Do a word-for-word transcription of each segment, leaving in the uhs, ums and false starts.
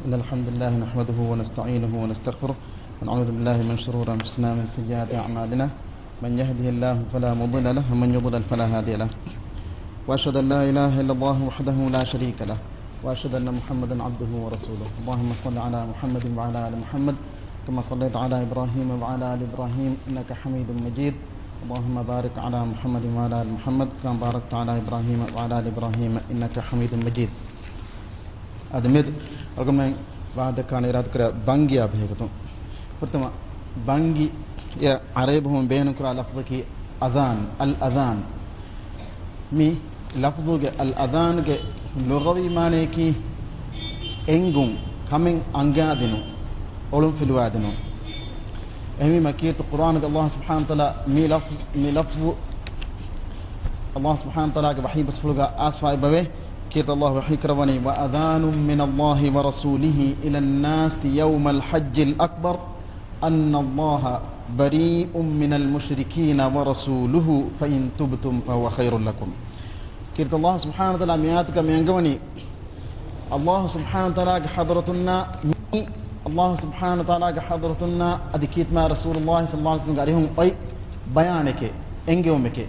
إن الحمد لله نحمده ونستعينه ونستغفره، ونعوذ بالله من شرور أنفسنا ومن سيئات أعمالنا. من يهده الله فلا مضل له، ومن يضلل فلا هادي له. وأشهد أن لا إله إلا الله وحده لا شريك له، وأشهد أن محمدا عبده ورسوله. اللهم صل على محمد وعلى آل محمد، كما صليت على إبراهيم وعلى آل إبراهيم إنك حميد مجيد. اللهم بارك على محمد وعلى آل محمد، كما باركت على إبراهيم وعلى آل إبراهيم إنك حميد مجيد. އަދި މިއަދު އަޅުގަނޑުމެން ވާހަކަދައްކާނެ އިރާދަކުރާ ބަންގިއާ ބެހޭގޮތުން. ފުރަތަމަ، ބަންގި އަށް ޢަރަބި ބަހުން ބޭނުންކުރާ ލަފްޒަކީ އަޒާން، އަލް އަޒާން. މި ލަފްޒުގެ އަލް އަޒާންގެ ލުޣަވީ މާނަޔަކީ އެންގުން، ކަމެއް އަނގައިދިނުން، އޮޅުންފިލުވާދިނުން. އެހެންވީމަ ކީރިތި ޤުރުއާނުގަ ﷲ ސުބްޙާނަހޫ ވަތަޢާލާ މި ލަފްޒު، މި ލަފްޒު ﷲ ސުބްޙާނަހޫ ވަތަޢާލާގެ ވަޙީ ބަސްފުޅުގަ އައިސްފަ އެބަވޭ. ކީރިތި ﷲ ވަޙީ ކުރައްވަނީ، "وأذان من الله ورسوله إلى الناس يوم الحج الأكبر أن الله بريء من المشركين ورسوله فإن تبتم فهو خير لكم." ކީރިތި ﷲ ސުބްޙާނަހޫ ވަތަޢާލާ މި އާޔަތުގަ މި އަންގަވަނީ، ﷲ ސުބްޙާނަހޫ ވަތަޢާލާގެ ޙަޟްރަތުންނާ، މި ﷲ ސުބްޙާނަހޫ ވަތަޢާލާގެ ޙަޟްރަތުންނާ އަދި ކީރިތި މާތް ރަސޫލުﷲ ޞައްލަﷲ ޢަލައިހި ވަސައްލަމްގެ އަރިހުން އޮތް ބަޔާނެކޭ، އެންގެވުމެކޭ.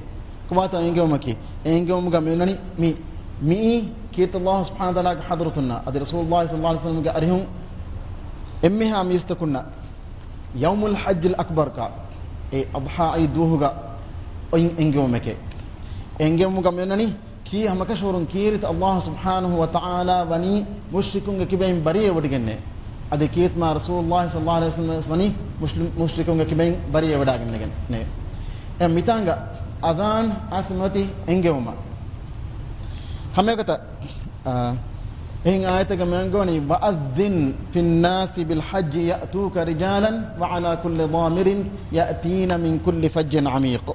ކޮބާތޯ އެންގެވުމަކީ؟ އެ އެންގެވުމުގަ މިއޮންނަނީ މި، މިއީ ކީރިތި ﷲ ސުބްޙާނަހޫ ވަތަޢާލާގެ ޙަޟްރަތުންނާ އަދި ރަސޫލުﷲ ޞައްލަﷲ ޢަލައިހި ވަސައްލަމްގެ އަރިހުން އެންމެހާ މީސްތަކުންނަށް ޔައުމުލް ޙައްޖިލް އަކްބަރުގަ، އެ އަޟްޙާ ޢީދު ދުވަހުގަ އޮތް އެންގެވުމެކޭ. އެ އެންގެވުމުގަ މިއޮންނަނީ ކީ ހަމަކަށަވަރުން ކީރިތި ﷲ ސުބްޙާނަހޫ ވަތަޢާލާ ވަނީ މުޝްރިކުންގެ ކިބައިން ބަރީއަވަޑިގެންނޭ. އަދި ކީރިތި މާތް ރަސޫލުﷲ ޞައްލަﷲ ޢަލައިހި ވަސައްލަމް ވެސް ވަނީ މުޝްރި-، މުޝްރިކުންގެ ކިބައިން ބަރީއަވަޑާގެންނެގެންނޭ. އެ މިތާނގަ އަޒާން އައިސް މިއޮތީ އެންގެވުމަށް. ހަމައެގޮތަށް، އާ، އެހެން އާޔަތެއްގަ މި އަންގަވަނީ، "وأذن في الناس بالحج يأتوك رجالا وعلى كل ضامر يأتين من كل فج عميق."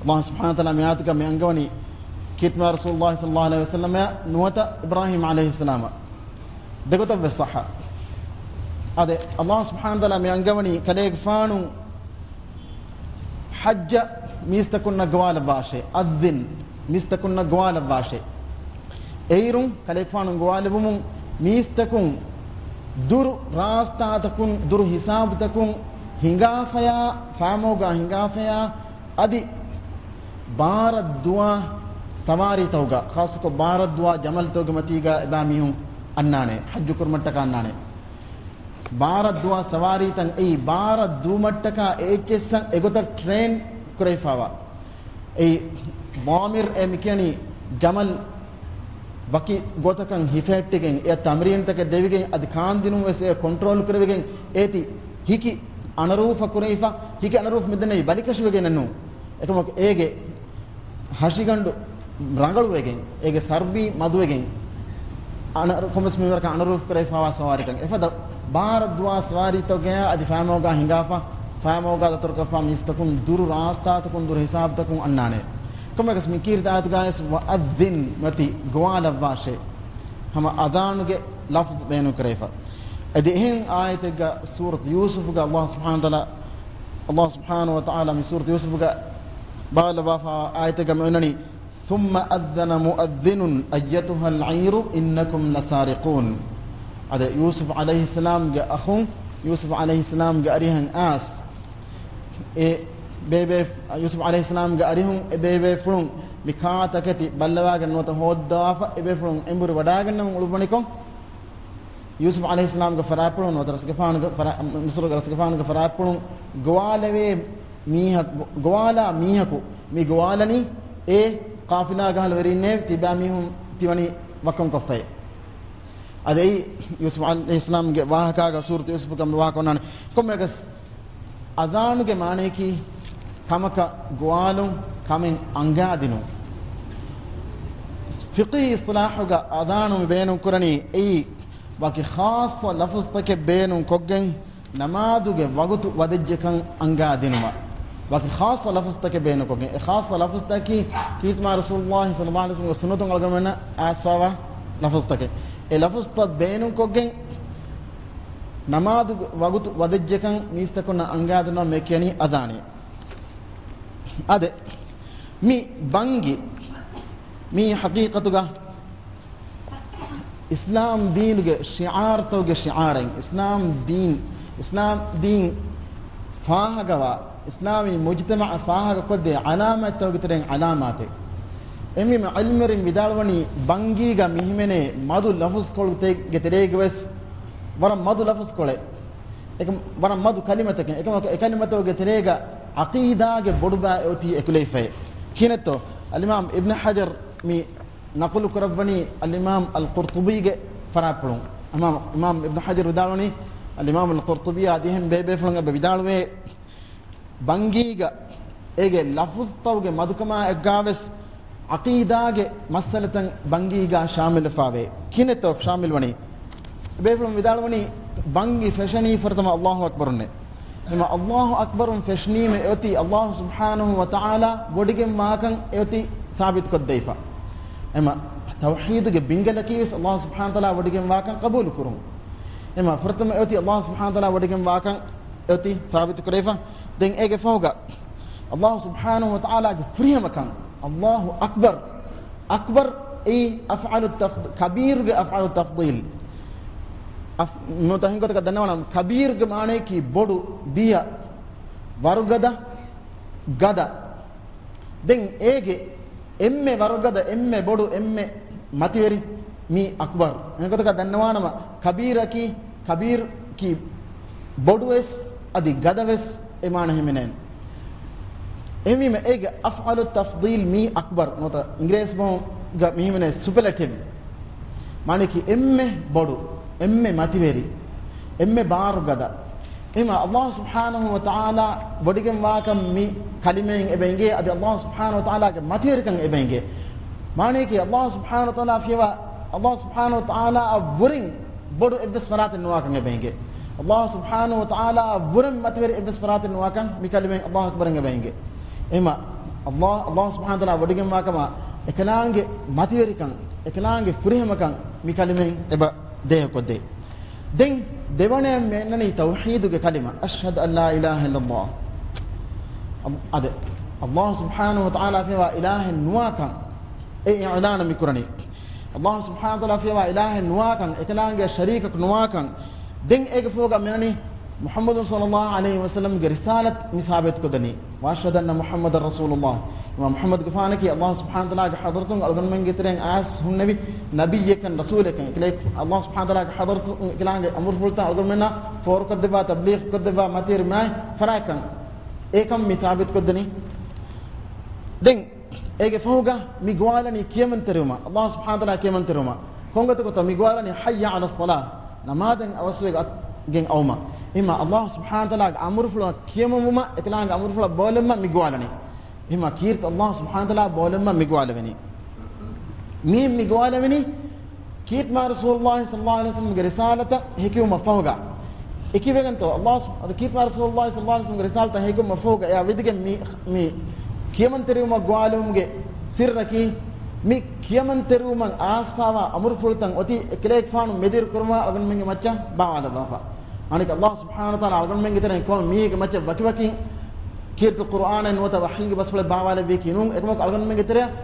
ﷲ ސުބްޙާނަހޫ ވަތަޢާލާ މި އާޔަތުގަ މި އަންގަވަނީ، ކީރިތި މާތް ރަސޫލުﷲ ޞައްލަﷲ ޢަލައިހި ވަސައްލަމަށް ނުވަތަ އިބްރާހީމް ޢަލައިހިއްސަލާމަށް. ދެގޮތަށް ވެސް ޞައްޙަ. އާދެ، ﷲ ސުބްޙާނަހޫ ވަތަޢާލާ މި އަންގަވަނީ ކަލޭގެފާނު ޙައްޖަށް މީސްތަކުންނަށް ގޮވާލައްވާށޭ، އައްޛިން، މީސްތަކުންނަށް ގޮވާލައްވާށޭ. އެއިރުން ކަލޭގެފާނު ގޮވާލެއްވުމުން މީސްތަކުން ދުރު ރާސްތާތަކުން، ދުރު ހިސާބުތަކުން ހިނގާފަޔާ، ފާމޯގާ ހިނގާފަޔާ، އަދި ބާރަށް ދުވާ ސަވާރީތަކުގަ، ޚާއްޞަކޮށް ބާރަށް ދުވާ ޖަމަލްތަކުގެ މަތީގަ އެބައިމީހުން އަންނާނެ، ޙައްޖު ކުރުމަށްޓަކާ އަންނާނެ. ބާރަށް ދުވާ ސަވާރީތައް އެއީ، ބާރަށް ދުވުމަށްޓަކާ އެއްޗެއްސަށް އެގޮތަށް ޓްރޭން ކުރެވިފާވާ. އެއީ، ޟާމިރު އޭ މިކިޔަނީ ޖަމަލް ވަކި ގޮތަކަށް ހިފެހެއްޓިގެން، އެއަށް ތަމްރީނުތަކެއް ދެވިގެން، އަދި ކާންދިނުން ވެސް އެ ކޮންޓްރޯލް ކުރެވިގެން، އޭތި ހިކި އަނަރޫފަ ކުރެވިފަ، ހިކި އަނަރޫފަ މިދަނީ ބަލިކަށިވެގެންނެއްނޫން. އެކަމަކު އޭގެ ހަށިގަނޑު ރަނގަޅުވެގެން، އޭގެ ސަރްވީ މަދުވެގެން، އަނަރު-، ކޮންމެސް މީހުންނަކަށް އަނަރޫފަ ކުރެވިފާވާ ސަވާރީތައް. އެފަދަ ބާރަށް ދުވާ ސަވާރީތަކުގައި އަދި ފާމޯގާ ހިނގާފަ، ފާމޯގާ ދަތުރުކޮށްފާ މީސްތަކުން ދުރު ރާސްތާތަކުން ދުރު ހިސާބުތަކުން އަންނާނެ. ކޮންމެއަކަސް މި ކީރިތި އާޔަތުގައިވެސް ވައައްޛިން މަތި ގޮވާލައްވާށޭ. ހަމަ އަޒާނުގެ ލަފްޒު ބޭނުން ކުރެވިފަ. އަދި އެހެން އާޔަތެއްގަ ސޫރަތު ޔޫސުފުގަ ﷲ ސުބްޙާނަހޫ ވަތަޢާލާ، ﷲ ސުބްޙާނަހޫ ވަތަޢާލާ މި ސޫރަތު ޔޫސުފުގަ ބާވާލައްވާފަ އާޔަތެއްގަ މި އޮންނަނީ، "ثم أذن مؤذن أيتها العير إنكم لسارقون." އަދި ޔޫސުފް ޢަލައިހިއްސަލާމްގެ އަޚުން، ޔޫސުފް ޢަލައިހިއްސަލާމްގެ އަރިހަށް އައިސް، އެ ބޭބޭ، ޔޫސުފް ޢަލައިހިއްސަލާމްގެ އަރިހުން އެ ބޭބޭފުޅުން މި ކާ ތަކެތި ބައްލަވާގެން ނުވަތަ ހޯއްދަވާފަ، އެ ބޭފުޅުން އެނބުރި ވަޑާގަންނަވަން އުޅުއްވަނިކޮށް، ޔޫސުފް ޢަލައިހިއްސަލާމްގެ ފަރާތްޕުޅުން ނުވަތަ ރަސްގެފާނުގެ ފަރާ-، މިސްރުގެ ރަސްގެފާނުގެ ފަރާތްޕުޅުން ގޮވާލެވޭ މީހަކު، ގޮވާލާ މީހަކު މި ގޮވާލަނީ އެ ޤާފިލާގެ އަހުލުވެރީންނޭ، ތިބާމީހުން ތިވަނީ ވަކިކޮށްފައޭ. އަދި އެއީ ޔޫސުފް ޢަލައިހިއްސަލާމްގެ ވާހަކާގަ ސޫރަތު ޔޫސުފުގަ މި ވާހަކަ އޮންނާނެ. ކޮންމެއަކަސް އަޒާނުގެ މާނަޔަކީ ކަމަކަށް ގޮވާލުން، ކަމެއް އަނގާދިނުން. ފިޤްހީ އިޞްޠިލާޙުގަ އަޒާނު މި ބޭނުން ކުރަނީ އެއީ ވަކި ޚާއްޞަ ލަފުޒުތަކެއް ބޭނުން ކޮށްގެން ނަމާދުގެ ވަގުތު ވަދެއްޖެކަން އަނގާދިނުމަށް. ވަކި ޚާއްޞަ ލަފުޒުތަކެއް ބޭނުންކޮށްގެން، އެ ޚާއްޞަ ލަފުޒުތަކީ ކީރިތި މާތް ރަސޫލުﷲ ޞައްލަﷲ ޢަލައިހި ވަސައްލަމްގެ ސުންނަތުން އަޅުގަނޑުމެންނަށް އައިސްފާވާ ލަފުޒުތަކެއް. އެ ލަފުޒުތައް ބޭނުންކޮށްގެން ނަމާދު ވަގުތު ވަދެއްޖެކަން މީސްތަކުންނަށް އަނގާދިނުމަށް މި ކިޔަނީ އަޒާނޭ. އާދެ، މި ބަންގި، މީ ޙަޤީޤަތުގަ އިސްލާމް ދީނުގެ ޝިޢާރުތަކުގެ ޝިޢާރެއް، އިސްލާމް ދީން، އިސްލާމް ދީން ފާހަގަވާ، އިސްލާމީ މުޖްތަމަޢަށް ފާހަގަކޮށްދޭ ޢަލާމާތްތަކުގެ ތެރެއިން ޢަލާމާތެއް. އެހެންވީމަ ޢިލްމުވެރިން ވިދާޅުވަނީ، ބަންގީގަ މިހިމެނޭ މަދު ލަފުޒުކޮޅުތަކުގެ ތެރޭގަވެސް ވަރަށް މަދު ލަފުޒުކޮޅެއް، އެކަމް ވަރަށް މަދު ކަލިމަތަކެއް، އެކަމަކު އެކަލިމަތަކުގެ ތެރޭގަ ޢަޤީދާގެ ބޮޑުބާ އެއޮތީ އެކުލެވިފައި. ކިހިނެއްތޯ؟ އަލްއިމާމް އިބްނު ޙަޖަރު މި ނަޤުލު ކުރައްވަނީ އަލްއިމާމް އަލްޤުރްޠުބީގެ ފަރާތްޕުޅުން. އިމާމް، އިމާމް އިބްނު ޙަޖަރު ވިދާޅުވަނީ، އަލްއިމާމް އަލްޤުރްޠުބީ އާދި އެހެން ބޭބޭފުޅުން އެބަ ވިދާޅުވޭ، ބަންގީގަ އޭގެ ލަފުޒުތަކުގެ މަދުކަމާ އެއްގާވެސް ޢަޤީދާގެ މައްސަލަތައް ބަންގީގަ ޝާމިލުވެފަވޭ. ކިހިނެއްތޯ ޝާމިލުވަނީ؟ ބޭފުޅުން ވިދާޅުވަނީ، ބަންގި ފެށަނީ ފުރަތަމަ އަލްލާހު އަކްބަރުންނޭ. އެމަ އަލްލާހު އަކްބަރުން ފެށުނީމަ އެއޮތީ އަލްލާހު ސުބްޙާނަހު ވަތަޢާލާ ވޮޑިގެންވާކަން އެއޮތީ ސާބިތުކޮށްދެވިފަ. އެމަ ތައުޙީދުގެ ބިންގަލަކީވެސް އަލްލާހު ސުބްޙާނަހު ވަތަޢާލާ ވޮޑިގެންވާކަން ޤަބޫލު ކުރުން. އެމަ ފުރަތަމަ އެއޮތީ އަލްލާހު ސުބްޙާނަހު ވަތަޢާލާ ވޮޑިގެންވާކަން އެއޮތީ ސާބިތު ކުރެވިފަ. ދެން އޭގެ ފަހުގަ އަލްލާހު ސުބްޙާނަހު ވަތަޢާލާގެ ފުރިހަމަކަން، އަލްލާހު އަކްބަރު. އަކްބަރު އެއީ އަފްޢާލު ތަފް-، ކަބީރުގެ އަފްޢާލު ތަފްޟީލް. އަފް-، ނުވަތަ އެހެން ގޮތަކަށް ދަންނަވާނަމަ، ކަބީރުގެ މާނަޔަކީ ބޮޑު، ބިޔަ، ވަރުގަދަ، ގަދަ. ދެން އޭގެ އެންމެ ވަރުގަދަ، އެންމެ ބޮޑު، އެންމެ މަތިވެރި މީ އަކްބަރު. އެހެން ގޮތަކަށް ދަންނަވާނަމަ، ކަބީރަކީ، ކަބީރަކީ ބޮޑުވެސް އަދި ގަދަވެސް އެ މާނަ ހިމެނޭނެ. އެހެންވީމަ އޭގެ އަފްޢާލު ތަފްޟީލް މީ އަކްބަރު ނުވަތަ އިނގިރޭސި ބަހުގަ މި ހިމެނޭ ސުޕަލެޓިވް. މާނަޔަކީ އެންމެ ބޮޑު، އެންމެ މަތިވެރި، އެންމެ ބާރުގަދަ. އެހެންވީމަ އަލްލާހު ސުބްޙާނަހު ވަތަޢާލާ ވޮޑިގެންވާކަން މި ކަލިމައިން އެބަ އެނގޭ، އަދި އަލްލާހު ސުބްޙާނަހު ވަތަޢާލާގެ މަތިވެރިކަން އެބަ އެނގޭ. މާނަޔަކީ އަލްލާހު ސުބްޙާނަހު ވަތަޢާލާ ފިޔަވާ، އަލްލާހު ސުބްޙާނަހު ވަތަޢާލާއަށް ވުރެން ބޮޑު އެއްވެސް ފަރާތެއް ނުވާކަން އެބަ އެނގޭ. އަލްލާހު ސުބްޙާނަހު ވަތަޢާލާއަށް ވުރެން މަތިވެރި އެއްވެސް ފަރާތެއް ނުވާކަން މި ކަލިމައިން އަލްލާހު އަކްބަރަށް އެބަ އެނގޭ. އެހެންވީމަ އަލްލާހު، އަލްލާހު ސުބްޙާނަހު ވަތަޢާލާ ވޮޑިގެންވާކަމަށް އެކަލާނގެ މަތިވެރިކަން، އެކަލާނގެ ފުރިހަމަކަން މި ކަލިމައިން އެބަ ދޭހަކޮށްދޭ. ދެން ދެވަނައަށް މި އަންނަނީ ތައުޙީދުގެ ކަލިމަ، އަޝްހަދު އަން ލާ އިލާހަ އިއްލައްލާހު. އަދި އަލްލާހު ސުބްޙާނަހު ވަތަޢާލާ ފިޔަވާ އިލާހެއް ނުވާކަން އެ އިޢުލާނު މި ކުރަނީ. އަލްލާހު ސުބްޙާނަހު ވަތަޢާލާ ފިޔަވާ އިލާހެއް ނުވާކަން، އެކަލާނގެ ޝަރީކަކު ނުވާކަން. ދެން އޭގެ ފަހުގަ މި އަންނަނީ މުޙައްމަދު ޞައްލައްލާހު ޢަލައިހި ވަސައްލަމްގެ ރިސާލަތް މި ސާބިތުކޮށްދެނީ. ވައަޝްހަދު އަންނަ މުޙައްމަދަން ރަސޫލުއްލާހް. އިމާމް މުޙައްމަދުގެފާނަކީ އަލްލާހު ސުބްޙާނަހު ވަތަޢާލާގެ ޙަޟްރަތުން އަޅުގަނޑުމެންގެ ތެރެއިން އައިސް ހުންނެވި ނަބިއްޔެއްކަން، ރަސޫލެއްކަން. އެކަލޭ އަލްލާހު ސުބްޙާނަހު ވަތަޢާލާގެ ޙަޟްރަތުން އެކަލާނގެ އަމުރުފުޅުތައް އަޅުގަނޑުމެންނަށް ފޯރުކޮށްދެއްވާ، ތަބްލީޣު ކޮށްދެއްވާ މަތިވެރި މާތް ފަރާތްކަން. އެކަން މި ސާބިތުކޮށްދެނީ. ދެން އޭގެ ފަހުގަ މި ގޮވާލަނީ ކިޔަމަންތެރިވުމަށް، އަލްލާހު ސުބްޙާނަހު ވަތަޢާލާ ކިޔަމަންތެރިވުމަށް. ކޮންގޮތަކުތޯ މި ގޮވާލަނީ ޙައްޔަ ޢަލައްޞަލާ، ނަމާދަށް އަވަސްވެގެން އައުމަށް. އެހެންވީމަ އަލްލާހު ސުބްޙާނަހު ވަތަޢާލާގެ އަމުރުފުޅަށް ކިޔަމަންވުމަށް، އެކަލާނގެ އަމުރުފުޅަށް ބޯލުމަށް މި ގޮވާލަނީ. އެހެންވީމަ ކީރިތި އަލްލާހު ސުބްޙާނަހު ވަތަޢާލާ ބޯލުމަށް މި ގޮވާލެވެނީ. މި، މި ގޮވާލެވެނީ ކީރިތި މާތް ރަސޫލުއްލާހި ޞައްލައްލާހު ޢަލައިހި ވަސައްލަމްގެ ރިސާލަތަށް ހެކިވުމަށް ފަހުގަ. އެކިވެގެންތޯ އަލްލާހު ސު-، ކީރިތި މާތް ރަސޫލުއްލާހި ޞައްލައްލާހު ޢަލައިހި ވަސައްލަމްގެ ރިސާލަތަށް ހެކިވުމަށް ފަހުގަ އެއާ ވިދިގެން މި، މި ކިޔަމަންތެރިވުމަށް ގޮވާލުމުގެ ސިއްރަކީ، މި ކިޔަމަންތެރިވުމަށް އައިސްފާވާ އަމުރުފުޅުތައް އޮތީ އެކަލޭގެފާނު މެދުވެރި ކުރުމަށް އަޅުގަނޑުމެންގެ މައްޗަށް ބާވާލައްވާފަ. އަނެއް އަލްލާހު ސުބްޙާނަހު ވަތަޢާލާ އަޅުގަނޑުމެންގެ ތެރެއިން ކޮން މީހެއްގެ މައްޗަށް ވަކިވަކިން ކީރިތި ޤުރުއާނެއް ނުވަތަ ވަޙީގެ ބަސްފުޅެއް ބާވާލެއްވީކީ ނޫން. އެކަމަކު އަޅުގަނޑުމެންގެ ތެރެއަށް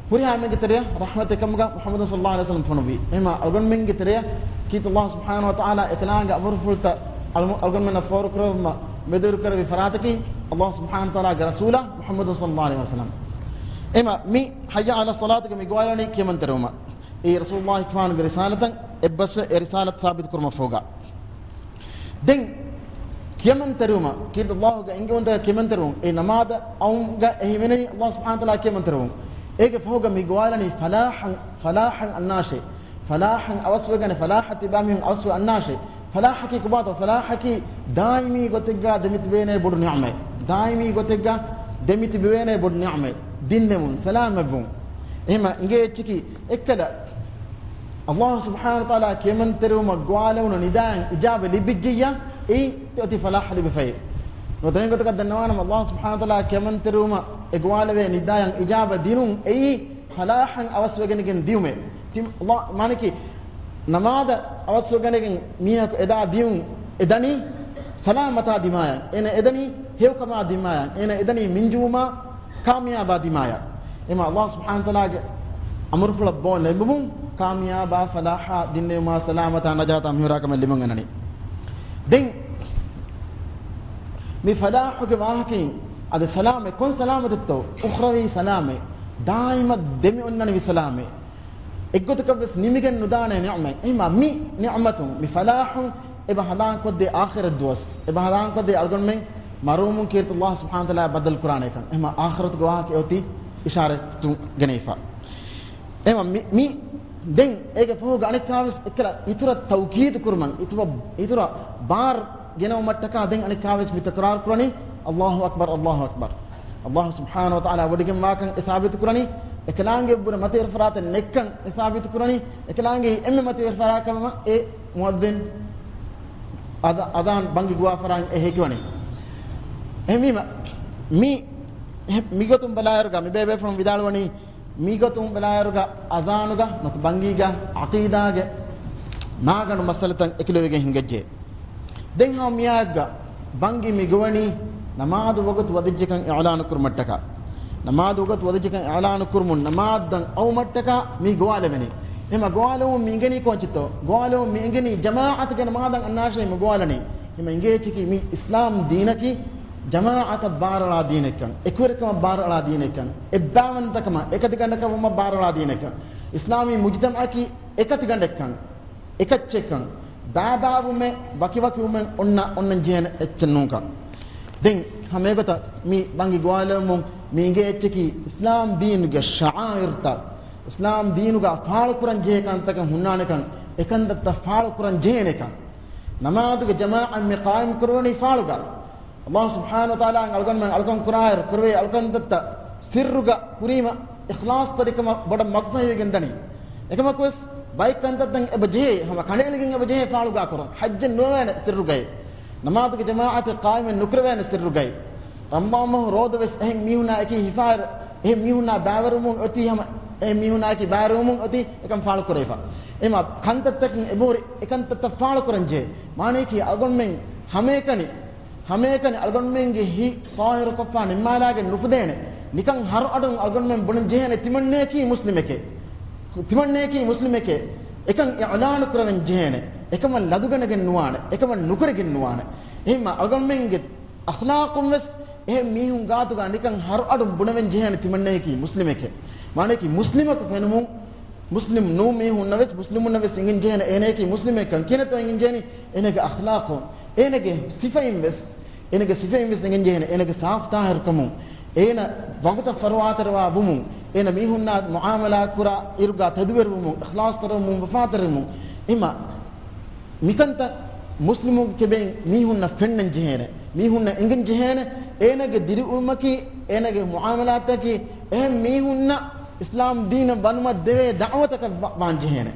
ހުރިހާ އެންމެންގެ ތެރެއަށް ރަޙްމަތެއް ކަމުގަ މުޙައްމަދު ޞައްލައްލާހު ޢަލައިހި ވަސައްލަމް ފޮނުއްވީ. އެހެންވީމަ އަޅުގަނޑުމެންގެ ތެރެއަށް ކީރިތި އަލްލާހު ސުބްޙާނަހު ވަތަޢާލާ އެކަލާނގެ އަމުރުފުޅުތައް އަޅު-، އަޅުގަނޑުމެންނަށް ފޯރު ކުރެއްވުމަށް މެދުވެރި ކުރެއްވި ފަރާތަކީ އަލްލާހު ސުބްޙާނަހު ވަތަޢާލާގެ ރަސޫލާ މުޙައްމަދު ޞައްލައްލާހު ޢަލައިހި ވަސައްލަމް. އެހެންވީމަ މި ޙައްޔަ ޢަލައްޞަލާތުގެ މި ގޮވާލަނީ ކިޔަމަންތެރިވުމަށް. އެއީ ރަސޫލުއްލާހިގެފާނުގެ ރިސާލަތަށް އެއްބަސްވެ އެ ރިސާލަތު ސާބިތު ކުރުމަށް ފަހުގަ. ދެން ކިޔަމަންތެރިވުމަށް، ކީރިތި އަލްލާހުގެ އެންގެވުންތަކަށް ކިޔަމަންތެރިވުން، އެ ނަމާދަށް އައުމުގަ އެހިމެނެނީ އަލްލާހު ސުބްޙާނަހު ވަތަޢާލާ ކިޔަމަންތެރިވުން. އޭގެ ފަހުގަ މި ގޮވާލަނީ ފަލާޙަށް، ފަލާޙަށް އަންނާށޭ. ފަލާޙަށް އަވަސްވެގަނެ، ފަލާޙަށް ތިބާމީހުން އަވަސްވެ އަންނާށޭ. ފަލާޙަކީ ކޮބާތޯ؟ ފަލާޙަކީ ދާއިމީ ގޮތެއްގަ ދެމިތިބޭނޭ ބޮޑު ނިޢުމަތް. ދާއިމީ ގޮތެއްގަ ދެމިތިބެވޭނޭ ބޮޑު ނިޢުމަތް. ދިންނެވުން، ސަލާމަތްވުން. އެހެންވީމަ އިނގޭ އެއްޗަކީ އެއްކަލަ އަލްލާހު ސުބްޙާނަހު ވަތަޢާލާ ކިޔަމަންތެރިވުމަށް ގޮވާލެވުނު ނިދާއަށް އިޖާބަ ލިބިއްޖެއްޔާ، އެއީ އޮތީ ފަލާޙަ ލިބިފައި. ނުވަތަ އެހެން ގޮތަކަށް ދަންނަވާނަމަ، އަލްލާހު ސުބްޙާނަހު ވަތަޢާލާ ކިޔަމަންތެރިވުމަށް އެ ގޮވާލެވޭ ނިދާއަށް އިޖާބަ ދިނުން އެއީ ފަލާޙަށް އަވަސްވެގެނެގެން ދިޔުމޭ. ތި-، އަލްލާ-، މާނައަކީ، ނަމާދަށް އަވަސްވެގެނެގެން މީހަކު އެދާ ދިޔުން އެ ދަނީ ސަލާމަތާ ދިމާޔަށް. އޭނަ އެދަނީ ހެޔޮކަމާ ދިމާޔަށް. އޭނަ އެދަނީ މިންޖުވުމާ ކާމިޔާބާ ދިމާޔަށް. އެހެންވީމަ އަލްލާހު ސުބްޙާނަހު ވަތަޢާލާގެ އަމުރުފުޅަށް ބޯ ލެނބުމުން ކާމިޔާބާ ފަލާޙާ ދިންނެވުމާ ސަލާމަތާ ނަޖާތާ މިހުރާ ކަމެއް ލިބުން އަންނަނީ. ދެން މި ފަލާޙުގެ ވާހަކައިން އަދި ސަލާމަތް ކޮން ސަލާމަތެއްތޯ؟ އުޚްރަވީ ސަލާމަތް، ދާއިމަށް ދެމި އޮންނަނިވި ސަލާމަތް، އެއްގޮތަކަށްވެސް ނިމިގެން ނުދާނެ ނިޢުމަތް. އެހެންމާ މި ނިޢުމަތުން، މި ފަލާޙުން އެބަ ހަނދާންކޮށްދޭ އާޚިރަތް ދުވަސް، އެބަ ހަނދާންކޮށްދޭ އަޅުގަނޑުމެން މަރުވުމުން ކީރިތި ﷲ ސުބްޙާނަހޫ ވަތަޢާލާ ބައްދަލު ކުރާނެކަން. އެހެންމާ އާޚިރަތުގެ ވާހަކަ އޮތީ އިޝާރަތު ގެނެވިފަ. އެހެންމާ މި، މި ދެން އޭގެ ފަހުގަ އަނެއްކާވެސް އެއްކަލަ އިތުރަށް ތައުކީދު ކުރުމަށް، އިތުރަށް، އިތުރަށް ބާރު ގެނައުމަށްޓަކާ ދެން އަނެއްކާވެސް މި ތަކުރާރު ކުރަނީ، ﷲ އަކްބަރު، ﷲ އަކްބަރު. ﷲ ސުބްޙާނަހޫ ވަތަޢާލާ ވޮޑިގެންވާކަން އެ ސާބިތު ކުރަނީ، އެކަލާނގެ އެއްބުރެ މަތިވެރި ފަރާތެއް ނެއްކަން އެ ސާބިތު ކުރަނީ، އެކަލާނގެ އެންމެ މަތިވެރި ފަރާތް ކަމަށް އެ މުއައްޒިން އަދަ-، އަދާން ބަންގި ގޮވާ ފަރާތް އެ ހެކިވަނީ. އެހެންވީމަ، މި، މިގޮތުން ބަލާއިރުގަ މި ބޭބޭފުޅުން ވިދާޅުވަނީ، މިގޮތުން ބަލާއިރުގަ އަޒާނުގަ ނުވަތަ ބަންގީގަ ޢަޤީދާގެ މާގަނޑު މައްސަލަތައް އެކިލެވިގެން ހިނގައްޖެ. ދެން ހަމަ މިއާއެއްގަ ބަންގި މި ގޮވަނީ ނަމާދު ވަގުތު ވަދެއްޖެކަން އިޢުލާނު ކުރުމަށްޓަކާ. ނަމާދު ވަގުތު ވަދެއްޖެކަން އިޢުލާނު ކުރުމުން ނަމާދަށް އައުމަށްޓަކާ މި ގޮވާލެވެނީ. އެހެންމާ ގޮވާލެވުމުން މި އެނގެނީ ކޯއްޗެއްތޯ؟ ގޮވާލެވުމުން މި އެނގެނީ ޖަމާޢަތުގެ ނަމާދަށް އަންނާށޭ މި ގޮވާލަނީ. އެހެންމާ އެނގޭ އެއްޗަކީ މި އިސްލާމް ދީނަކީ ޖަމާޢަތަށް ބާރަޅާ ދީނެއްކަން، އެކުވެރިކަމަށް ބާރަޅާ ދީނެއްކަން، އެއްބާވަންތަކަމަށް، އެކަތިގަނޑަކަށް ވުމަށް ބާރަޅާ ދީނެއްކަން، އިސްލާމީ މުޖްތަމަޢަކީ އެކަތިގަނޑެއްކަން، އެކައްޗެއްކަން، ބާބާވުމެއް، ވަކިވަކިވުމެއް އޮންނަ، އޮންނަން ޖެހޭނެ އެއްޗެއް ނޫންކަން. ދެން ހަމައެގޮތަށް މި ބަންގި ގޮވާލެވުމުން މި އެނގޭ އެއްޗަކީ އިސްލާމް ދީނުގެ ޝަޢާއިރުތައް، އިސްލާމް ދީނުގަ ފާޅުކުރަން ޖެހޭ ކަންތަކެއް ހުންނާނެކަން، އެކަންތައްތައް ފާޅުކުރަން ޖެހޭނެކަން. ނަމާދުގެ ޖަމާޢަތް މި ޤާއިމް ކުރުވަނީ ފާޅުގަ. ﷲ ސުބްޙާނަހޫ ވަތަޢާލާ އަޅުގަނޑުމެން އަޅުކަން ކުރާއިރު ކުރެވޭ އަޅުކަންތައްތައް ސިއްރުގަ ކުރީމަ އިޚްލާޞްތެރިކަމަށް ބޮޑަށް މަގުފަހިވެގެން ދަނީ. އެކަމަކުވެސް ބައެއް ކަންތައްތައް އެބަ ޖެހޭ ހަމަ ކަނޑައެޅިގެން އެބަ ޖެހޭ ފާޅުގަ ކުރަން. ޙައްޖެއް ނުވެވޭނެ ސިއްރުގައި. ނަމާދުގެ ޖަމާޢަތެއް ޤާއިމެއް ނުކުރެވޭނެ ސިއްރުގައި. ރަމަޟާން މަހު ރޯދަވެސް އެހެން މީހުންނާ އެކީ ހިފާއިރު، އެހެން މީހުންނާ ބައިވެރިވުމުން އޮތީ ހަމަ، އެހެން މީހުންނާ އެކީ ބައިވެރިވުމުން އޮތީ އެކަން ފާޅު ކުރެވިފަ. އެހެންމާ ކަންތައްތަކުން އެބަހުރި އެކަންތައްތައް ފާޅުކުރަން ޖެހޭ. މާނަޔަކީ އަޅުގަނޑުމެން ހަމައެކަނި، ހަމައެކަނި އަޅުގަނޑުމެންގެ ހިތް ޠާހިރުކޮށްފަ ނިންމާލާގެން ނުފުދޭނެ. ނިކަން ހަރުއަޑުން އަޅުގަނޑުމެން ބުނަން ޖެހޭނެ ތިމަންނަޔަކީ މުސްލިމެކޭ. ތިމަންނަޔަކީ މުސްލިމެކޭ. އެކަން އިޢުލާނު ކުރެވެން ޖެހޭނެ. އެކަމަށް ލަދުގަނެގެން ނުވާނެ. އެކަމަށް ނުކުރެގެން ނުވާނެ. އެހެންމާ އަޅުގަނޑުމެންގެ އަޚްލާޤުން ވެސް އެހެން މީހުން ގާތުގަ ނިކަން ހަރުއަޑުން ބުނެވެން ޖެހޭނެ ތިމަންނަޔަކީ މުސްލިމެކޭ. މާނަޔަކީ މުސްލިމަކު ފެނުމުން، މުސްލިމް ނޫން މީހުންނަށް ވެސް، މުސްލިމުންނަށް ވެސް އެނގެން ޖެހޭނެ އޭނަޔަކީ މުސްލިމެއްކަން. ކިހިނެއްތޯ އެނގެން ޖެހޭނީ؟ އޭނަގެ އަޚްލާޤުން، އޭނަގެ ސިފައިން ވެސް، އޭނަގެ ސިފައިން ވެސް އެނގެން ޖެހޭނެ އޭނަގެ ސާފު ޠާހިރުކަމުން، އޭނަ ވަގުތަށް ފަރުވާތެރިވާ ވުމުން، އޭނަ މީހުންނާ މުޢާމަލާ ކުރާ އިރުގަ ތެދުވެރިވުމުން، އިޚްލާޞްތެރިވުމުން، ވަފާތެރިވުމުން. އެހެންމާ މިކަންތައް މުސްލިމުގެ ކެބެއިން މީހުންނަށް ފެންނަން ޖެހޭނެ. މީހުންނަށް އެނގެން ޖެހޭނެ. އޭނަގެ ދިރިއުޅުމަކީ، އޭނަގެ މުޢާމަލާތަކީ، އެހެން މީހުންނަށް އިސްލާމް ދީނަށް ވަނުމަށް ދެވޭ ދަޢުވަތަކަށް ވާ-، ވާން ޖެހޭނެ.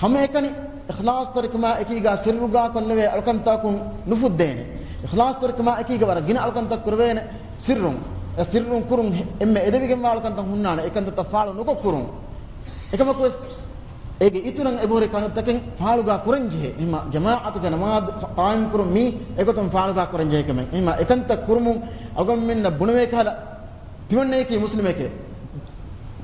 ހަމައެކަނި އިޚްލާޞްތެރިކަމާ އެކީގަ ސިއްރުގަ ކޮށްލެވޭ އަޅުކަންތަކުން ނުފުއްދޭނެ. އިޚްލާޞްތެރިކަމާ އެކީގަ ވަރަށް ގިނަ އަޅުކަންތައް ކުރެވޭނެ ސިއްރުން. އެ ސިއްރުން ކުރުން އެންމެ އެދެވިގެންވާ އަޅުކަންތައް ހުންނާނެ. އެކަންތައްތައް ފާޅު ނުކޮށް ކުރުން. އެކަމަކުވެސް އޭގެ އިތުރަށް އެބަހުރި ކަންތަކެއް ފާޅުގަ ކުރަންޖެހޭ. އެހެންމާ ޖަމާޢަތުގެ ނަމާދު ޤާއިމް ކުރުން މީ އެގޮތުން ފާޅުގަ ކުރަންޖެހޭ ކަމެއް. އެހެންމާ އެކަންތައް ކުރުމުން އަޅުގަނޑުމެންނަށް ބުނެވޭ ކަހަލަ، ތިމަންނަޔަކީ މުސްލިމެކޭ.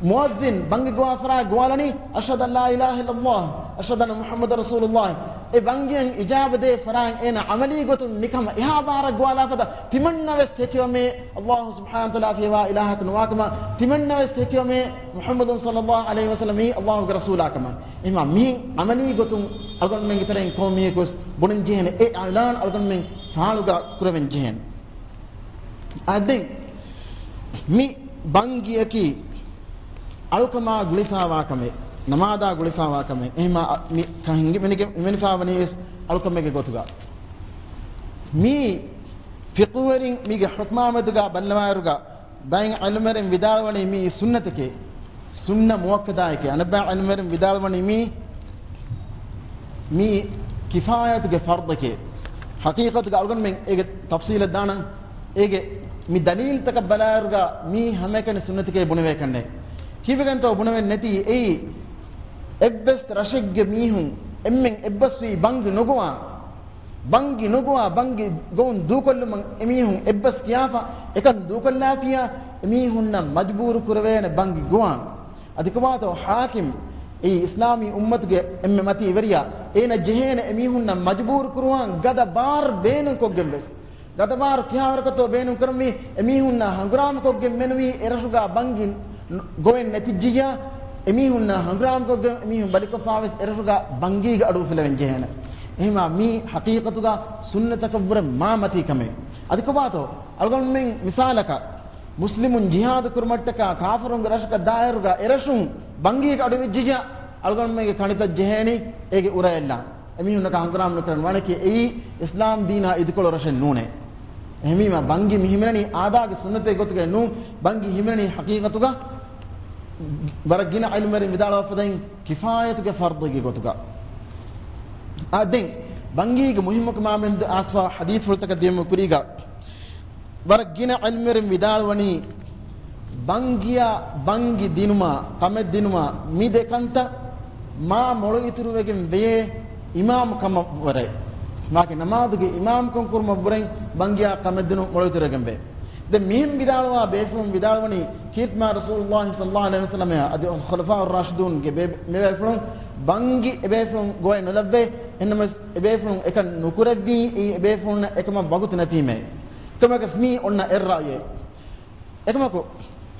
މުއައްޒިން ބަންގި ގޮވާ ފަރާތް ގޮވާލަނީ، "أشهد أن لا إله إلا الله، أشهد أن محمدا رسول الله." އެ ބަންގިއަށް އިޖާބަ ދޭ ފަރާތް އޭނަ ޢަމަލީ ގޮތުން މިކަމަށް އެހާ ބާރަށް ގޮވާލާ ފަދަ ތިމަންނަ ވެސް ހެކިވަމޭ، ﷲ ސުބްޙާނަހޫ ވަތަޢާލާ ފިޔަވާ އިލާހަކު ނުވާކަމަށް ތިމަންނަ ވެސް ހެކިވަމޭ، މުޙައްމަދު ޞައްލައްލާހު ޢަލައިހި ވަސައްލަމް އީ ﷲ ގެ ރަސޫލާ ކަމަށް. އެހެންމާ މިހެން ޢަމަލީ ގޮތުން އަޅުގަނޑުމެންގެ ތެރެއިން ކޮންމެއަކު ވެސް ބުނަން ޖެހޭނެ އެ އިޢުލާން އަޅުގަނޑުމެން ފާޅުގަ ކުރެވެން ޖެހޭނެ. އާ، ދެން މި ބަންގިއަކީ އަޅުކަމާ ގުޅިފައިވާ ކަމެއް، ނަމާދާ ގުޅިފައިވާ ކަމެއް. އެހެންމާ މި ކަން ހިނގި-، މިނިގެ-، މިނިފައިވަނީ ވެސް އަޅުކަމެއްގެ ގޮތުގަ. މީ ފިޤުހުވެރިން މީގެ ޙުކުމާ މެދުގަ ބައްލަވާއިރުގަ ބައެއް ޢިލްމުވެރިން ވިދާޅުވަނީ މީ ސުންނަތެކޭ، ސުންނަ މުއައްކަދާއެކޭ. އަނެއްބައި ޢިލްމުވެރިން ވިދާޅުވަނީ މީ، މީ ކިފާޔަތުގެ ފަރްޟެކޭ. ޙަޤީޤަތުގަ އަޅުގަނޑުމެން އޭގެ ތަފްޞީލަށް ދާނަން. އޭގެ މި ދަލީލްތަކަށް ބަލާއިރުގަ މީ ހަމައެކަނި ސުންނަތެކޭ ބުނެވޭކަށްނެއް. ކީއްވެގެންތޯ ބުނެވެން ނެތީ އެއީ، އެއްވެސް ރަށެއްގެ މީހުން އެންމެން އެއްބަސްވީ ބަންގި ނުގޮވާ، ބަންގި ނުގޮވާ، ބަންގި ގޮވުން ދޫކޮށްލުމަށް އެމީހުން އެއްބަސް ކިޔާފަ، އެކަން ދޫކޮށްލާފިޔާ، އެމީހުންނަށް މަޖުބޫރު ކުރެވޭނެ ބަންގި ގޮވާން. އަދި ކޮބާތޯ ޙާކިމް، އެއީ އިސްލާމީ އުއްމަތުގެ އެންމެ މަތީ ވެރިޔާ، އޭނަ ޖެހޭނެ އެމީހުންނަށް މަޖުބޫރު ކުރުވާން ގަދަ ބާރު ބޭނުން ކޮށްގެން ވެސް، ގަދަ ބާރު ކިހާވަރަކަށްތޯ ބޭނުން ކުރަންވީ، އެމީހުންނާ ހަނގުރާމަ ކޮށްގެން މެނުވީ އެރަށުގާ ބަންގި ގޮވެން ނެތިއްޖިއްޔާ، އެމީހުންނާ ހަނގުރާމަ ކޮށްގެން އެމީހުން ބަލިކޮށްފާ ވެސް އެރަށުގާ ބަންގީގެ އަޑު އުފުލެވެން ޖެހޭނެ. އެހެންވީމާ މީ ޙަޤީޤަތުގާ ސުންނަތަކަށްވުރެ މާ މަތީ ކަމެއް. އަދި ކޮބާތޯ އަޅުގަނޑުމެން މިސާލަކަށް، މުސްލިމުން ޖިހާދު ކުރުމަށްޓަކާ ކާފަރުންގެ ރަށަކަށް ދާއިރުގަ އެރަށުން ބަންގީގެ އަޑު އިއްޖިއްޔާ، އަޅުގަނޑުމެންގެ ކަނޑިތައް ޖެހޭނީ އޭގެ އުރައެއްލާ. އެމީހުންނަކާ ހަނގުރާމަ ނުކުރަން ވާނެކީ އެއީ އިސްލާމް ދީނާ އިދިކޮޅު ރަށެއް ނޫނޭ. އެހެންވީމާ ބަންގި މި ހިމެނެނީ އާދާގެ ސުންނަތެއް ގޮތުގައެއް ނޫން، ބަންގި ހިމެނެނީ ޙަޤީޤަތުގަ ވަރަށް ގިނަ ޢިލްމުވެރިން ވިދާޅުވާފަދައިން ކިފާޔަތުގެ ފަރްޟެއްގެ ގޮތުގަ. އާ، ދެން ބަންގީގެ މުހިއްމުކަމާމެންދު އާސްފާ ޙަދީޘްފުޅުތަކަށް ދިޔުމު ކުރީގަ، ވަރަށް ގިނަ ޢިލްމުވެރިން ވިދާޅުވަނީ، ބަންގިޔާ ބަންގި ދިނުމާ ކަމެއް ދިނުމާ މި ދެ ކަންތައް މާ މޮޅު އިތުރުވެގެން ވެޔޭ އިމާމު ކަމަށްވުރެ. މާކި ނަމާދުގެ އިމާމުކަން ކުރުމަށްވުރެ ބަންގިޔާ ކަމެއް ދިނުން މޮޅު އިތުރުވެގެން ވޭ. ދެން މިހެން ވިދާޅުވާ ބޭފުޅުން ވިދާޅުވަނީ، ކީރިތި މާ ރަސޫލުﷲ ޞައްލަﷲ ޢަލައިހި ވަސައްލަމަ އަދި ޚުލަފާއު ރާޝިދޫންގެ ބޭ-، މި ބޭފުޅުން ބަންގި އެބޭފުޅުން ގޮވައެއް ނުލައްވޭ. އެހެންނަމަވެސް އެބޭފުޅުން އެކަން ނުކުރެއްވީ، އެއީ އެބޭފުޅުންނަށް އެކަމަށް ވަގުތު ނެތީމޭ. އެކަމަކަސް މީ އޮންނަ އެއްރާއެއް. އެކަމަކު،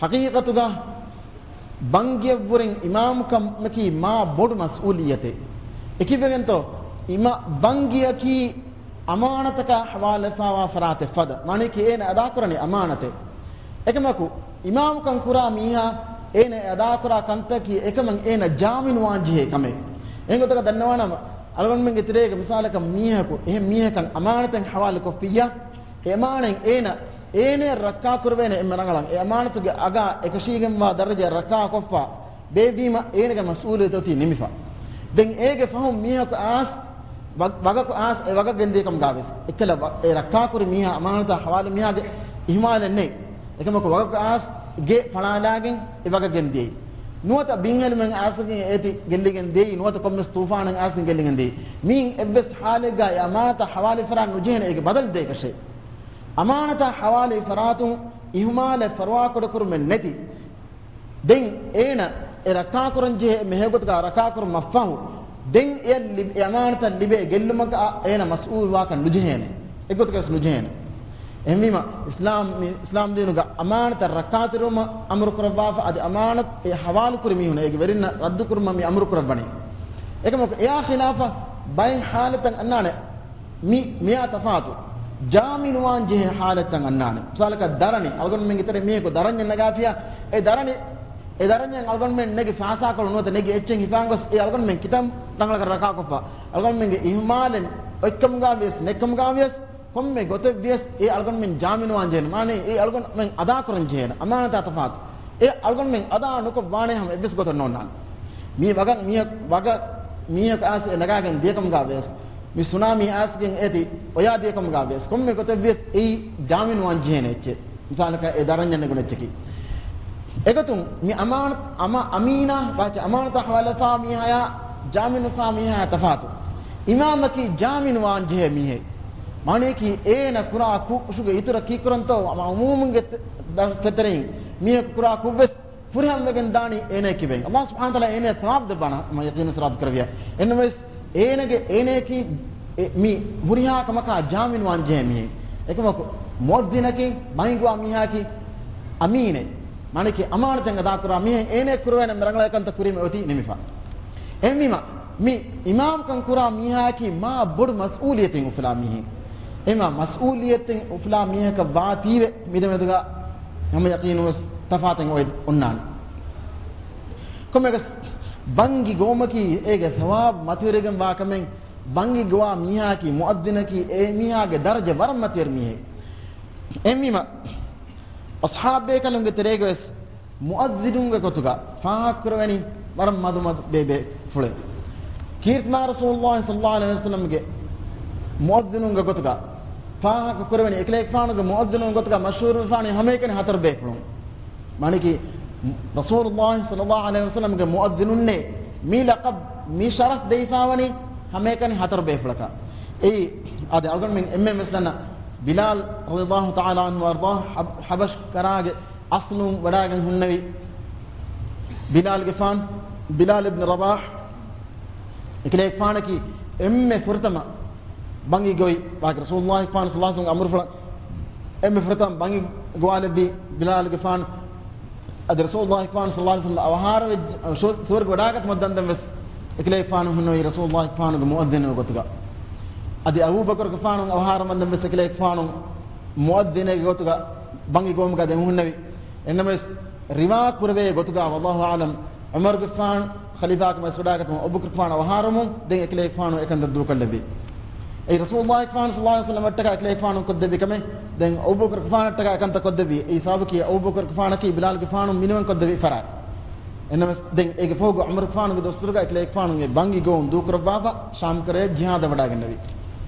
ޙަޤީޤަތުގަ ބަންގިޔަށްވުރެން އިމާމުކަމަކީ މާ ބޮޑު މަސްއޫލިއްޔަތެއް. އެކިވެގެންތޯ، އިމާ-، ބަންގިއަކީ އަމާނަތަކާ ޙަވާލުވެފާވާ ފަރާތެއް ފަދަ. މާނައަކީ އޭނަ އަދާކުރަނީ އަމާނަތެއް. އެކަމަކު، އިމާމުކަން ކުރާ މީހާ އޭނަ އެ އަދާކުރާ ކަންތަކީ އެކަމަށް އޭނަ ޖާމިނުވާންޖެހޭ ކަމެއް. އެހެން ގޮތަކަށް ދަންނަވާނަމަ، އަޅުގަނޑުމެންގެ ތެރޭގަ މިސާލަކަށް މީހަކު އެހެން މީހަކަށް އަމާނަތެއް ޙަވާލުކޮށްފިއްޔާ، އެ އަމާނަތް އޭނަ، އޭނަ ރައްކާކުރެވޭނެ އެންމެ ރަނގަޅަށް. އެ އަމާނަތުގެ އަގާ އެކަށީގެންވާ ދަރަޖައަށް ރައްކާކޮށްފަ ބޭއްވީމަ އޭނަގެ މަސްއޫލިއްޔަތު އޮތީ ނިމިފަ. ދެން އޭގެ ފަހުން މީހަކު އައިސް ވަ-، ވަގަކު އައިސް އެ ވަގަށް ގެންދިޔަކަމުގަ ވެސް، އެއްކަލަ ވަ-، އެ ރައްކާކުރި މީހާ އަމާނަތާ ޙަވާލު މީހާގެ އިހުމާލެއް ނެތް. އެކަމަކު ވަގަކު އައިސް ގެ ފަޅާލާގެން އެ ވަގަށް ގެންދިޔައީ. ނުވަތަ ބިންހެލުމެއް އައިސްގެން އޭތި ގެއްލިގެން ދިޔައީ، ނުވަތަ ކޮންމެސް ތޫފާނެއް އައިސްގެން ގެއްލިގެން ދިޔައީ. މިއިން އެއްވެސް ޙާލެއްގަ އެ އަމާނަތާ ޙަވާލު ފަރާތް ނުޖެހޭނެ އޭގެ ބަދަލު ދޭކަށެއް. އަމާނަތާ ޙަވާލު ފަރާތުން އިހުމާލެއް ފަރުވާކުޑަކުރުމެއް ނެތި. ދެން އޭނަ އެ ރައްކާކުރަން ޖެހޭ އެންމެ ހެޔޮ ގޮތުގަ ރައްކާކުރުމަށްފަހު، ދެން އެ ލިބ-، އެ އަމާނަތަށް ލިބޭ ގެއްލުމަކަށް އޭނަ މަސްއޫލުވާކަށް ނުޖެހޭނެ. އެއްގޮތަކަސް ނުޖެހޭނެ. އެހެންވީމަ، އިސްލާމް، މި އިސްލާމް ދީނުގަ އަމާނަތަށް ރައްކާތެރިވުމަށް އަމުރު ކުރައްވާފަ، އަދި އަމާނަތް އެ ޙަވާލުކުރި މީހުން އޭގެ ވެރިންނަށް ރައްދުކުރުމަށް މި އަމުރު ކުރައްވަނީ. އެކަމަކު އެއާ ޚިލާފަށް ބައެއް ޙާލަތްތައް އަންނާނެ. މި، މިއާ ތަފާތު. ޖާމިނުވާން ޖެހޭ ޙާލަތްތައް އަންނާނެ. މިސާލަކަށް ދަރަނި، އަޅުގަނޑުމެންގެ ތެރޭ މީހަކު ދަރަންޏެއް ނަގާފިޔާ، އެ ދަރަނި، އެ ދަރަންޏެއް އަޅުގަނޑުމެން ނެގި ފާސާކޮޅު ނުވަތަ ނެގި އެއްޗެއް ހިފާން ގޮސް، އެ އަޅުގަނޑުމެން ކިތަން ރަނގަޅަކަށް ރައްކާކޮށްފަ. އަޅުގަނޑުމެންގެ އިހުމާލެއް އޮތްކަމުގަ ވިޔަސް، ނެތްކަމުގަ ވިޔަސް، ކޮންމެ ގޮތެއް ވިޔަސް، އެ އަޅުގަނޑުމެން ޖާމިނުވާން ޖެހޭނެ. މާނައީ، އެ އަޅުގަނޑުމެން އަދާކުރަން ޖެހޭނެ. އަމާނަތާ ތަފާތު. އެ އަޅުގަނޑުމެން އަދާ ނުކޮށް ވާނޭ ހަމަ އެއްވެސް ގޮތެއް ނޯންނާނެ. މީ ވަގަށް މީހަކު، ވަގަށް މީހަކު އައިސް އެ ނަގާގެން ދިޔަކަމުގަ ވިޔަސް، މި ސުނާމީ އައިސްގެން އޭތި އޮޔާ ދިޔަކަމުގަ ވިޔަސް، ކޮންމެ ގޮތެއް ވިޔަސް އެއީ ޖާމިނުވާން ޖެހޭނެ އެއްޗެއް. މިސާލަކަށް އެ ދަރަންޏަށް ނެގުނު އެއްޗަކީ. އެގޮތުން މި އަމާނަ-، އަމާ-، އަމީނާ ވާކި އަމާނަތާ ޙަވާލުވެފާ މީހާޔާ ޖާމިނުވެފާ މީހާޔާ ތަފާތު. އިމާމަކީ ޖާމިނުވާން ޖެހޭ މީހެއް. މާނައަކީ އޭނަ ކުރާ ކުށުގެ އިތުރަށް ކީއްކުރަންތޯ، އަމާ އުމޫމުންގެ ތެ-، ދަ-، ފެތެރެއިން މީހަކު ކުރާ ކުށްވެސް ފުރިހަމަވެގެން ދާނީ އޭނައަކީ ވެގެން. ﷲ ސުބްޙާނަހޫ ވަތަޢާލާ އޭނަޔަށް ޘަވާބު ދެއްވާނެ ހަމަ ޔަޤީނު ސިރާތު ކުރެވިޔާ. އެހެންނަމަވެސް، އޭނަގެ، އޭނައަކީ އެ، މި ހުރިހާ ކަމަކާ ޖާމިނުވާން ޖެހޭ މީހެއް. އެކަމަކު، މުއައްޒިނަކީ، ބަންގި ގޮވާ މީހާއަކީ، އަމީނެއް. މާނައަކީ، އަމާނަތެއް އަދާކުރާ މީހެއް، އޭނައަށް ކުރެވޭނެ އެންމެ ރަނގަޅަށް ކަންތައް ކުރީމަ އޮތީ ނިމިފަ. އެހެންވީމަ، މި އިމާމްކަން ކުރާ މީހާއަކީ މާ ބޮޑު މަސްއޫލިއްޔަތެއް އުފުލާ މީހެއް. އެހެންވީމަ، މަސްއޫލިއްޔަތެއް އުފުލާ މީހަކަށް ވާތީވެ، މިދެމެދުގަ ހަމަ ޔަޤީނުންވެސް ތަފާތެއް އޮތް އޮންނާނެ. ކޮންމެއަކަސް، ބަންގި ގޮވުމަކީ އޭގެ ސަވާބު މަތިވެރިވެގެންވާ ކަމެއް. ބަންގި ގޮވާ މީހާއަކީ، މުއައްޒިނަކީ، އެ މީހާގެ ދަރަޖަ ވަރަށް މަތިވެރި މީހެއް. އެހެންވީމަ، އަޞްޙާބުބޭކަލުންގެ ތެރޭގަވެސް މުއައްޒިނުންގެ ގޮތުގަ، ފާހަގަކުރެވެނީ ވަރަށް މަދުމަދު ބޭބޭފުޅެއް. ކީރިތިމާ ރަސޫލުﷲ ޞައްލަﷲ ޢަލައިހި ވަސައްލަމްގެ މުއައްޒިނުންގެ ގޮތުގަ ފާހަގަކުރެވެނީ، އެކަލޭގެފާނުގެ މުއައްޒިނުންގެ ގޮތުގަ މަޝްހޫރުވެފާނީ ހަމައެކަނި ހަތަރު ބޭފުޅުން. މާނައަކީ، ރަސޫލުﷲ ޞައްލަﷲ ޢަލައިހި ވަސައްލަމްގެ މުއައްޒިނުންނޭ މި ލަޤަބް، މި ޝަރަފް ދެވިފާވަނީ ހަމައެކަނި ހަތަރު ބޭފުޅަކަށް. އެއީ، އާދެ، އަޅުގަނޑުމެން އެންމެން ވެސް ދަންނަ، ބިލާލް ރަޟިޔަﷲ ތަޢާލާ ޢަންހު ވައަރްޟާ، ޙަބް-، ޙަބަޝް ކަރާގެ އަސްލުން ވަޑާގެން ހުންނެވި ބިލާލްގެފާނު، ބިލާލް އިބްނު ރަބާޙް، އެކަލޭގެފާނަކީ އެންމެ ފުރަތަމަ ބަނގި ގޮވި، ވާހަކަ ރަސޫލުﷲ ފާނު ޞައްލަﷲ ޢަލައިހި ވަސައްލަމްގެ އަމުރުފުޅަށް އެންމެ ފުރަތަމަ ބަނގި ގޮވާލެއްވި ބިލާލްގެފާނު. އަދި ރަސޫލުﷲ ފާނު ޞައްލަﷲ ޢަލައިހި ވަސައްލަމް އަވަހާރަވެ، ސުވަރުގެ ވަޑާގަތުމަށް ދަންދަން ވެސް އެކަލޭގެފާނު ހުންނެވީ ރަސޫލުﷲ ފާނުގެ މުއައްޒިނުގެ ގޮތުގަ. އަދި އަބޫބަކުރުގެފާނު އަވަހާރަމަންދަން ވެސް އެކަލޭގެފާނު މުއައްޒިނެއްގެ ގޮތުގަ ބަނގި ގޮވުމުގަ ދެމިހުންނެވި. އެންނަމަވެސް، ރިވާ ކުރެވޭ ގޮތުގަ، ވައްލާހު އަޢުލަމް، ޢުމަރުގެފާނު ޚަލީފާކަމަށް ވެސް ވަޑާގަތުމަށް އަބޫބަކުރުގެފާނު އަވަހާރަވުމުން ދެން އެކަލޭގެފާނު އެކަންތައް ދޫކޮށްލެއްވި. އެއީ ރަސޫލުﷲ ފާނު ޞައްލަﷲ ޢަލައިހި ވަސައްލަމަށްޓަކާ އެކަލޭގެފާނު ކޮށްދެއްވި ކަމެއް. ދެން އަބޫބަކުރުގެފާނަށްޓަކާ އެކަންތައް ކޮށްދެއްވި. އެއީ ސަބަބަކީ އަބޫބަކުރުގެފާނަކީ ބިލާލްގެފާނު މިނިވަން ކޮށްދެއްވި ފަރާތް. އެންނަމަވެސް، ދެން އޭގެ ފަހުގަ ޢުމަރުގެފާނުގެ ދުވަސްވަރުގަ އެކަލޭގެފާނުގެ ބަނގި ގޮވުން ދޫކުރައްވާފަ، ޝާމްކަރައަށް ޖިހާދަށް ވަޑާގެންނެވި.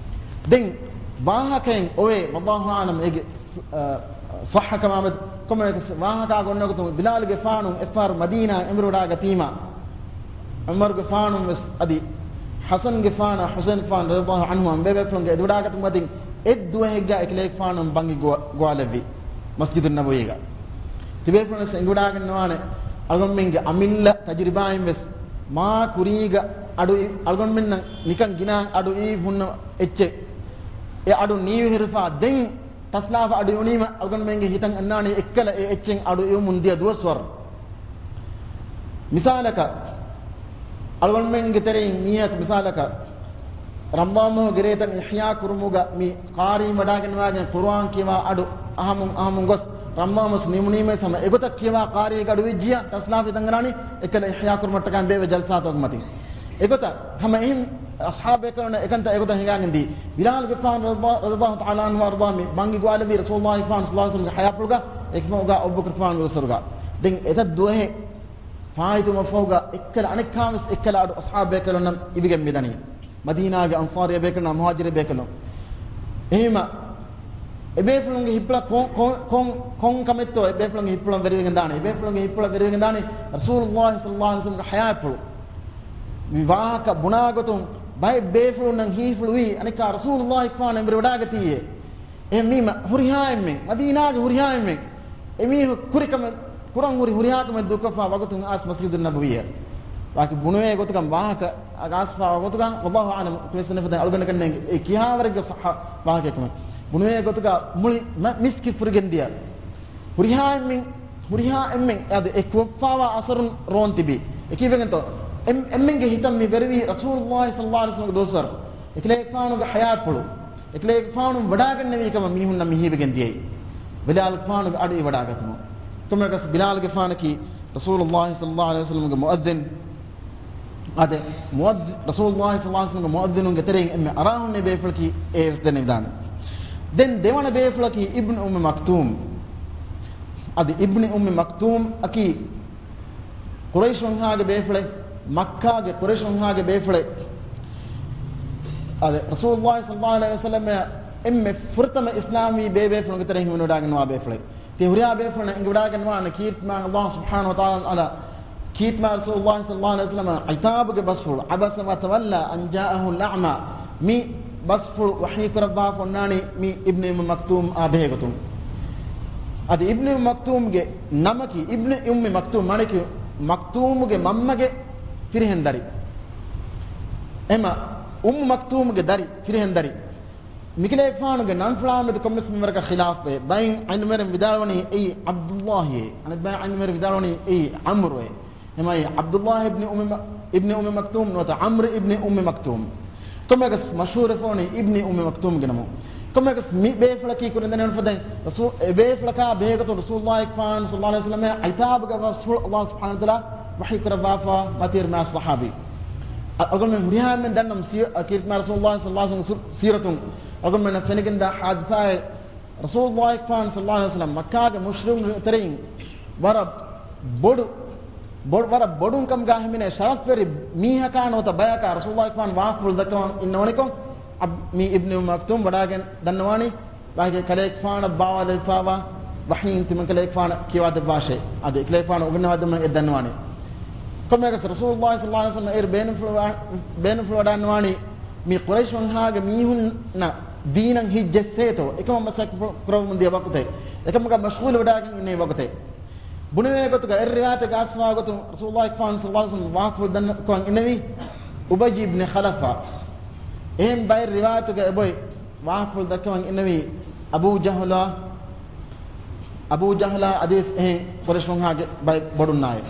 ދެން ވާހަކައެއް އޮވޭ، ވައްލާހު އަޢުލަމް، އޭގެ ސް-، އަ، ޞައްޙަކަމާމެދު. ކޮންމެއަކަސް ވާހަކަ އޮންނަ ގޮތުން ބިލާލްގެފާނު އެއްފަހަރު މަދީނާއަށް އެނބުރިވަޑާގަތީމާ، ޢުމަރުގެފާނު ވެސް އަދި ޙަސަންގެފާނާ ޙުސައިންގެފާނު ރަޟިޔަﷲ ޢަންހުމާ އެނބޭބޭފުޅުންގެ އެދިވަޑާގަތުމަށް އެއްދުވަހެއްގަ އެކަލޭގެފާނު ބަނގި ގޮ-، ގޮވާލެއްވި މަސްޖިދުއް ނަބަވީގަ. ތިބޭފުޅުން ވެސް އެނގިވަޑާގަންނަވާނެ، އަޅުގަނޑުމެންގެ އަމިއްލަ ތަޖުރިބާއިން ވެސް މާ ކުރީގަ އަޑު އި-، އަޅުގަނޑުމެންނަށް ނިކަން ގިނަ އަޑު އިވި ހުންނަ އެއްޗެއް. އެ އަޑު ނީވި ހިރުފާ ދެން ޓަސްލާފަ އަޑު އިވުނީމަ، އަޅުގަނޑުމެންގެ ހިތަށް އަންނާނީ އެއްކަލަ އެ އެއްޗެއް އަޑު އިވުމުން ދިޔަ ދުވަސްވަރު. މިސާލަކަށް، އަޅުގަނޑުމެންގެ ތެރެއިން މީހަކު މިސާލަކަށް، ރަމަޟާން މަހުގެ ރޭތައް އިޙްޔާ ކުރުމުގަ މި ޤާރީ ވަޑާގަންނަވާގެން ޤުރުއާން ކިޔަވާ އަޑު އަހަމުން އަހަމުން ގޮސް، ރަމަޟާން މަސް ނިމުނީމަ ވެސް ހަމަ އެގޮތަށް ކިޔަވާ ޤާރީގެ އަޑު އިވިއްޖިޔާ ޓަސްލާފަ ހިތަށް އަންނާނީ އެއްކަލަ އިޙްޔާ ކުރުމަށްޓަކާ ބޭއްވޭ ޖަލްސާތަކުގެ މަތިން. އެގޮތަށް ހަމަ އެހެން އަޞްޙާބު ބޭކަލުންނަށް އެކަންތައް އެގޮތަށް ހިނގާގެން ދީ. ބިލާލްގެފާނު ރަޟިޔަﷲ، ރަޟިޔަﷲ ތަޢާލާ ޢަންހު ވައަރްޟާ މި ބަންގި ގޮވާލެއްވީ ރަސޫލުﷲ ފާނު ޞައްލަﷲ ޢަލައިހި ވަސައްލަމްގެ ޙަޔާތްޕުޅުގަ، އެކަމުގަ އަބޫބަކުރު ފާނުގެ ދުވަސްވަރުގަ. ދެން އެތައް ދުވަހެއް ފާއިތުވުމަށްފަހުގަ އެއްކަލަ އަނެއްކާވެސް އެއްކަލަ އަޑު އަޞްޙާބު ބޭކަލުންނަށް އިވިގެން މިދަނީ. މަދީނާގެ އަންޞާރީ ބޭކަލުންނާ މުހާޖިރު ބޭކަލުން. އެހެންވީމަ، އެބޭފުޅުންގެ ހިތްޕުޅަށް ކޮން، ކޮން، ކޮން، ކޮން ކަމެއްތޯ އެބޭފުޅުންގެ ހިތްޕުޅަށް ވެރިވެގެން ދާނެ؟ އެބޭފުޅުންގެ ހިތްޕުޅަށް ވެރިވެގެން ދާނީ ރަސޫލުﷲ ޞައްލަﷲ ޢަލައިހި ވަސައްލަމްގެ ޙަޔާތްޕުޅު. މި ވާހަކަ ބުނާ ގޮތުން ބައެއް ބޭފުޅުންނަށް ހީފުޅުވީ އަނެއްކާ ރަސޫލުﷲ ފާނު އެނބުރި ވަޑާގަތީއޭ. އެހެންވީމަ ހުރިހާ އެންމެން، މަދީނާގެ ހުރިހާ އެންމެން، އެމީހުން ކުރިކަމެއް، ކުރަން ހުރި ހުރިހާ ކަމެއް ދޫކޮށްފާ ވަގުތުން އައިސް މަސްޖިދުއް ނަބަވީއަށް. ވާކި ބުނުވޭ ގޮތުގަ ވާހަކަ އަގާސްފާ ވަގުތުގަ، ވައްލާހު އަޢުލަމް، ކުރިއަށް ސަންނަފަތަން އަޅުގަނޑަކަށް ނޭނގެ އެ ކިހާވަރެއްގެ ޞައްޙަ ވާހަކައެއް ކަމެއް. ބުނުވޭ ގޮތުގަ މުޅި މަ-، މިސްކި ފުރިގެން ދިޔަ. ހުރިހާ އެންމެން، ހުރިހާ އެންމެން އަދި އެ ކުވައްފާވާ އަސަރުން ރޯން ތިބި. އެކީވެގެންތޯ؟ އެން-، އެންމެންގެ ހިތަށް މި ވެރިވީ ރަސޫލުﷲ ޞައްލަﷲ ޢަލައިހި ވަސައްލަމްގެ ދުވަސްވަރު. އެކަލޭގެފާނުގެ ޙަޔާތްޕުޅު. އެކަލޭގެފާނު ވަޑާގަންނެވީ ކަމަށް މީހުންނަށް މި ހީވެގެން ދިޔައީ. ބިލާލްގެފާނުގެ އަޑު އިވިވަޑާގަތުމުން. ކޮންމެއަކަސް ބިލާލްގެފާނަކީ ރަސޫލުﷲ ޞައްލަﷲ ޢަލައިހި ވަސައްލަމްގެ މުއައްޒިން. އާދެ، މުއައްޒި-، ރަސޫލުﷲ ޞައްލަﷲ ޢަލައިހި ވަސައްލަމްގެ މުއައްޒިނުންގެ ތެރެއިން އެންމެ އަރާހުންނެވި ބޭފުޅަކީ އޭވެސް ދެނެވިދާނެ. ދެން ދެވަނަ ބޭފުޅަކީ އިބްނު އުއްމި މަކްތޫމް. އަދި އިބްނު އުއްމި މަކްތޫމް އަކީ ޤުރައިޝުންހާގެ ބޭފުޅެއް، މައްކާގެ ޤުރައިޝުންހާގެ ބޭފުޅެއް. އާދެ، ރަސޫލުﷲ ޞައްލަﷲ ޢަލައިހި ވަސައްލަމް އެންމެ ފުރަތަމަ އިސްލާމްވީ ބޭބޭފުޅުންގެ ތެރެއިން ހިމެނިވަޑާގަންނަވާ ބޭފުޅެއް. ތި ހުރިހާ ބޭފުޅުން އެނގިވަޑާގަންނަވާނެ ކީރިތި މާތް ﷲ ސުބްޙާނަހޫ ވަތަޢާލާ ކީރިތި މާތް ރަސޫލުﷲ ޞައްލަﷲ ޢަލައިހި ވަސައްލަމް ޢިތާބުގެ ބަސްފުޅު، عبس وتولى أن جاءه الأعمى، މި ބަސްފުޅު ވަޙީ ކުރައްވާފަ އޮންނާނީ މި އިބްނު އުއްމި މަކްތޫމް އާ ބެހޭގޮތުން. އަދި އިބްނު އުއްމި މަކްތޫމްގެ ނަމަކީ އިބްނު އުއްމި މަކްތޫމް، މާނައަކީ މަކްތޫމުގެ މަންމަގެ ފިރިހެންދަރި. އެމަ އުއްމު މަކްތޫމުގެ ދަރި، ފިރިހެންދަރި. މިކަލޭގެފާނުގެ ނަންފުޅާމެދު ކޮންމެސް މިންވަރަކަށް ޚިލާފްވޭ. ބައެއް ޢިލްމުވެރިން ވިދާޅުވަނީ އެއީ ޢަބްދުﷲއޭ. އަނެއް ބައެއް ޢިލްމުވެރިން ވިދާޅުވަނީ އެއީ ޢަމްރުއޭ. އެމައި ޢަބްދުﷲ އިބްނި އުއްމި މަ-، އިބްނި އުއްމި މަކްތޫމް ނުވަތަ ޢަމްރު އިބްނި އުއްމި މަކްތޫމް. ކޮންމެއަކަސް މަޝްހޫރުވެފަ ވަނީ އިބްނި އުއްމި މަކްތޫމްގެ ނަމުން. ކޮންމެއަކަސް މި ބޭފުޅަކީ ކުރިން ދެނެވެން ފަދައިން ރަސޫ-، އެ ބޭފުޅަކާ ބެހޭގޮތުން ރަސޫލުﷲ ފާން ޞައްލަﷲ ޢަލައިހި ވަސައްލަމް ޢިތާބުގެ ބަސްފުޅު ﷲ ސުބްޙާނަހޫ ވަތަޢާލާ ވަޙީ ކުރައްވާފަ މަތިވެރި މާތް ޞަޙާބީ. އަ-، އަޅުގަނޑުމެން ހުރިހާ އެންމެން ދަންނަމު ސީ-، އަ، ކީރިތި މާތް ރަސޫލުﷲ ޞައްލަﷲ ޢަލައިހި ވަސައްލަމްގެ ސު-، ސީރަތުން އަޅުގަނޑުމެންނަށް ފެނިގެންދާ ޙާދިސާއެއް. ރަސޫލުﷲ ފާން ޞައްލަﷲ ޢަލައިހި ވަސައްލަމް މައްކާގެ މުޝްރިކުންގެ ތެރެއިން ވަރަށް ބޮޑު، ބޮ-، ވަރަށް ބޮޑުން ކަމުގަ ހިމެނޭ ޝަރަފްވެރި މީހަކާ ނުވަތަ ބަޔަކާ ރަސޫލުﷲ ފާން ވާހަކަފުޅު ދައްކަވަން އިންނަވަނިކޮށް، އަބް-، މީ އިބްނު މަކްތޫމް ވަޑާގެން ދަންނަވާނީ، ވާހަކަ ކަލޭގެފާނަށް ބާވާލެވިފާވާ ވަޙީން ތިމަން ކަލޭގެފާނަށް ކިޔަވާދެއްވާށޭ. އަދި އެކަލޭގެފާނަށް އުނގެންނަވާދެމުން އެ ދަންނަވާނީ. ކޮންމެއަކަސް ރަސޫލުﷲ ޞައްލަﷲ ޢަލައިހި ވަސައްލަމް އޭރު ބޭނުންފުޅުވާ-، ބޭނުންފުޅުވަޑާންވާނީ މި ޤުރައިޝުންހާގެ މީހުންނަށް ދީނަށް ހިތްޖެއްސޭތޯ، އެކަމަށް މަސައްކަތް ކުރަމުން ދިޔަ ވަގުތެއް، އެކަމަކަށް މަޝްޣޫލު ވެޑާގެން އިންނެވި ވަގުތެއް. ބުނެވޭ ގޮތުގަ އެއް ރިވާޔަތެއް ގާސްވާ ގޮތުން ރަސޫލުﷲ ފާން ޞައްލަﷲ ޢަލައިހި ވަސައްލަމަ ވާހަކަފުޅު ދަންނަކަމަށް އިންނެވީ އުބައްޔި އިބްނި ޚަލަފާ. އެހެން ބައެއް ރިވާޔަތުގަ އެބޮތް ވާހަކަފުޅު ދައްކަމަށް އިންނެވީ އަބޫ ޖަހުލާ، އަބޫ ޖަހުލާ އަދިވެސް އެހެން ޤުރައިޝުންހާގެ ބައެއް ބޮޑުންނާއި.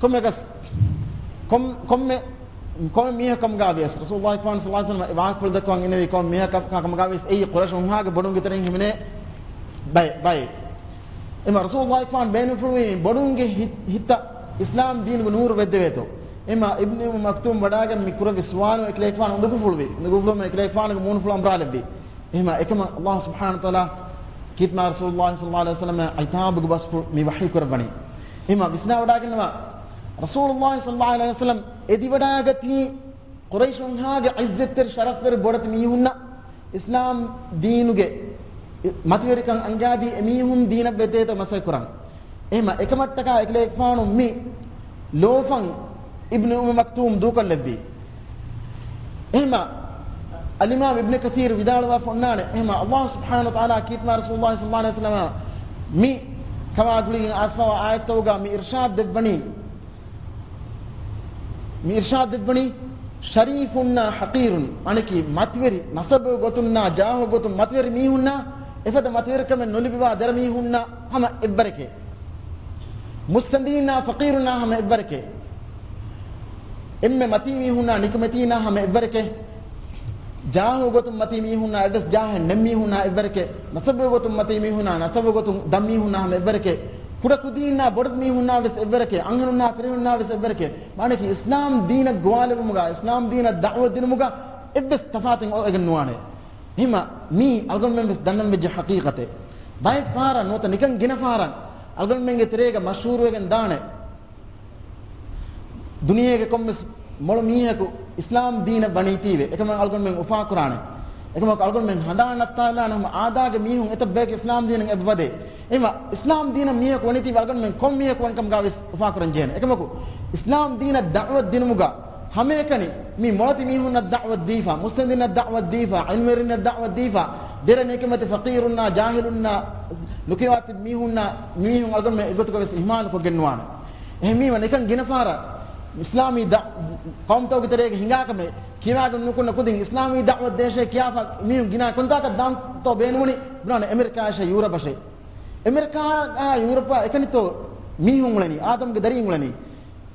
ކޮންމެކަސް، ކޮން، ކޮންމެ، ކޮންމެ މީހަކަމުގަ ވިޔަސް، ރަސޫލުﷲ ފާން ޞައްލަﷲ ޢަލައިހި ވަސައްލަމަ ވާހަކަފުޅު ދައްކަމަށް އިންނެވީ ކޮންމެ މީހަކަމުގަ ވިޔަސް، އެއީ ޤުރައިޝުންހާގެ ބޮޑުންގެ ތެރެއިން ހިމެނޭ ބައެއް، ބައެއް. އެމަ ރަސޫލުﷲ ފާން ބޭނުންފުޅުވީ ބޮޑުންގެ ހިތް، ހިތަށް އިސްލާމް ދީނުގެ ނޫރު ވެއްދެވޭތޯ. އެމަ އިބްނު އުއްމު މަކްތޫމް ވަޑާގެން މި ކުރެއްވި ސުވާލު އެކަލޭގެފާނު އުނދަގޫފުޅުވި. އުނދަގޫފުޅުވުމަށް އެކަލޭގެފާނުގެ މޫނުފުޅު އަނބުރާލެއްވި. އެހެމަ އެކަމަށް ﷲ ސުބްޙާނަހޫ ވަތަޢާލާ ކީރިތިމާ ރަސޫލުﷲ ޞައްލަﷲ ޢަލައިހި ވަސައްލަމަ ޢިތާބުގެ ވަޞްފު މި ވަޙީ ކުރައްވަނީ. އެހެމަ ވިސްނާވަޑާގަންނަވާ، ރަސޫލުﷲ ޞައްލަﷲ ޢަލައިހި ވަސައްލަމަ އެދިވަޑާގަތީ ޤުރައިޝުންހާގެ ޢިއްޒަތްތެރި ޝަރަފްވެރި ބޮޑެތި މީހުންނަށް އިސްލާމް ދީނުގެ މަތިވެރިކަން އަންގާދީ އެމީހުން ދީނަށް ވެއްދޭތޯ މަސައްކަތް ކުރަން. އެހެމަ އެކަމަށްޓަކާ އެކަލޭގެފާނު މި ލޯފަން އިބްނު އުއްމު މަކްތޫމް ދޫކޮށްލެއްވީ. އެހެމަ އަލްއިމާމް އިބްނު ކަސީރު ވިދާޅުވާފަ އޮންނާނެ، އެހެމަ ﷲ ސުބްޙާނަހޫ ވަތަޢާލާ ކީރިތިމާ ރަސޫލުﷲ ޞައްލަﷲ ޢަލައިހި ވަސައްލަމަ މި ކަމާ ގުޅިގެން އައިސްފަވާ އާޔަތްތަކުގަ މި އިރްޝާދު ދެއްވަނީ، މި އިރްޝާދު ދެއްވަނީ، ޝަރީފުންނާ ޙަޤީރުން، އަނެކީ މަތިވެރި ނަސަބު ގޮތުންނާ ޖާހު ގޮތުން މަތިވެރި މީހުންނާ، އެފަދަ މަތިވެރިކަމެއް ނުލިބިވާ ދެރަ މީހުންނާ ހަމަ އެއްވަރެކޭ. މުއްސަނދީންނާ ފަޤީރުންނާ ހަމަ އެއްވަރެކޭ. އެންމެ މަތީ މީހުންނާ ނިކަމެތީންނާ ހަމަ އެއްވަރެކޭ. ޖާހު ގޮތުން މަތީ މީހުންނާ އެއްވެސް ޖާހެއް ނެތް މީހުންނާ އެއްވަރެކޭ. ނަސަބު ގޮތުން މަތީ މީހުންނާ ނަސަބު ގޮތުން ދަށް މީހުންނާ ހަމަ އެއްވަރެކޭ. ކުޑަކުދީންނާ ބޮޑެތި މީހުންނާ ވެސް އެއްވަރެކޭ. އަންހެނުންނާ ފިރިހެނުންނާ ވެސް އެއްވަރެކޭ. މާނައަކީ އިސްލާމް ދީނަށް ގޮވާލެވުމުގަ، އިސްލާމް ދީނަށް ދަޢުވަތް ދިނުމުގަ އެއްވެސް ތަފާތެއް އޮވެގެން ނުވާނެ. އެހެމަ މީ އަޅުގަނޑުމެން ވެސް ދަންނަން ވެއްޖެ ޙަޤީޤަތެއް. ބައެއް ފަހަރަށް ނުވަތަ ނިކަން ގިނަ ފަހަރަށް އަޅުގަނޑުމެންގެ ތެރޭގަ މަޝްހޫރުވެގެން ދާނެ. ދުނިޔޭގެ ކޮންމެސް މޮޅު މީހަކު އިސްލާމް ދީނަށް ވަނީތީވެ، އެކަމަށް އަޅުގަނޑުމެން އުފާކުރާނެ. އެކަމަކު އަޅުގަނޑުމެން ހަނދާން ނައްތާލާނެ ހަމަ އާދާގެ މީހުން އެތައް ބަޔަކު އިސްލާމް ދީނަށް އެބަ ވަދޭ. އެހެމަ އިސްލާމް ދީނަށް މީހަކު ވަނީތީވެ އަޅުގަނޑުމެން ކޮން މީހަކު ވަންކަމުގަ ވެސް އުފާކުރަން ޖެހޭނެ. އެކަމަކު އިސްލާމް ދީނަށް ދަޢުވަތް ދިނުމުގަ ހަމައެކަނި މި މޮޅަތި މީހުންނަށް ދަޢުވަތް ދީފަ، މުއްސަނދިންނަށް ދަޢުވަތް ދީފަ، ޢިލްމުވެރިންނަށް ދަޢުވަތް ދީފަ، ދެރަ ނިކަމެތި ފަޤީރުންނާ، ޖާހިލުންނާ، ނުކިޔަވާތިބި މީހުންނާ، މީހުން އަޅުގަނޑުމެން އެގޮތުގަ ވެސް އިހްމާލުކޮށްގެން ނުވާނެ. އެހެންވީމަ ނިކަން ގިނަ ފަހަރަށް އިސްލާމީ ދަ-، ޤައުމުތަކުގެ ތެރޭގަ ހިނގާ ކަމެއް، ކިޔާގެން ނުކުންނަ ކުދިން އިސްލާމީ ދަޢުވަތް ދޭށޭ ކިޔާފަ މީހުން ގިނަ ކޮންތާކަށް ދާންތޯ ބޭނުމުނީ، ބުނާނެ އެމެރިކާއަށޭ ޔޫރަޕަށޭ. އެމެރިކާއާ ޔޫރަޕާ އެކަނިތޯ މީހުން އުޅެނީ، އާދަމްގެ ދަރީން އުޅެނީ.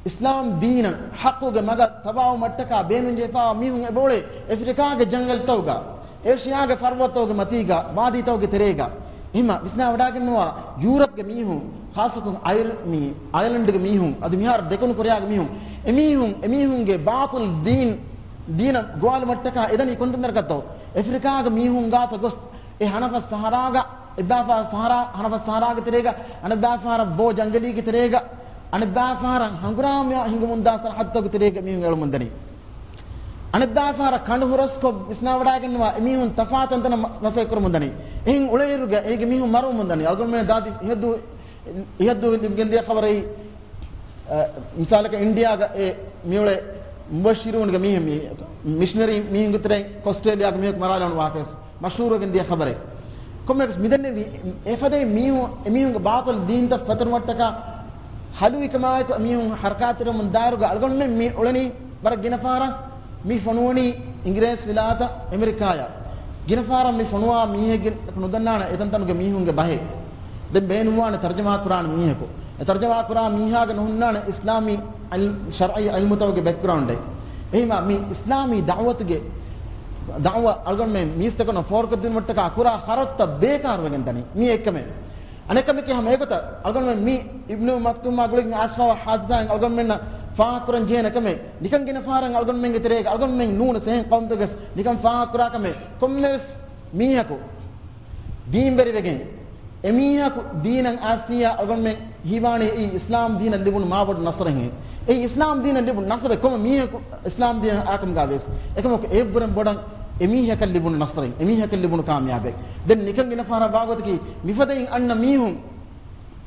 އިސްލާމް ދީނަށް ޙައްޤުގެ މަގަށް ތަބާވުމަށްޓަކާ ބޭނުންޖެހިފާ މީހުން އެބައުޅޭ އެފްރިކާގެ ޖަންގަލްތަކުގަ، އޭޝިޔާގެ ފަރުވަތުތަކުގެ މަތީގަ، ވާދީތަކުގެ ތެރޭގަ. އެހެމަ ވިސްނާވަޑާގަންނަވާ ޔޫރަޕްގެ މީހުން، ޚާއްޞަކޮށް އަޔަރް-، މި އަޔަލަންޑްގެ މީހުން، އަދި މިހާރު ދެކުނު ކޮރެޔާގެ މީހުން، އެމީހުން، އެމީހުންގެ ބާޠިލް ދީން، ދީނަށް ގޮވާލުމަށްޓަކާ އެދަނީ ކޮންތަންތަނަކަށްތޯ؟ އެފްރިކާގެ މީހުން ގާތަށް ގޮސް، އެ ހަނަފަސް ސަހަރާގަ، އެއްބާފާ ސަހަރާ، ހަނަފަސް ސަހަރާގެ ތެރޭގަ، އަނެއްބާފާރަށް ބޯ ޖަންގަލީގެ ތެރޭގަ، އަނެއްބާފާރަށް ހަނގުރާމަ ހިނގުމުންދާ ސަރަހައްދުގެ ތެރޭގަ މީހުން އެޅުމުންދަނީ. އަނެއްބާފާރަށް ކަނޑު ހުރަސްކޮށް ވިސްނާވަޑާގެންނަވާ އެމީހުން ތަފާތު ތަންތަނަށް މަ-، މަސައްކަތް ކުރަމުންދަނީ. އެހެން އުޅޭއިރުގަ އޭގެ މީހުން މަރުވަމުންދަނީ. އަޅުގަނޑުމެން ދާދި އިހަށްދޫ، އިހަށްދޫ ލިބިގެންދިޔަ ޚަބަރެއް، އަ، މިސާލަކަށް އިންޑިޔާގަ އެ މިއުޅޭ މުބައްޝިރޫންގެ މީހެއް މި-، މިޝަނަރީ މީހުންގެ ތެރެއިން އޮސްޓްރޭލިޔާގެ މީހަކު މަރާލާން ވާކަސް. މަޝްހޫރުވެގެން ދިޔަ ޚަބަރެއް. ކޮންމެވެސް މިދެންނެވި އެފަދައިން މީހުން، އެމީހުންގެ ބާޠިލް ދީންތައް ފެތުރުމަށްޓަކާ ހަލުވިކަމާއެކު އެމީހުން ހަރަކާތްތެރިވަމުން ދާއިރުގަ އަޅުގަނޑުމެން މި އުޅެނީ ވަރަށް ގިނަ ފަހަރަށް މި ފޮނުވަނީ އިނގިރޭސި ވިލާތަށް އެމެރިކާޔަށް. ގިނަ ފަހަރަށް މި ފޮނުވާ މީހެއްގެ ނުދަންނާނެ އެތަންތަނުގެ މީހުންގެ ބަހެއް. ދެން ބޭނުންވާނެ ތަރްޖަމާ ކުރާނެ މީހަކު. އެ ތަރްޖަމާ ކުރާ މީހާގެ ނުހުންނާނެ އިސްލާމީ އިލް-، ޝަރްޢީ ޢިލްމުތަކުގެ ބެކްގްރައުންޑެއް. އެހީމާ މި އިސްލާމީ ދަޢުވަތުގެ ދަޢުވަ އަޅުގަނޑުމެން މީސްތަކުންނަށް ފޯރުކޮށްދިނުމަށްޓަކާ ކުރާ ޚަރަދުތައް ބޭކާރުވެގެން ދަނީ. މީ އެއްކަމެއް. އަނެއްކަމަކީ ހަމަ އެގޮތަށް އަޅުގަނޑުމެން މި އިބްނު މަކްތޫމާ ގުޅިގެން އައިސްފާވާ ހާދިސާއިން އަޅުގަނޑުމެންނަށް ފާހަގަކުރަން ޖެހޭނެ ކަމެއް، ނިކަން ގިނަ ފަހަރަށް އަޅުގަނޑުމެންގެ ތެރޭގަ އަޅުގަނޑުމެން ނޫނަސް އެހެން ޤައުމުތަކުގަސް ނިކަން ފާހަގަކުރާ ކަމެއް. ކޮންމެވެސް މީހަކު ދީންވެރިވެގެން، އެމީހަކު ދީނަށް އައިސްއިއްޔާ އަޅުގަނޑުމެން ހީވާނީ އެއީ އިސްލާމް ދީނަށް ލިބުނު މާބޮޑު ނަޞްރެއް. އެއީ އިސްލާމް ދީނަށް ލިބުނު ނަޞްރެއް ކޮންމެ މީހަކު އިސްލާމް ދީނަށް އާކަމުގަ ވެސް. އެކަމަކު އެއަށްވުރެން ބޮޑަށް އެމީހަކަށް ލިބުނު ނަޞްރެއް، އެމީހަކަށް ލިބުނު ކާމިޔާބެއް. ދެން ނިކަން ގިނަ ފަހަރަށް ވާގޮތަކީ މިފަދައިން އަންނަ މީހުން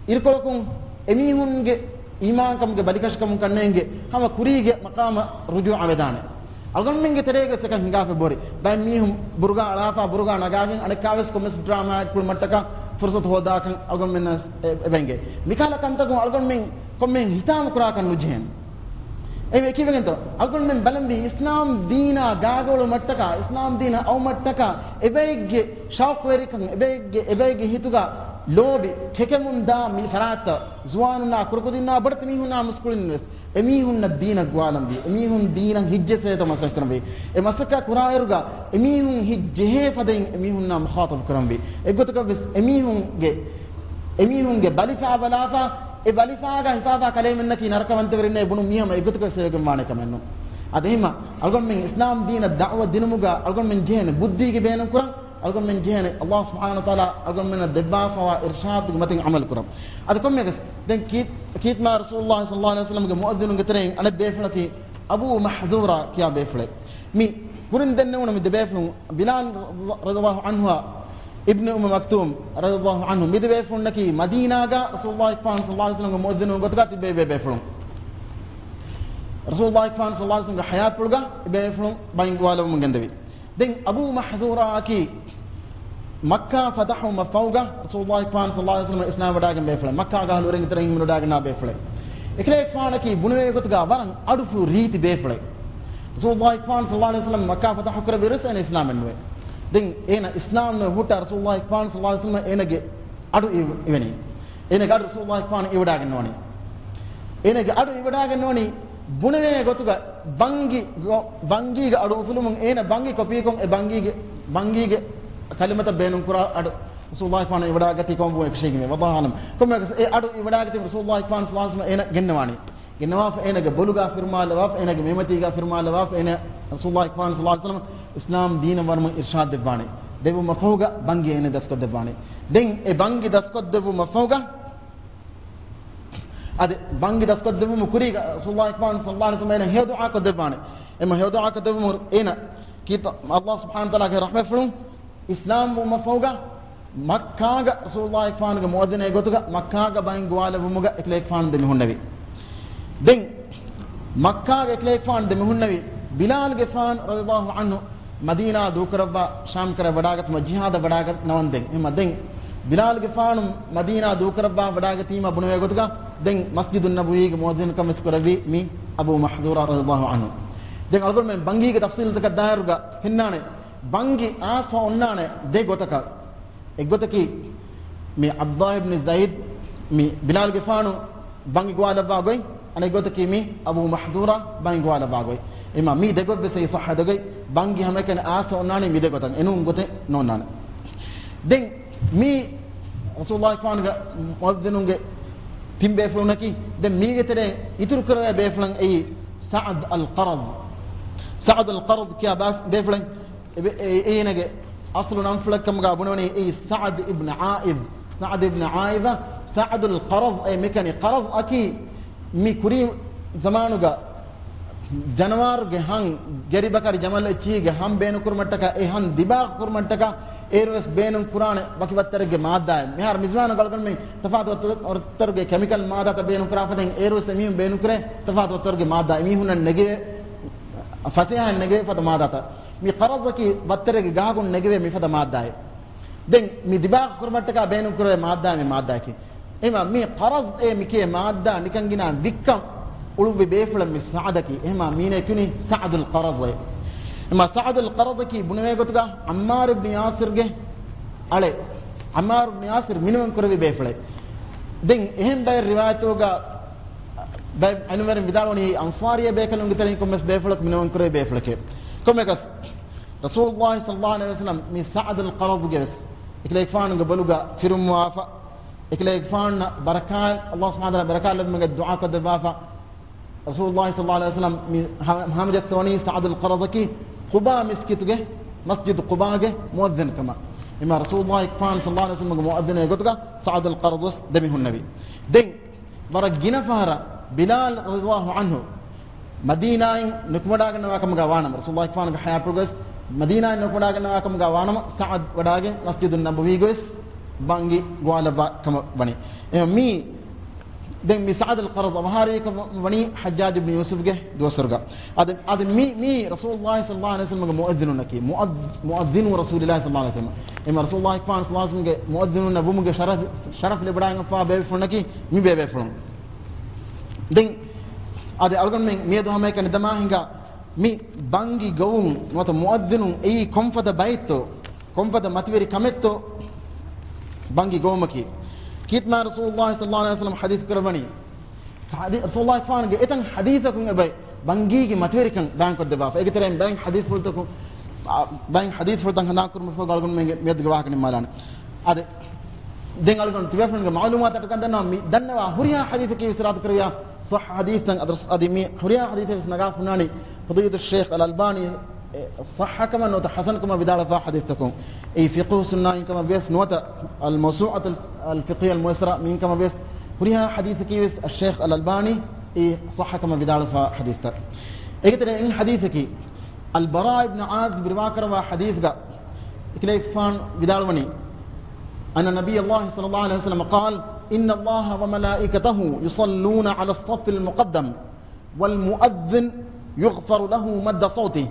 އިރުކޮޅަކުން އެމީހުންގެ އީމާންކަމުގެ ބަލިކަށިކަމުން ކަންނޭނގެ ހަމަ ކުރީގެ މަޤާމަށް ރުޖޫޢަ ވެދާނެ. އަޅުގަނޑުމެންގެ ތެރޭގަސް އެކަން ހިނގާފަ ބޯރި. ބައެއް މީހުން ބުރުގާ އަޅާފާ، ބުރުގާ ނަގާގެން އަނެއްކާވެސް ކޮމެސް ޑްރާމާއެއް ކުޅުމަށްޓަކާ ފުރުސަތު ހޯދާކަން އަޅުގަނޑުމެންނަށް އެ-، އެބައިނގޭ. މިކަހަލަ ކަންތަކުން އަޅުގަނޑުމެން ކޮންމެހެން ހިތާމަ ކުރާކަށް ނުޖެހޭނެ. އެ ކިވެގެންތޯ؟ އަޅުގަނޑުމެން ބަލަންވީ އިސްލާމް ދީނާ ގާގައުޅުމަށްޓަކާ، އިސްލާމް ދީނަށް އައުމަށްޓަކާ، އެބައެއްގެ ޝައުޤުވެރިކަން، އެބައެއްގެ، އެބައެއްގެ ހިތުގަ ލޯބި ކެކެމުންދާ މި ފަރާތްތައް، ޒުވާނުންނާ ކުޑަކުދިންނާ ބޮޑެތި މީހުންނާ މުސްކުޅިންވެސް އެމީހުންނަށް ދީނަށް ގޮވާލަންވީ، އެމީހުން ދީނަށް ހިތްޖެއްސޭތޯ މަސައްކަތް ކުރަންވީ. އެ މަސައްކަތް ކުރާއިރުގަ އެމީހުން ހިތް ޖެހޭ ފަދައިން އެމީހުންނާ މުޚާޠަބު ކުރަންވީ. އެއްގޮތަކަށްވެސް އެމީހުންގެ، އެމީހުންގެ ބަލިފާ ބަލާފާ، އެ ބަލިފާގަ ހިފާފާ ކަލޭމެންނަކީ ނަރަކަވަންތަވެރިންނޭ ބުނު މީހަމަ އެއްގޮތަކަށް ސެވެގެން ވާނެ ކަމެއްނު. އަދި އެހިމަ އަޅުގަނޑުމެން އިސްލާމް ދީނަށް ދަޢުވަ ދިނުމުގަ އަޅުގަނޑުމެން ޖެހޭނެ ބުއްދީގެ ބޭނުން ކުރަން. އަޅުގަނޑުމެން ޖެހޭނެ އަﷲ ސުބްޙާނަހޫ ވަތަޢާލާ އަޅުގަނޑުމެންނަށް ދެއްވާފަވާ އިރްޝާދުގެ މަތިން ޢަމަލު ކުރަން. އަދި ކޮންމެއަކަސް ދެން ކީ-، ކީރިތި މާތް ރަސޫލުﷲ ޞައްލަﷲ ޢަލައިހި ވަސައްލަމްގެ މުއައްޒިނުންގެ ތެރެއިން އަނެއް ބޭފުޅަކީ އަބޫ މަޙްޛޫރާ ކިޔާ ބޭފުޅެއް. މި ކުރިން ދެންނެވުނު މި ދެ ބޭފުޅުން ބިލާލް ރަޟިޔަﷲ ޢަންހުއާ އިބްނު އުއްމު މަކްތޫމް ރަޟިޔަﷲ ޢަންހު މި ދެ ބޭފުޅުންނަކީ މަދީނާގަ ރަސޫލުﷲ ފާން ޞައްލަﷲ ޢަލައިހި ވަސައްލަމްގެ މުއައްޒިނުން ގޮތުގަ ތިއްބެވި ބޭފުޅުން. ރަސޫލުﷲ ފާން ޞައްލަﷲ ޢަލައިހި ވަސައްލަމްގެ ޙަޔާތްޕުޅުގަ އެ ބޭފުޅުން ބައިން ގޮވާލަވަމުން ގެންދެވި. ދެން އަބޫ މަޙްޛޫރާއަކީ މައްކާ ފަތަޙު މަ ފަހުގަ ރަސޫލުﷲ ފާން ޞައްލަﷲ ޢަލައިހި ވަސައްލަމް އިސްލާމް ވެވަޑައިގެން ބޭފުޅެއް، މައްކާގަ އަހުލުވެރިންގެ ތެރެއިން ހިމެނިވަޑައިގަންނާ ބޭފުޅެއް. އެކަލޭގެފާނަކީ ބުނެވޭ ގޮތުގަ ވަރަށް އަޑުފު ރީތި ބޭފުޅެއް. ރަސޫލުﷲ ފާން ޞައްލަﷲ ޢަލައިހި ވަސައްލަމް މައްކާ ފަތަޙު ކުރެއްވިއިރުވެސް އޭނަ އިސްލާމެއް ނުވޭ. ދެން އޭނަ އިސްލާމް ނުވެ ހުއްޓާ ރަސޫލުﷲ ފާން ޞައްލަﷲ ޢަލައިހި ވަސައްލަމް އޭނަގެ އަޑު އިވް-، އިވެނީ. އޭނަގެ އަޑު ރަސޫލުﷲ ފާން އިވަޑައިގެންނަވަނީ. އޭނަގެ އަޑު އިވަޑައިގެންނަވަނީ ބުނެވޭ ގޮތުގަ ބަންގި ގޮ-، ބަންގީގެ އަޑު އުފުލުމުން އޭނަ ބަންގި ކޮޕީކޮށް އެ ބަންގީގެ، ބަންގީގެ ކަލިމަތަށް ބޭނުންކުރާ އަޑު ރަސޫލުﷲ ފާނު އިވަޑައިގަތީ ކަމަށް އެކަށީގެންވޭ. ވައްލާހު އަޢުލަމް. ކޮންމެއަކަސް އެ އަޑު އިވަޑައިގަތީ ރަސޫލުﷲ ފާން ޞައްލަﷲ ޢަލައިހި ވަސައްލަމް އޭނަ ގެންނަވާނީ. ގެންނަވާފަ އޭނަގެ ބޮލުގަ ފިރުމާލަވާފަ، އޭނަގެ މޭމަތީގަ ފިރުމާލަވާފަ، އޭނަ ރަސޫލުﷲ ފާން ޞައްލަﷲ ޢަލައިހި ވަސައްލަމް އިސްލާމް ދީނަށް ވަނުމަށް އިރްޝާދު ދެއްވާނެ. ދެއްވުމަށް ފަހުގަ ބަންގި އޭނަ ދަސްކޮށްދެއްވާނެ. ދެން އެ ބަންގި ދަސްކޮށްދެއްވުމަށް ފަހުގަ އަދި ބަންގި ދަސްކޮށްދެއްވުމު ކުރީގަ ރަސޫލުﷲ ފާން ޞައްލަﷲ ޢަލައިހި ވަސައްލަމް އޭނަ ހެޔޮ ދުޢާ ކޮށްދެއްވާނެ. އެމަ ހެޔޮ ދުޢާ ކޮށްދެއްވުމު އޭނަ ކީރިތި އަﷲ ސުބްޙާނަހޫ ވަތަޢާލާގެ ރަޙްމަތްފުޅުން އިސްލާމް ވުމަށް ފަހުގަ މައްކާގަ ރަސޫލުﷲ ފާނުގެ މުއައްޒިނެއް ގޮތުގަ މައްކާގަ ބައިން ގޮވާލެއްވުމުގަ އެކަލޭގެފާނު ދެމިހުންނެވި. ދެން މައްކާގެ އެކަލޭގެފާނު ދެމިހުންނެވި ބިލާލްގެފާނު ރަޟިޔަﷲ ޢަންހު މަދީނާ ދޫކުރައްވާ ޝާމް ކަރަށް ވަޑާގަތުމަށް ޖިހާދަށް ވަޑާގަންނަވަންދެން. އެހެމަ ދެން ބިލާލްގެފާނު މަދީނާ ދޫކުރައްވާ ވަޑާގަތީމަ ބުނެވޭ ގޮތުގަ ދެން މަސްޖިދުއް ނަބަވީގެ މުއައްޒިނުކަން ވެސް ކުރެއްވީ މި އަބޫ މަޙްޛޫރާ ރަޟިޔަﷲ ޢަންހު. ދެން އަޅުގަނޑުމެން ބަންގީގެ ތަފްޞީލުތަކަށް ދާއިރުގަ ފެންނާނެ ބަންގި އާސްފަ އޮންނާނެ ދެ ގޮތަކަށް. އެއްގޮތަކީ މި ޢަބްދުﷲ އިބްނު ޒައިދް މި ބިލާލްގެފާނު ބަންގި ގޮވާލައްވާ ގޮތް، އަނެއްގޮތަކީ މި އަބޫ މަޙްޛޫރާ ބަންގި ގޮވާލައްވާ ގޮތް. އެމާ މި ދެގޮތްވެސް އެއީ ޞައްޙަ ދެގޮތް. ބަންގި ހަމައެކަނި އާސް އޮންނާނީ މި ދެގޮތަށް، އެނޫން ގޮތެއް ނޯންނާނެ. ދެން މީ ރަސޫލުﷲ ފާނުގެ މުއައްޒިނުންގެ ތިން ބޭފުޅުންނަކީ. ދެން މީގެ ތެރޭ އިތުރު ކުރެވޭ ބޭފުޅަން އެއީ ސަޢަދް އަލް ޤަރަޟް. ސަޢަދް އަލް ޤަރަޟް ކިޔާ ބޭ-، ބޭފުޅެއް. އެ ބެ-، އެ-، އޭނަގެ އަސްލު ނަންފުޅެއްކަމުގަ ބުނެވުނީ އެއީ ސަޢަދް އިބްނު ޢާއިޛް. ސަޢަދް އިބްނު ޢާއިޛަށް ސަޢަދުލް ޤަރަޟް އޭ މިކަނި. ޤަރަޟް އަކީ މި ކުރީ ޒަމާނުގަ ޖަނަވާރުގެ ހަން، ގެރިބަކަރި ޖަމަލް އެއްޗިހިގެ ހަން ބޭނުން ކުރުމަށްޓަކާ، އެ ހަން ދިބާގު ކުރުމަށްޓަކާ އޭރުވެސް ބޭނުން ކުރާނެ ވަކި ވައްތަރެއްގެ މާއްދާއެއް. މިހާރު މިޒުވާނު ގަޅުގަނޑުމެން ތަފާތު ވައްތަ-، ވައްތަރުގެ ކެމިކަލް މާއްދާތައް ބޭނުން ކުރާ ފަދައިން އޭރުވެސް އެމީހުން ބޭނުން ކުރޭ ތަފާތު ވައްތަރުގެ މާއްދާ. އެމީހުންނަށް ނެގެވޭ، ފަސޭހައިން ނެގެވޭ ފަދަ މާއްދާތައް. މި ޤަރަޟްއަކީ ވައްތަރެއްގެ ގަހަކުން ނެގެވޭ މިފަދަ މާއްދާއެއް. ދެން މި ދިބާގު ކުރުމަށްޓަކާ ބޭނުން ކުރެވޭ މާއްދާ މި މާއްދާއަކީ. އެމަ މި ޤަރަޟް އޭ މިކޭ މާއްދާ ނިކަން ގިނަ ވިއްކަން އުޅުއްވި ބޭފުޅެއް މި ސަޢަދަކީ. އެހެމާ މީނަ ކުނި ސަޢަދުލް ޤަރަޟް އޭ. އެމަ ސަޢަދުލް ޤަރަޟަކީ ބުނެވޭ ގޮތުގަ ޢައްމާރު އިބްނު ޔާސިރްގެ އަޅެ. ޢައްމާރު އިބްނު ޔާސިރް މިނިވަން ކުރެވި ބޭފުޅެއް. ދެން އެހެން ބައެއް ރިވާޔަތުގަ ބައެއް ޢިލްމުވެރިން ވިދާޅުވަނީ އަންޞާރީ ބޭކަލުންގެ ތެރެއިން ކޮންމެސް ބޭފުޅަކު މިނިވަން ކުރެވި ބޭފުޅެކޭ. ކޮންމެކަސް ރަސޫލުﷲ ޞައްލަﷲ ޢަލައިހި ވަސައްލަމް މި ސަޢަދުލް ޤަރަޟްގެ ވެސް އެކަލޭގެފާނުގެ ބޮލުގަ ފިރުމުވާފަ، އެކަލޭގެފާނަށް ބަރަކާތް، ﷲ ސުބްޙާނަހޫ ވަތަޢާލާ ބަރަކާތް ލެއްވުމުގެ ދުޢާ ކޮށްދެއްވާފަ، ރަސޫލުﷲ ޞައްލަﷲ ޢަލައިހި ވަސައްލަމް މި ހަ-، ހަމަޖައްސަވަނީ ސަޢަދުލް ޤަރަޟަކީ ޤުބާ މިސްކިތުގެ، މަސްޖިދު ޤުބާގެ މުއައްޒިން ކަމަށް. އެމާ ރަސޫލުﷲ ފާން ޞައްލަﷲ ޢަލައިހި ވަސައްލަމްގެ މުއައްޒިނެއް ގޮތުގަ ސަޢަދުލް ޤަރަޟު ވެސް ދެމިހުންނެވި. ދެން ވަރަށް ގިނަ ފަހަރަށް ބިލާލް ރަޟިޔަﷲ ޢަންހު މަދީނާއިން ނުކުމެވަޑައިގަންނަވާ ކަމުގަ ވާނަމަ، ރަސޫލުﷲ ފާނުގެ ޙަޔާތުގަވެސް މަދީނާއިން ނުކުމެވަޑައިގަންނަވާ ކަމުގަ ވާނަމަ، ސަޢަދް ވަޑައިގެން މަސްޖިދުއް ނަބަވީގަވެސް ބަންގި ގޮވާލައްވާ ކަމަށް ވަނީ. އެ މީ ދެން މި ސަޢަދުލް ޤަރަޟު އަވަހާރަވީކަމަށް ވަނީ ޙައްޖާޖު ބިން ޔޫސުފްގެ ދުވަސްވަރުގަ. އަދި، އަދި މި، މީ ރަސޫލުﷲ ޞައްލަﷲ ޢަލައިހި ވަސައްލަމްގެ މުއައްޒިނުންނަކީ، މުއައް-، މުއައްޒިނު ރަސޫލިﷲ ޞައްލަﷲ ޢަލައިހި ވަސައްލަމް. އެމަ ރަސޫލުﷲ ފާން ސަލާސުމުގެ މުއައްޒިނުންނަށް ވުމުގެ ޝަރަފް، ޝަރަފް ލިބިވަޑައިގަންފާ ބޭބެފުޅުންނަކީ މި ބޭބެފުޅުން. ދެން އަދި އަޅުގަނޑުމެން މިއަދު ހަމައެކަނި ދަމާ ހިނގާ މި ބަންގި ގޮވުން ނުވަތަ މުއައްޒިނުން އެއީ ކޮންފަދަ ބައެއްތޯ، ކޮންފަދަ މަތިވެރި ކަމެއްތޯ ބަންގި ގޮވުމަކީ. ކީރިތި މާ ރަސޫލުﷲ ޞައްލަﷲ ޢަލައިހި ވަސައްލަމަ ޙަދީޘް ކުރައްވަނީ. ޙަދީ-، ރަސޫލުﷲ ފާންގެ އެތަން ޙަދީޘަކުން އެބައި ބަންގީގެ މަތިވެރިކަން ބަޔާންކޮށްދެއްވާފަ. އޭގެ ތެރެއިން ބައެއް ޙަދީޘްފުޅުތަކުން، އާ، ބައެއް ޙަދީޘްފުޅުތައް ހަނދާންކުރުމަށްފަހު އަޅުގަނޑުމެންގެ މިއަދުގެ ވާހަކަ ނިންމާލާނެ. އާދެ، ދެން އަޅުގަނޑު ތިބޭފުޅުންގެ މަޢުލޫމާތަށް ދަންނަވާ، މި ދަންނަވާ ހުރިހާ ޙަދީޘަކީ ވެސް ރާދުކުރެއްވިޔާ ޞައްޙަ ޙަދީޘްތައް އަދި މި ހުރިހާ ޙަދީޘެއް ވެސް ނަގާފަ ހުންނާނީ ފަޟީލަތުއްޝައިޚް އަލް އަލްބާނީ ޞައްޙަކަމަށް ނުވަތަ ޙަސަންކަމަށް ވިދާޅުވާ ޙަދީޘްތަކުން. އެއީ ފިޤުހު ސުންނާއިން ކަމަށް ވިޔަސް ނުވަތަ އަލް މައުސޫޢަތު އަލް ފިޤްހިއްޔަ އަލް މުޔައްސަރާ މިއިން ކަމަށް ވިޔަސް ހުރިހާ ޙަދީޘަކީ ވެސް އައްޝައިޚް އަލް އަލްބާނީ އެއީ ޞައްޙަކަމަށް ވިދާޅުވާ ޙަދީޘްތައް. އޭގެ ތެރެއިން ޙަދީޘަކީ އަލް ބަރާ އިބްނު ޢާޒިބް ރިވާކުރައްވާ ޙަދީޘްގަ އެކަލޭގެފާނު ވިދާޅުވަނީ، أن نبي الله صلى الله عليه وسلم قال: إن الله وملائكته يصلون على الصف المقدم، والمؤذن يغفر له مد صوته،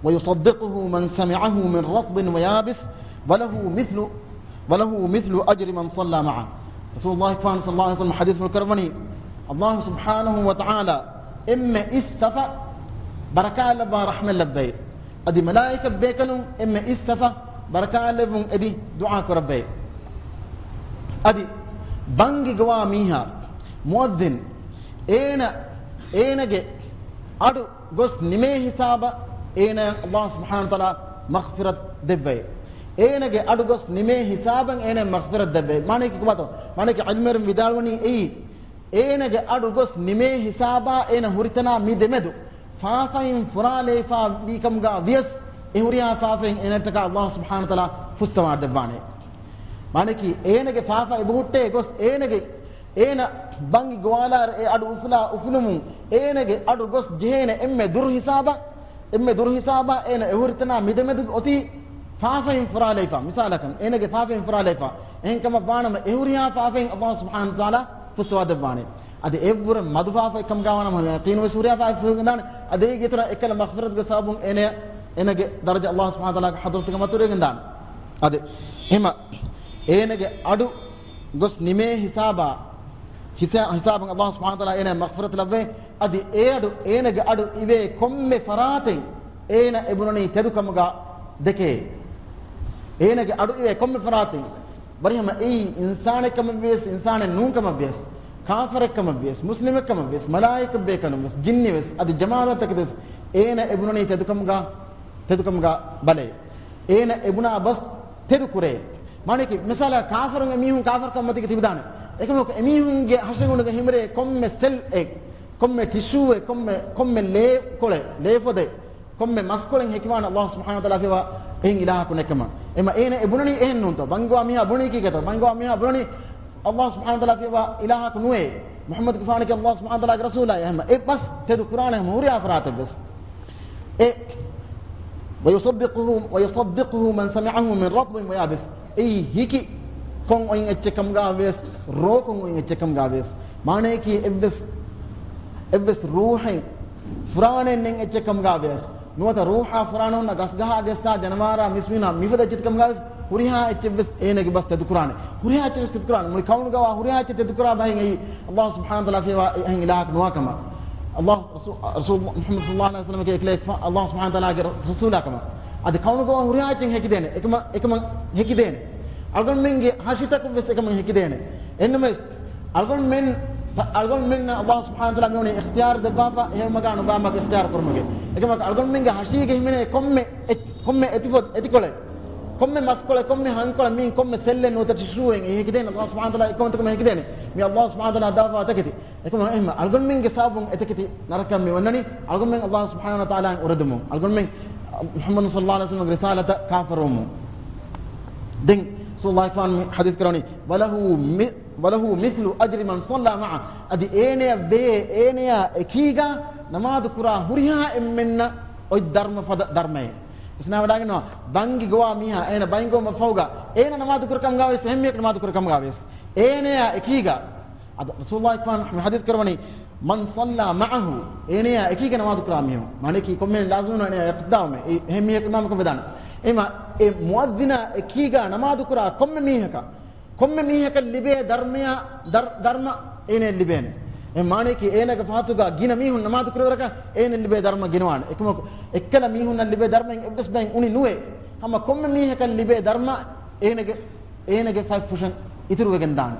ويصدقه من سمعه من رطب ويابس، وله مثل، وله مثل أجر من صلى معه. ރަސޫލުﷲ ފާން ޞައްލަﷲ ޢަލައިހި ވަސައްލަމަ ޙަދީޘްފުޅު ކުރައްވަނީ، ﷲ ސުބްޙާނަހޫ ވަތަޢާލާ އެންމެ އިސް ސަފަށް ބަރަކާތްލައްވާ ރަޙްމަތްލައްވައި، އަދި މަލާއިކަ ބޭކަލުން އެންމެ އިސް ސަފަށް ބަރަކާތްލެއްވުން އެދި ދުޢާ ކުރައްވައި. އަދި ބަންގި ގޮވާ މީހާ، މުއައްޒިން، އޭނަ، އޭނަގެ އަޑު ގޮސް ނިމޭ ހިސާބަށް އޭނަ ﷲ ސުބްޙާނަހޫ ވަތަޢާލާ މަޣްފިރަތް ދެއްވައި. އޭނަގެ އަޑު ގޮސް ނިމޭ ހިސާބަށް އޭނަ މަޣްފިރަތް ދެއްވައި. މާނައަކީ ކޮބާތޯ؟ މާނައަކީ ޢިލްމުވެރިން ވިދާޅުވަނީ އެއީ، އޭނަގެ އަޑު ގޮސް ނިމޭ ހިސާބާ އޭނަ ހުރިތަނާ މި ދެމެދު ފާފައިން ފުރާލައިފާ ވީކަމުގާ ވިޔަސް، އެ ހުރިހާ ފާފައިން އޭނައަށްޓަކާ ﷲ ސުބްޙާނަހޫ ވަތަޢާލާ ފުއްސަވާ ދެއްވާނެ. މާނައަކީ އޭނަގެ ފާފަ އެބަހުއްޓޭ ގޮސް އޭނަގެ، އޭނަ ބަންގި ގޮވާލާއިރު އެ އަޑު އުފުލާ އުފުލުމުން އޭނަގެ އަޑު ގޮސް ޖެހޭނެ އެންމެ ދުރު ހިސާބަށް، އެންމެ ދުރު ހިސާބަށް އޭނަ އެ ހުރިތަނާ މި ދެމެދު އޮތީ ފާފައިން ފުރާލައިފާ. މިސާލަކަށް އޭނަގެ ފާފައިން ފުރާލައިފާ. އެހެންކަމަށް ވާނަމަ އެ ހުރިހާ ފާފައިން ﷲ ސުބްޙާނަހޫ ވަތަޢާލާ ފުއްސަވާ ދެއްވާނެ. އަދި އެއްވުރެ މަދު ފާފައެއްކަމުގާ ވާނަމަ ޔަޤީނުވެސް ހުރިހާ ފާފައެއް ފުއްސަވާ ދެއްވާނެ. އަދި އޭގެ އިތުރަށް އެއްކަލަ މަޣްފިރަތުގެ ސަބަބުން އޭނަ، އޭނަގެ ދަރަޖަ ﷲ ސުބްޙާނަހޫ ވަތަޢާލާގެ ޙަޟްރަތުގަ މަތިވެގެންދާނެ. އަދި އެހެމަ އޭނަގެ އަޑު ގޮސް ނިމޭ ހިސާބާ، ހިސާ-، ހިސާބުން ﷲ ސުބްޙާނަހޫ ވަތަޢާލާ އޭނަ މަޣްފިރަތު ލައްވައި. އަދި އެ އަޑު، އޭނަގެ އަޑު އިވޭ ކޮންމެ ފަރާތެއް އޭނަ އެބުނަނީ ތެދުކަމުގަ ދެކޭ. އޭނަގެ އަޑު އިވޭ ކޮންމެ ފަރާތެއް. ވަރިހަމަ އެއީ އިންސާނެއްކަމަށްވިޔަސް، އިންސާނެއް ނޫންކަމަށްވިޔަސް، ކާފަރެއްކަމަށްވިޔަސް، މުސްލިމެއްކަމަށްވިޔަސް، މަލާއިކަ ބޭކަލުންވެސް، ޖިންނިވެސް، އަދި ޖަމާދާތަކެތިވެސް އޭނަ އެބުނަނީ ތެދުކަމުގަ، ތެދުކަމުގަ ބަލައޭ. އޭނަ އެބުނާ ބަސް ތެދުކުރޭ. މާނައަކީ، މިސާލަށް ކާފަރުން އެމީހުން ކާފަރުކަމަށް މަތީގަ ތިބިދާނެ. އެކަމަކު އެމީހުންގެ ހަށިގަނޑުގަ ހިމެރޭ ކޮންމެ ސެލްއެއް، ކޮންމެ ޓިޝޫއެއް، ކޮންމެ، ކޮންމެ ލޭކޮޅެއް، ލޭފޮދެއް، ކޮންމެ މަސްކޮޅެއް ހެކިވާނެ ﷲ ސުބްޙާނަހޫ ވަތަޢާލާ ފިޔަވާ އެހެން އިލާހަކު ނެތްކަމަށް. އެމަ އޭނަ އެބުނަނީ އެހެން ނޫންތޯ؟ ބަންގި ގޮވާ މީހާ ބުނީ ކީކޭތޯ؟ ބަންގި ގޮވާ މީހާ ބުނަނީ ﷲ ސުބްޙާނަހޫ ވަތަޢާލާ ފިޔަވާ އިލާހަކު ނުވޭ. މުޙައްމަދުގެފާނަކީ ﷲ ސުބްޙާނަހޫ ވަތަޢާލާގެ ރަސޫލާ. އެހެން އެ ބަސް ތެދު ކުރާނެ ހުރިހާ ފަރާތެއްވެސް. އެ، ويصدقه، ويصدقه من سمعه من رطب ويابس. އެއީ ހިކި ކޮން އޮތް އެއްޗެއް ކަމުގާ ވިޔަސް، ރޯ ކޮން އޮތް އެއްޗެއް ކަމުގާ ވިޔަސް. މާނައަކީ އެއްވެސް، އެއްވެސް ރޫޙެއް ފުރާނެއް ނެތް އެއްޗެއް ކަމުގާ ވިޔަސް، ނުވަތަ ރޫޙާ ފުރާނަ ހުންނަ ގަސްގަހާ ގެއްސާ ޖަނަވާރާ މީސްމީނާ މިފަދަ އެއްޗެއް ކަމުގާ ވިޔަސް، ހުރިހާ އެއްޗެއްވެސް އޭނަގެ ބަސް ތެދުކުރާނެ. ހުރިހާ އެއްޗެއްވެސް ތެދުކުރާނެ. މުޅި ކައުނުގަވާ ހުރިހާ އެއްޗެއް ތެދުކުރާ ބަހެއް އެއީ ﷲ ސުބްޙާނަހޫ ވަތަޢާލާ ފިޔަވާ އެހެން އިލާހަކު ނުވާ ކަމަށް. ﷲ ރަސޫ-، ރަސޫލު މުޙައްމަދު ޞައްލަﷲ ޢަލައިހި ވަސައްލަމަކީ އެކަލޭގެފާނު ﷲ ސުބްޙާނަހޫ ވަތަޢާލާގެ ރަ-، ރަސޫލާ ކަމަށް. އަދި ކައުނުގަވާ ހުރިހާ އެއްޗެއް ހެކިދޭނެ. އެކަމަ-، އެކަމަށް ހެކިދޭނެ. އަޅުގަނޑުމެންގެ ހަށިތަކުން ވެސް އެކަމަށް ހެކިދޭނެ. އެންނަމަވެސް، އަޅުގަނޑުމެން، އަޅުގަނޑުމެންނަށް ﷲ ސުބްޙާނަހޫ ވަތަޢާލާ މިވަނީ އިޚްތިޔާރު ދެއްވާފަ، ހެޔޮމަގާ ނުބާމަގާ އިޚްތިޔާރު ކުރުމުގެ. އެކަމަކު އަޅުގަނޑުމެންގެ ހަށީގަ ހިމެނޭ ކޮންމެ އެ-، ކޮންމެ އެތިފޮ-، އެތިކޮޅެއް، ކޮންމެ މަސްކޮޅެއް، ކޮންމެ ހަންކޮޅެއް، މިއިން ކޮންމެ ސެލްއެއް ނުވަތަ ޓިޝޫއެއް އެ ހެކިދޭނެ. ﷲ ސުބްޙާނަހޫ ވަތަޢާލާ އެކަމަކު ހެކިދޭނެ. މި ﷲ ސުބްޙާނަހޫ ވަތަޢާލާ ދާފާ ތަކެތި. އެކަމަކު އެހެން އަޅުގަނޑުމެންގެ ސަބަބުން އެތަކެތި ނަރަކަ މި ވަންނަނީ. އަޅުގަނޑުމެން ﷲ ސުބްޙާނަހޫ ވަތަޢާލާއިން އުރެދުމުން. އަޅުގަނޑުމެން މުޙައްމަދު ޞައްލަﷲ ޢަލައިހި ވަސައްލަމަގެ ރިސާލަތަށް ކާފަރުވުމުން. ދެން ރަސޫލުﷲ ފާން މި ޙަދީޘް ކުރަވަނީ، "وله م-، وله مثل أجر من صلى معه." އަދި އޭނަޔަށް ވޭ، އޭނަޔާ އެކީގަ ނަމާދު ކުރާ ހުރިހާ އެންމެންނަށް އޮތް ދަރުމަ ފަދަ ދަރުމައެއް. ވިސްނާވަޑައިގަންނަވާ، ބަންގި ގޮވާ މީހާ، އޭނަ ބަންގި ގޮވުމަށް ފަހުގަ، އޭނަ ނަމާދު ކުރި ކަމުގަ ވެސް، އެހެން މީހަކު ނަމާދު ކުރި ކަމުގަ ވެސް، އޭނަޔާ އެކީގަ އަދި ރަސޫލުﷲ ފާން މި ޙަދީޘް ކުރަވަނީ، "من صلى معه." އޭނަޔާ އެކީގަ ނަމާދު ކުރާ މީހުން. މާނައަކީ ކޮންމެ ލާޒިމުން އޭނަޔާ އިޤްތިދާވުމެއް. އެ-، އެހެން މީހަކު އިމާމަކަށް ވެދާނެ. އެމަ އެ މުއައްޒިނާ އެކީގަ ނަމާދުކުރާ ކޮންމެ މީހަކަށް، ކޮންމެ މީހަކަށް ލިބޭ ދަރްމަޔާ، ދަރް-، ދަރްމަ އޭނައަށް ލިބޭނެ. އެ މާނަޔަކީ އޭނަގެ ފަހަތުގަ ގިނަ މީހުން ނަމާދު ކުރެވުނު ރަކަށް އޭނައަށް ލިބޭ ދަރްމަ ގިނަވާނެ. އެކަމަކު އެއްކަލަ މީހުންނަށް ލިބޭ ދަރްމައިން އެއްވެސް ބައެއް އުނި ނުވޭ. ހަމަ ކޮންމެ މީހަކަށް ލިބޭ ދަރްމަ އޭނަގެ، އޭނަގެ ފަތްފުށަށް އިތުރުވެގެން ދާނެ.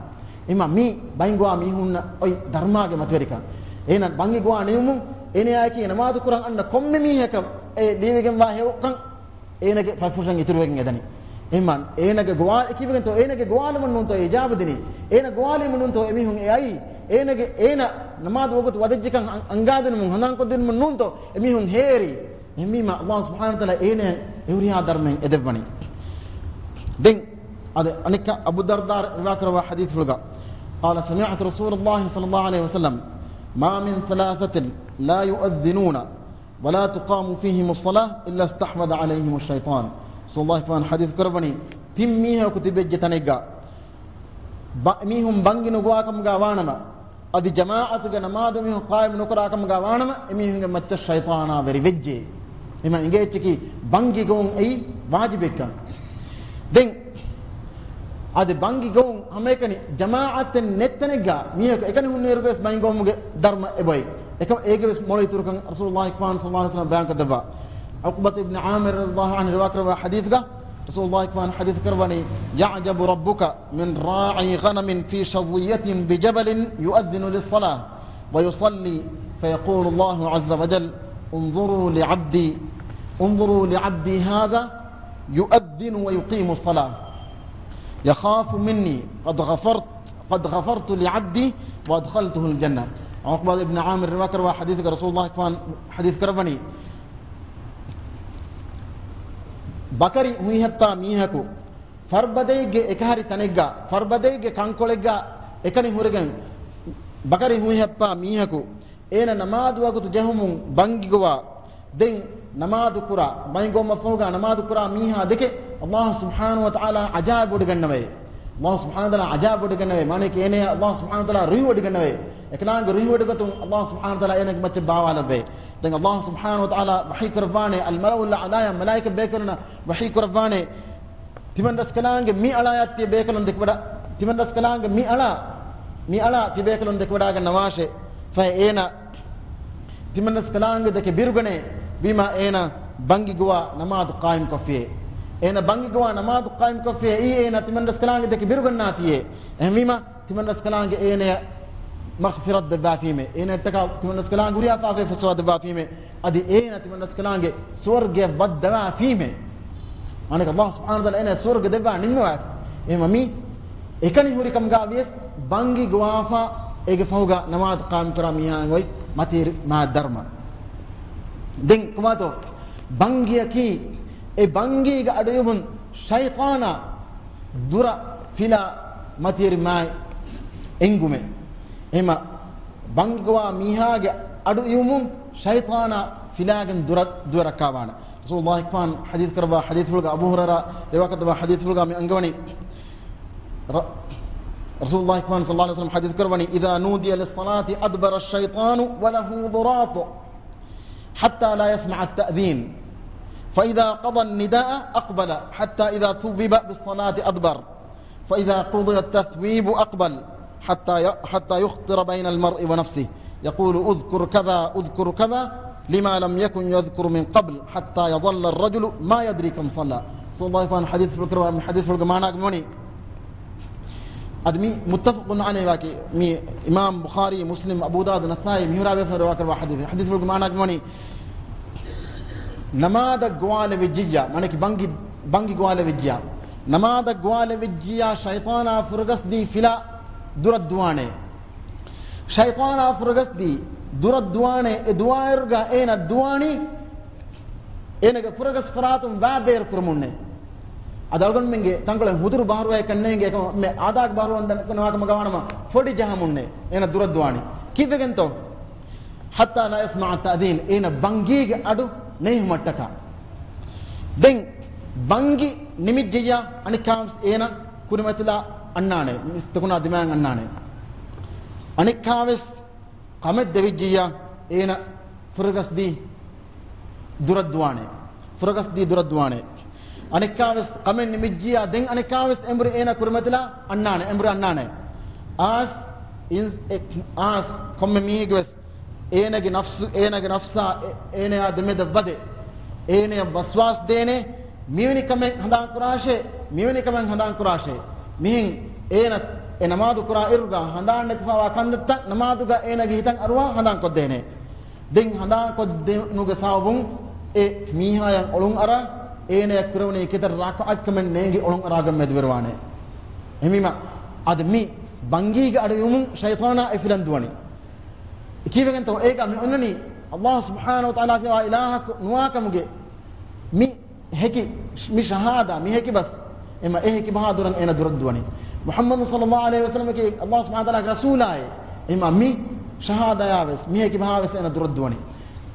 އެމަ މީ ބައިންގޮވާ މީހުންނަށް އޮތް ދަރްމާގެ މަތިވެރިކަން. އޭނަ ބަންގި ގޮވާ ނިމުމުން އޭނައާއެކީ ނަމާދު ކުރަން އަންނަ ކޮންމެ މީހަކަށް އެ ލިޔެވިގެންވާ ހެޔޮކަން އޭނަގެ ފަތްފުށަށް އިތުރުވެގެން އެދަނީ. އެމަ އޭނަގެ ގޮވާ އެކީވެގެންތޯ، އޭނަގެ ގޮވާލުމަށް ނޫންތޯ އިޖާބަ ދިނީ. އޭނަ ގޮވާލީމަ ނޫންތޯ އެމީހުން އެ އައީ. އޭނަގެ، އޭނަ ނަމާދު ވަގުތު ވަދެއްޖެކަން އަ-، އަންގާދިނުމުން ހަނދާންކޮށްދިނުމުން ނޫންތޯ އެމީހުން ހޭރީ. އެހެންވީމަ، ﷲ ސުބްޙާނަހޫ ވަތަޢާލާ އޭނައަށް އެހުރިހާ ދަރްމައެއް އެދެއްވަނީ. ދެން އަދި އަނެއްކާ އަބޫ ދަރްދާ ރިވާކުރައްވާ ޙަދީޘްފުޅުގަ، قال سمعت رسول الله صلى الله عليه وسلم، ما من ثلاثة لا يؤذنون ولا تقام فيهم الصلاة إلا استحوذ عليهم الشيطان. ރަސޫލުﷲ ޙަދީޘް ކުރައްވަނީ، ތިން މީހަކު ތިބެއްޖެ ތަނެއްގަ، ބަ-، މީހުން ބަންގި ނުގޮވާކަމުގަ ވާނަމަ، އަދި ޖަމާޢަތުގެ ނަމާދު މީހުން ޤާއިމް ނުކުރާކަމުގަ ވާނަމަ، އެމީހުންގެ މައްޗަށް ޝައިޠާނާ ވެރިވެއްޖެ. އެމަ އިނގޭ އެއްޗަކީ ބަންގި ގޮވުން އެއީ ވާޖިބެއްކަން. ދެން އަދި ބަންގި ގޮވުން ހަމައެކަނި ޖަމާޢަތެއް ނެތްތަނެއްގަ މީހަކު އެކަނި ހުންނައިރުގަވެސް ބަންގި ގޮވުމުގެ ދަރްމަ އެބައޮތް. އެކަމަ އޭގެވެސް މޮޅު އިތުރުކަން ރަސޫލުﷲ ޞައްލަﷲ ޢަލައިހި ވަސައްލަމަ ބަޔާންކޮށްދެއްވާ. ޢުޤްބަތު އިބްނު ޢާމިރު ރަޟިޔަﷲ ޢަންހު ރިވާކުރައްވާ ޙަދީޘްގަ، ރަސޫލުﷲ ޙަދީޘް ކުރައްވަނީ، يعجب ربك من راعي غنم في شظية بجبل يؤذن للصلاة ويصلي فيقول الله عز وجل، انظروا لعبدي، انظروا لعبدي هذا يؤذن ويقيم الصلاة يخاف مني قد غفرت، قد غفرت لعبدي وأدخلته الجنة. ޢުޤްބާ އިބްނު ޢާމިރު ރިވާކުރައްވާ ޙަދީޘްގަ ރަސޫލުﷲ ޙަދީޘް ކުރައްވަނީ، ބަކަރި ހުއިހައްޕާ މީހަކު ފަރުބަދައެއްގެ އެކަހަރި ތަނެއްގަ، ފަރުބަދައެއްގެ ކަންކޮޅެއްގަ އެކަނި ހުރެގެން، ބަކަރި ހުއިހައްޕާ މީހަކު އޭނަ ނަމާދު ވަގުތު ޖެހުމުން ބަންގި ގޮވާ، ދެން ނަމާދު ކުރާ، ބަންގި ގޮވުމަށްފަހުގަ ނަމާދު ކުރާ މީހާ ދެކެ، ﷲ ސުބްޙާނަހޫ ވަތަޢާލާ ޢަޖާއިބު ވޮޑިގަންނަވައޭ. ﷲ ސުބްޙާނަހޫ ވަތަޢާލާ ޢަޖާއިބު ވޮޑިގަންނަވައޭ. މާނައަކީ އޭނަޔާ ﷲ ސުބްޙާނަހޫ ވަތަޢާލާ ރުހިވޮޑިގަންނަވައޭ. އެކަލާނގެ ރުހިވޮޑިގަތުން ﷲ ސުބްޙާނަހޫ ވަތަޢާލާ އޭނަގެ މައްޗަށް ބާވާލައްވައޭ. ދެން ﷲ ސުބްޙާނަހޫ ވަތަޢާލާ ވަޙީ ކުރައްވާނެ، އަލްމަލައުލް އަޢްލާޔަށް މަލާއިކަ ބޭކަލުންނަށް ވަޙީ ކުރައްވާނެ، ތިމަންރަސްކަލާނގެ މި އަޅާޔަށް ތިޔަބޭކަލުން ދެކެވަޑަ-، ތިމަންރަސްކަލާނގެ މި އަޅާ، މި އަޅާ ތިބޭކަލުން ދެކެވަޑާގަންނަވާށޭ. ފަހެ އޭނަ ތިމަންރަސްކަލާނގެ ދެކެ ބިރުގަނޭ، ވީމާ އޭނަ ބަންގި ގޮވާ ނަމާދު ޤާއިމްކޮށްފިޔޭ. އޭނަ ބަންގި ގޮވާ ނަމާދު ޤާއިމްކޮށްފިޔޭ، އެއީ އޭނަ ތިމަންރަސްކަލާނގެ ދެކެ ބިރުގަންނާތީއޭ. އެހެންވީމާ، ތިމަންރަސްކަލާނގެ އޭނަޔަށް މަޣްފިރަތް ދެއްވާފީމޭ. އޭނައަށްޓަކާ ތިމަންރަސްކަލާނގެ ހުރިހާ ފާފައެއް ފައްސަވާ ދެއްވާފީމޭ. އަދި އޭނަ ތިމަންރަސްކަލާނގެ ސުވަރުގެއަށް ވައްދަވާފީމޭ. އަނެކަ ﷲ ސުބްޙާނަހޫ ވަތަޢާލާ އޭނަ ސުވަރުގެ ދެއްވާ ނިންމަވާފި. އެހެންވީމާ މީ އެކަނި ހުރި ކަމުގަ ވިޔަސް ބަންގި ގޮވާފަ އޭގެ ފަހުގަ ނަމާދު ޤާއިމްކުރާ މީހާއަށް އޮތް މަތިވެރި މާ ދަރްމަ. ދެން ކޮބާތޯ ބަންގިއަކީ؟ އެ ބަންގީގަ އަޑުއިވުމުން ޝައިޠާނާ ދުރަށް ފިލާ މަތިވެރި މާތް އެނގުމެއް. އެހެންވީމާ ބަންގި ގޮވާ މީހާގެ އަޑު އިވުމުން ޝައިޠާނާ ފިލާގެން ދުރަށް، ދުވަރަކާވާނެ. ރަސޫލުﷲ ޙަދީޘް ކުރައްވާ ޙަދީޘްފުޅުގަ، އަބޫ ހުރައިރާ ރިވާކުރައްވާ ޙަދީޘްފުޅުގަ މި އަންގަވަނީ، ރ-، ރަސޫލުﷲ ޞައްލަﷲ ޢަލައިހި ވަސައްލަމަ ޙަދީޘް ކުރައްވަނީ، إذا نودي للصلاة أدبر الشيطان وله ضراط. حتى لا يسمع التأذين، فإذا قضى النداء أقبل، حتى إذا ثوب بالصلاة أدبر، فإذا قضي التثويب أقبل، حتى ي-، حتى يخطر بين المرء ونفسه، يقول: اذكر كذا، اذكر كذا، لما لم يكن يذكر من قبل، حتى يظل الرجل ما يدري كم صلى. ރަސޫލުﷲ ޙަދީޘްފުޅު ކުރައްވާ މި ޙަދީޘްފުޅުގެ މާނާގަ ވަނީ، އަދި މި متفق عليه ވާކީ، މި އިމާމް ބުޚާރީ، މުސްލިމް، އަބޫ ދާވޫދު، ނަސާއީ މިހުރާ ބޭފުޅުން ރިވާކުރައްވާ ޙަދީޘެއް. ޙަދީޘްފުޅުގެ މާނާގަ ވަނީ، ނަމާދަށް ގޮވާލެވިއްޖިއްޔާ، މާނައަކީ ބަންގި، ބަންގި ގޮވާލެވިއްޖިއްޔާ، ނަމާދަށް ގޮވާލެވިއްޖިއްޔާ ޝައިޠާނާ ފުރަގަސްދީ ފިލާ ދުރަށް ދުވާނެ. ޝައިޠާނާ ފުރަގަސްދީ ދުރަށް ދުވާނެ. އެ ދުވާއިރުގަ އޭނަ ދުވާނީ އޭނަގެ ފުރަގަސް ފަރާތުން ވާ ބޭރު ކުރުމުންނޭ. އަދި އަޅުގަނޑުމެންގެ ތަންކޮޅެއް ހުދުރު ބަހަރުވައެއްކަން ނޭނގެ އެކަމަ މެ އާދާގެ ބަހަރުވަން ދަން ކުނަވާކަމަކަށް ވާނަމަ ފޮޑި ޖަހަމުންނޭ އޭނަ ދުރަށް ދުވާނީ. ކީއްވެގެންތޯ؟ حتى لا يسمع التأذين، އޭނަ ބަންގީގެ އަޑު ނެތް ހުމަށްޓަކާ. ދެން ބަންގި ނިމިއްޖެއްޔާ އަނެއްކާވެސް އޭނަ ކުރިމަތިލާ އަންނާނެ، މިސްތަކުނާ ދިމާއަށް އަންނާނެ. އަނެއްކާވެސް ކަމެއް ދެވިއްޖިއްޔާ އޭނަ ފުރަގަސްދީ ދުރަށް ދުވާނެ. ފުރަގަސްދީ ދުރަށް ދުވާނެ. އަނެއްކާވެސް ކަމެއް ނިމިއްޖިއްޔާ، ދެން އަނެއްކާވެސް އެނބުރި އޭނާ ކުރިމަތިލާ އަންނާނެ، އެނބުރި އަންނާނެ. އާސް، އިން-، އެ-، އާސް ކޮންމެ މީހެއްގެވެސް އޭނަގެ ނަފްސު، އޭނަގެ ނަފްސާ، އޭ-، އޭނަޔާ ދެމެދަށް ވަދެ، އޭނަޔަށް ވަސްވާސް ދޭނެ، މިވެނި ކަމެއް ހަނދާން ކުރާށޭ، މިވެނި ކަމެއް ހަނދާން ކުރާށޭ. މިހެން އޭނަ އެ ނަމާދު ކުރާ އިރުގަ ހަނދާން ނެތިފަވާ ކަންތައްތައް ނަމާދުގަ އޭނަގެ ހިތަށް އަރުވާ ހަނދާން ކޮށްދޭނެ. ދެން ހަނދާން ކޮށްދޭނުގެ ސަބަބުން އެ މީހާޔަށް އޮޅުން އަރާ، އޭނަޔަށް ކުރެވުނީ ކިތައް ރަކަޢަތްކަމެއް ނޭނގި އޮޅުން އަރާގެން މެދުވެރިވާނެ. އެހެންވީމަ، އަދި މި ބަންގީގެ އަޑުއިވުމުން ޝައިޠާނާ އެ ފިލަން ދުވަނީ. ކީއްވެގެންތޯ އޭގަ މި އޮންނަނީ ﷲ ސުބްޙާނަހޫ ވަތަޢާލާ ފިޔަވާ އިލާހަކު ނުވާކަމުގެ މި ހެކި، މި ޝަހާދާ، މި ހެކި ބަސް، އެމަ އެ ހެކި ބަހާ ދުރަން އޭނަ ދުރަށް ދުވަނީ. މުޙައްމަދު ޞައްލައްލާހު ޢަލައިހި ވަސައްލަމަކީ ﷲ ސުބްޙާނަހޫ ވަތަޢާލާގެ ރަސޫލާއޭ. އެމަ މި ޝަހާދާޔާ ވެސް، މި ހެކި ބަހާ ވެސް އޭނަ ދުރަށް ދުވަނީ.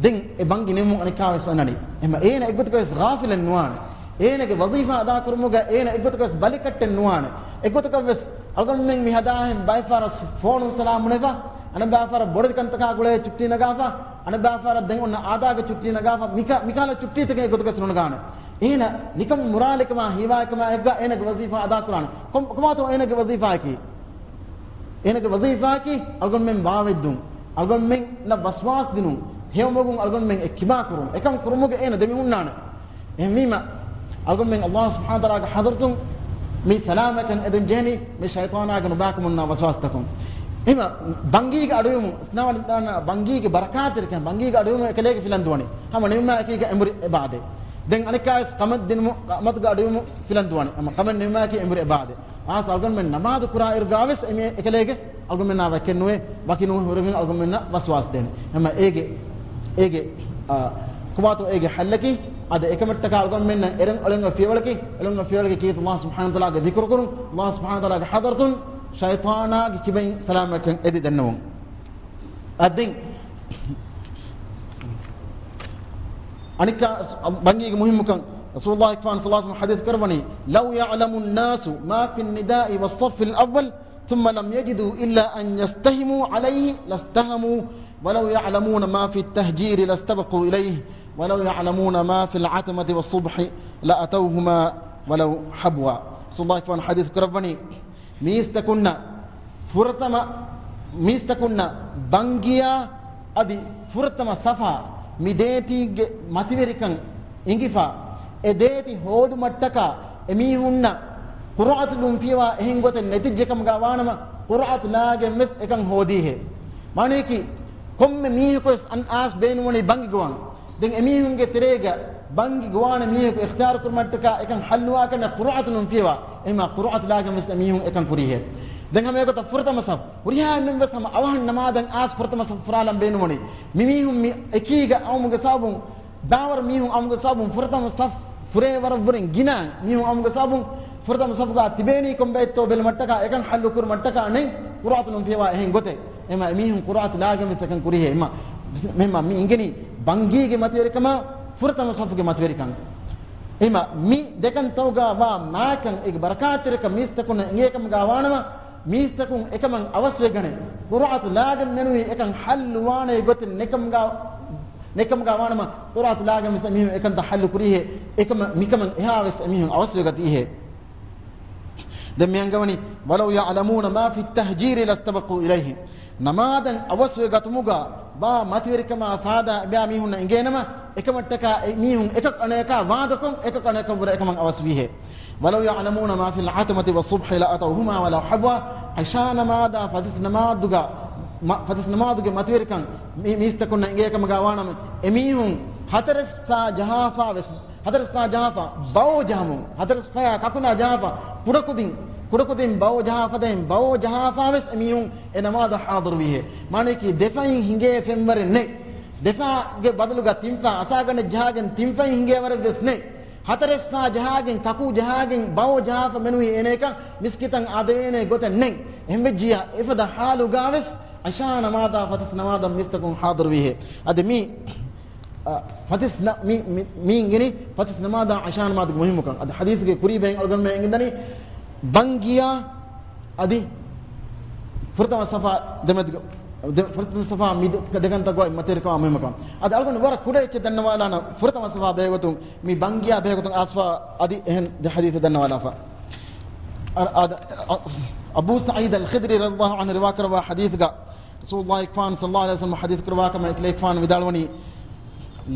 ދެން އެ ބަންގި ނިމުމުން އަނެއްކާ ވެސް އަންނަނީ. އެމަ އޭނަ އެއްގޮތަކަށް ވެސް ޣާފިލެއް ނުވާނެ. އޭނަގެ ވަޒީފާ އަދާކުރުމުގަ އޭނަ އެއްގޮތަކަށް ވެސް ބަލިކައްޓެއް ނުވާނެ. އެއްގޮތަކަށް ވެސް އަޅުގަނޑުމެން މި ހަދާހެން ބައެއް ފަހަރަށް ފޯނު ސަލާމުނެފަ، އަނެއްބައި ފަހަރަށް ބޮޑެތި ކަންތަކާ ގުޅޭ ޗުއްޓީ ނަގާފަ، އަނެއްބައި ފަހަރަށް ދެން އޮންނަ އާދާގެ ޗުއްޓީ ނަގާފަ، މިކަ-، މިކަހަލަ ޗުއްޓީތަކެއް އެއްގޮތަކަސް ނުނަގާނެ. އޭނަ ނިކަން މުރާލެކަމާ ހީވާއެކަމާ އެއްގަ އޭނަގެ ވަޒީފާ އަދާކުރާނެ. ކޮ-، ކޮބާތޯ އޭނަގެ ވަޒީފާއަކީ؟ އޭނަގެ ވަޒީފާއަކީ އަޅުގަނޑުމެން ވާވެއްދުން، އަޅުގަނޑުމެންނަށް ވަސްވާސް ދިނުން، ހެޔޮމަގުން އަޅުގަނޑުމެން އެ ކިބާކުރުން، އެކަން ކުރުމުގެ އޭނަ ދެމިހުންނާނެ. އެހެންވީމަ، އަޅުގަނޑުމެން ﷲ ސުބްޙާނަހޫ ވަތަޢާލާގެ ޙަޟްރަތުން މި ސަލާމަތްކަން އެދެން ޖެހެނީ މި ޝައިޠާނާގެ ނުބާކަމުންނާ ވަސްވާސްތަކުން. އެހެންވީމަ، ބަންގީގެ އަޑުއިވުމުން، އިސްނާވަން ދާނަ ބަންގީގެ ބަރަކާތެރިކަން، ބަންގީގެ އަޑުއިވުމުން އެކަލޭގެ ފިލަން ދުވަނީ. ހަމަ ނިމުމާއެކީގަ އެނބުރި އެބައާދޭ. ދެން އަނެއްކާވެސް ކަމަށް ދިނުމު-، ކަމަތުގެ އަޑުއިވުމުން ފިލަން ދުވަނީ. ހަމަ ކަމެއް ނިމުމާއެކީ އެނބުރި އެބައާދޭ. އާސް އަޅުގަނޑުމެން ނަމާދު ކުރާ އިރުގާވެސް އެމީ އެކަލޭގެ އަޅުގަނޑުމެންނާ ވެއްކެއް ނުވޭ، ވަކި ނޫން ހުރެގެން އަޅުގަނޑުމެންނަށް ވަސްވާސް ދޭނެ. ހަމަ އޭގެ، އޭގެ، އާ، ކޮބާތޯ އޭގެ ޙައްލަކީ؟ އަދި އެކަމަށްޓަކާ އަޅުގަނޑުމެންނަށް އެރެން އޮޅެން ފިޔަވަޅަކީ، އޮޅެން ފިޔަވަޅަކީ ކީރިތި ﷲ ސުބްޙާނަހޫ ވަތަޢާލާގެ ޛިކުރު ކުރުން، ﷲ ސުބްޙާނަހޫ ވަތަޢާލާގެ ޙަޟްރަތުން ޝައިޠާނާގެ ކިބައިން ސަލާމަތްކަން އެދި ދެންނެވުން. އަދި އަނެއްކާ ބަންގީގެ މުހިއްމުކަން ރަސޫލުﷲ ފާން ޞައްލަﷲ ޢަލައިހި ވަސައްލަމަ ޙަދީޘް ކުރައްވަނީ، لو يعلم الناس ما في النداء والصف الأول ثم لم يجدوا إلا أن يستهموا عليه لاستهموا ولو يعلمون ما في التهجير لاستبقوا إليه ولو يعلمون ما في العتمة والصبح لأتوهما ولو حبوا. ރަސޫލުﷲ ފާން ޙަދީޘް ކުރައްވަނީ، މީސްތަކުންނަށް ފުރަތަމަ، މީސްތަކުންނަށް ބަންގިޔާ އަދި ފުރަތަމަ ސަފާ މި ދޭތީގެ މަތިވެރިކަން އިނގިފާ، އެ ދޭތި ހޯދުމަށްޓަކާ އެމީހުންނަށް ޤުރުއަތު ލުންފިޔަވާ އެހެން ގޮތެއް ނެތިއްޖެކަމުގަ ވާނަމަ، ޤުރުއަތު ލާގެން ވެސް އެކަން ހޯދީހޭ. މާނަޔަކީ، ކޮންމެ މީހަކުވެސް އަން އާސް ބޭނުންވަނީ ބަންގި ގޮވަން. ދެން އެމީހުންގެ ތެރޭގަ ބަންގި ގޮވާނެ މީހަކު އިޚްތިޔާރު ކުރުމަށްޓަކާ އެކަން ޙައްލުވާކަން ޤުރުއަތު ނުންފިޔަވާ. އެހެންމާ ޤުރުއަތު ލާގެން ވެސް އެމީހުން އެކަން ކުރީހޭ. ދެން ހަމަ އެގޮތަށް ފުރަތަމަ ސަފް. ހުރިހާ އެންމެން ވެސް ހަމަ އަވަހަށް ނަމާދަށް އާސް ފުރަތަމަ ސަފް ފުރާލަން ބޭނުންވަނީ. މިމީހުން މި އެކީގަ އައުމުގެ ސަބަބުން، ދާވަރު މީހުން އައުމުގެ ސަބަބުން ފުރަތަމަ ސަފް ފުރޭ ވަރަށް ވުރެން ގިނަ މީހުން އައުމުގެ ސަބަބުން ފުރަތަމަ ސަފުގަ ތިބޭނީ ކޮންބައެއްތޯ ބެލުމަށްޓަކާ އެކަން ޙައްލު ކުރުމަށްޓަކާ ނެތް ޤުރުއަތު ނުންފިޔަވާ އެހެން ގޮތެއް. އެމަ އެމީހުން ޤުރުއަތު ލާގެން ވެސް އެކަން ކުރީހޭ. އެމަ، މެ-، މަ-، މި އިނގެނީ ބަންގީގެ މަތިވެރިކަމާ ފުރަތަމަ ސަފުގެ މަތިވެރިކަން. އެމަ މި ދެކަންތައުގަ ވާ މާކަން އޭގެ ބަރަކާތްތެރިކަން މީސްތަކުންނަށް އިނގޭކަމުގަ ވާނަމަ، މީސްތަކުން އެކަމަށް އަވަސްވެގަނެ، ޤުރުއަތު ލާގެން މެނުވީ އެކަން ޙައްލުވާނެ ގޮތެއް ނެކަމުގަ، ނެކަމުގަ ވާނަމަ، ޤުރުއަތު ލާގެން ވެސް އެމީހުން އެކަންތައް ޙައްލު ކުރީހޭ. އެކަމަށް މިކަމަށް އެހާ ވެސް އެމީހުން އަވަސްވެގަތީހޭ. ދެން މި އަންގަވަނީ، ولو يعلمون ما في التهجير لاستبقوا إليه. ނަމާދަށް އަވަސްވެ ގަތުމުގަ ވާ މަތިވެރިކަމާ ފާދާ އެބައިމީހުންނަށް އިނގޭނަމަ، އެކަމަށްޓަކާ އެ މީހުން އެކަކު އަނެކާ ވާދަކޮށް، އެކަކު އަނެކަށްވުރެ އެކަމަށް އަވަސްވީހޭ. ولو يعلمون ما في العتمة والصبح لأتوهما ولو حبوا. ޢިޝާ ނަމާދާ ފަތިސް ނަމާދުގަ، މަ-، ފަތިސް ނަމާދުގެ މަތިވެރިކަން މި މީސްތަކުންނަށް އިނގޭކަމުގަ ވާނަމަ، އެމީހުން ހަތަރެސް ފަ ޖަހާފާ ވެސް ހަތަރެސް ފަ ޖަހާފަ، ބައޯ ޖަހަމުން، ހަތަރެސް ފަޔާ ކަކުނާ ޖަހާފަ، ކުޑަކުދިން، ކުޑަކުދިން ބައޯ ޖަހާފަދައިން ބައޯ ޖަހާފާ ވެސް އެމީހުން އެ ނަމާދަށް ޙާޟިރުވީހޭ. މާނަޔަކީ ދެފައިން ހިނގޭ ފެންވަރެއް ނެތް. ދެފާގެ ބަދަލުގަ ތިންފަ، އަސާގަނޑެއް ޖަހާގެން ތިންފައިން ހިނގޭ ވަރެއް ވެސް ނެތް. ހަތަރެސް ފަ ޖަހާގެން ކަކޫ ޖަހާގެން ބައޯ ޖަހާފަ މެނުވީ އޭނައަކަށް މިސްކިތަށް އާދެވޭނެ ގޮތެއް ނެތް. އެހެންވެއްޖިއްޔާ އެފަދަ ޙާލުގަ ވެސް ޢިޝާ ނަމާދާ ފަތިސް ނަމާދަށް މީސްތަކުން ޙާޟިރުވީހޭ. އަދި މީ އަ، ފަތިސް ނަ-، މި، މި، މި އިނގެނީ ފަތިސް ނަމާދާ ޢިޝާ ނަމާދުގެ މުހިއްމުކަން. އަދި ޙަދީޘްގެ ކުރީ ބައިން އަޅުގަނޑުމެން އެނގިދަނީ ބަންގިޔާ އަދި ފުރަތަމަ ސަފާ ދެމެދުގެ ދެ-، ފުރަތަމަ ސަފާ މި ދެ-، ދެކަންތައް ގޮތް މަތިވެރިކަމާ މުހިއްމުކަން. އަދި އަޅުގަނޑު ވަރަށް ކުޑަ އެއްޗެއް ދަންނަވާލާނަން، ފުރަތަމަ ސަފާ ބެހޭގޮތުން މި ބަންގިޔާ ބެހޭގޮތުން އާސްފާ އަދި އެހެން ދެ ޙަދީޘެއް ދަންނަވާލާފަ. އަ-، އަ-، އަ-، އަބޫ ސަޢީދް އަލް ޚިދްރީ ރަޟިޔަﷲ ޢަންހު ރިވާކުރައްވާ ޙަދީޘްގަ ރަސޫލުﷲ ކިފާން ޞައްލަﷲ ޢަލައިހި ވަސައްލަމަ ޙަދީޘް ކުރައްވާ ކަމަށް އެކަލޭގެފާނު ވިދާޅުވަނީ،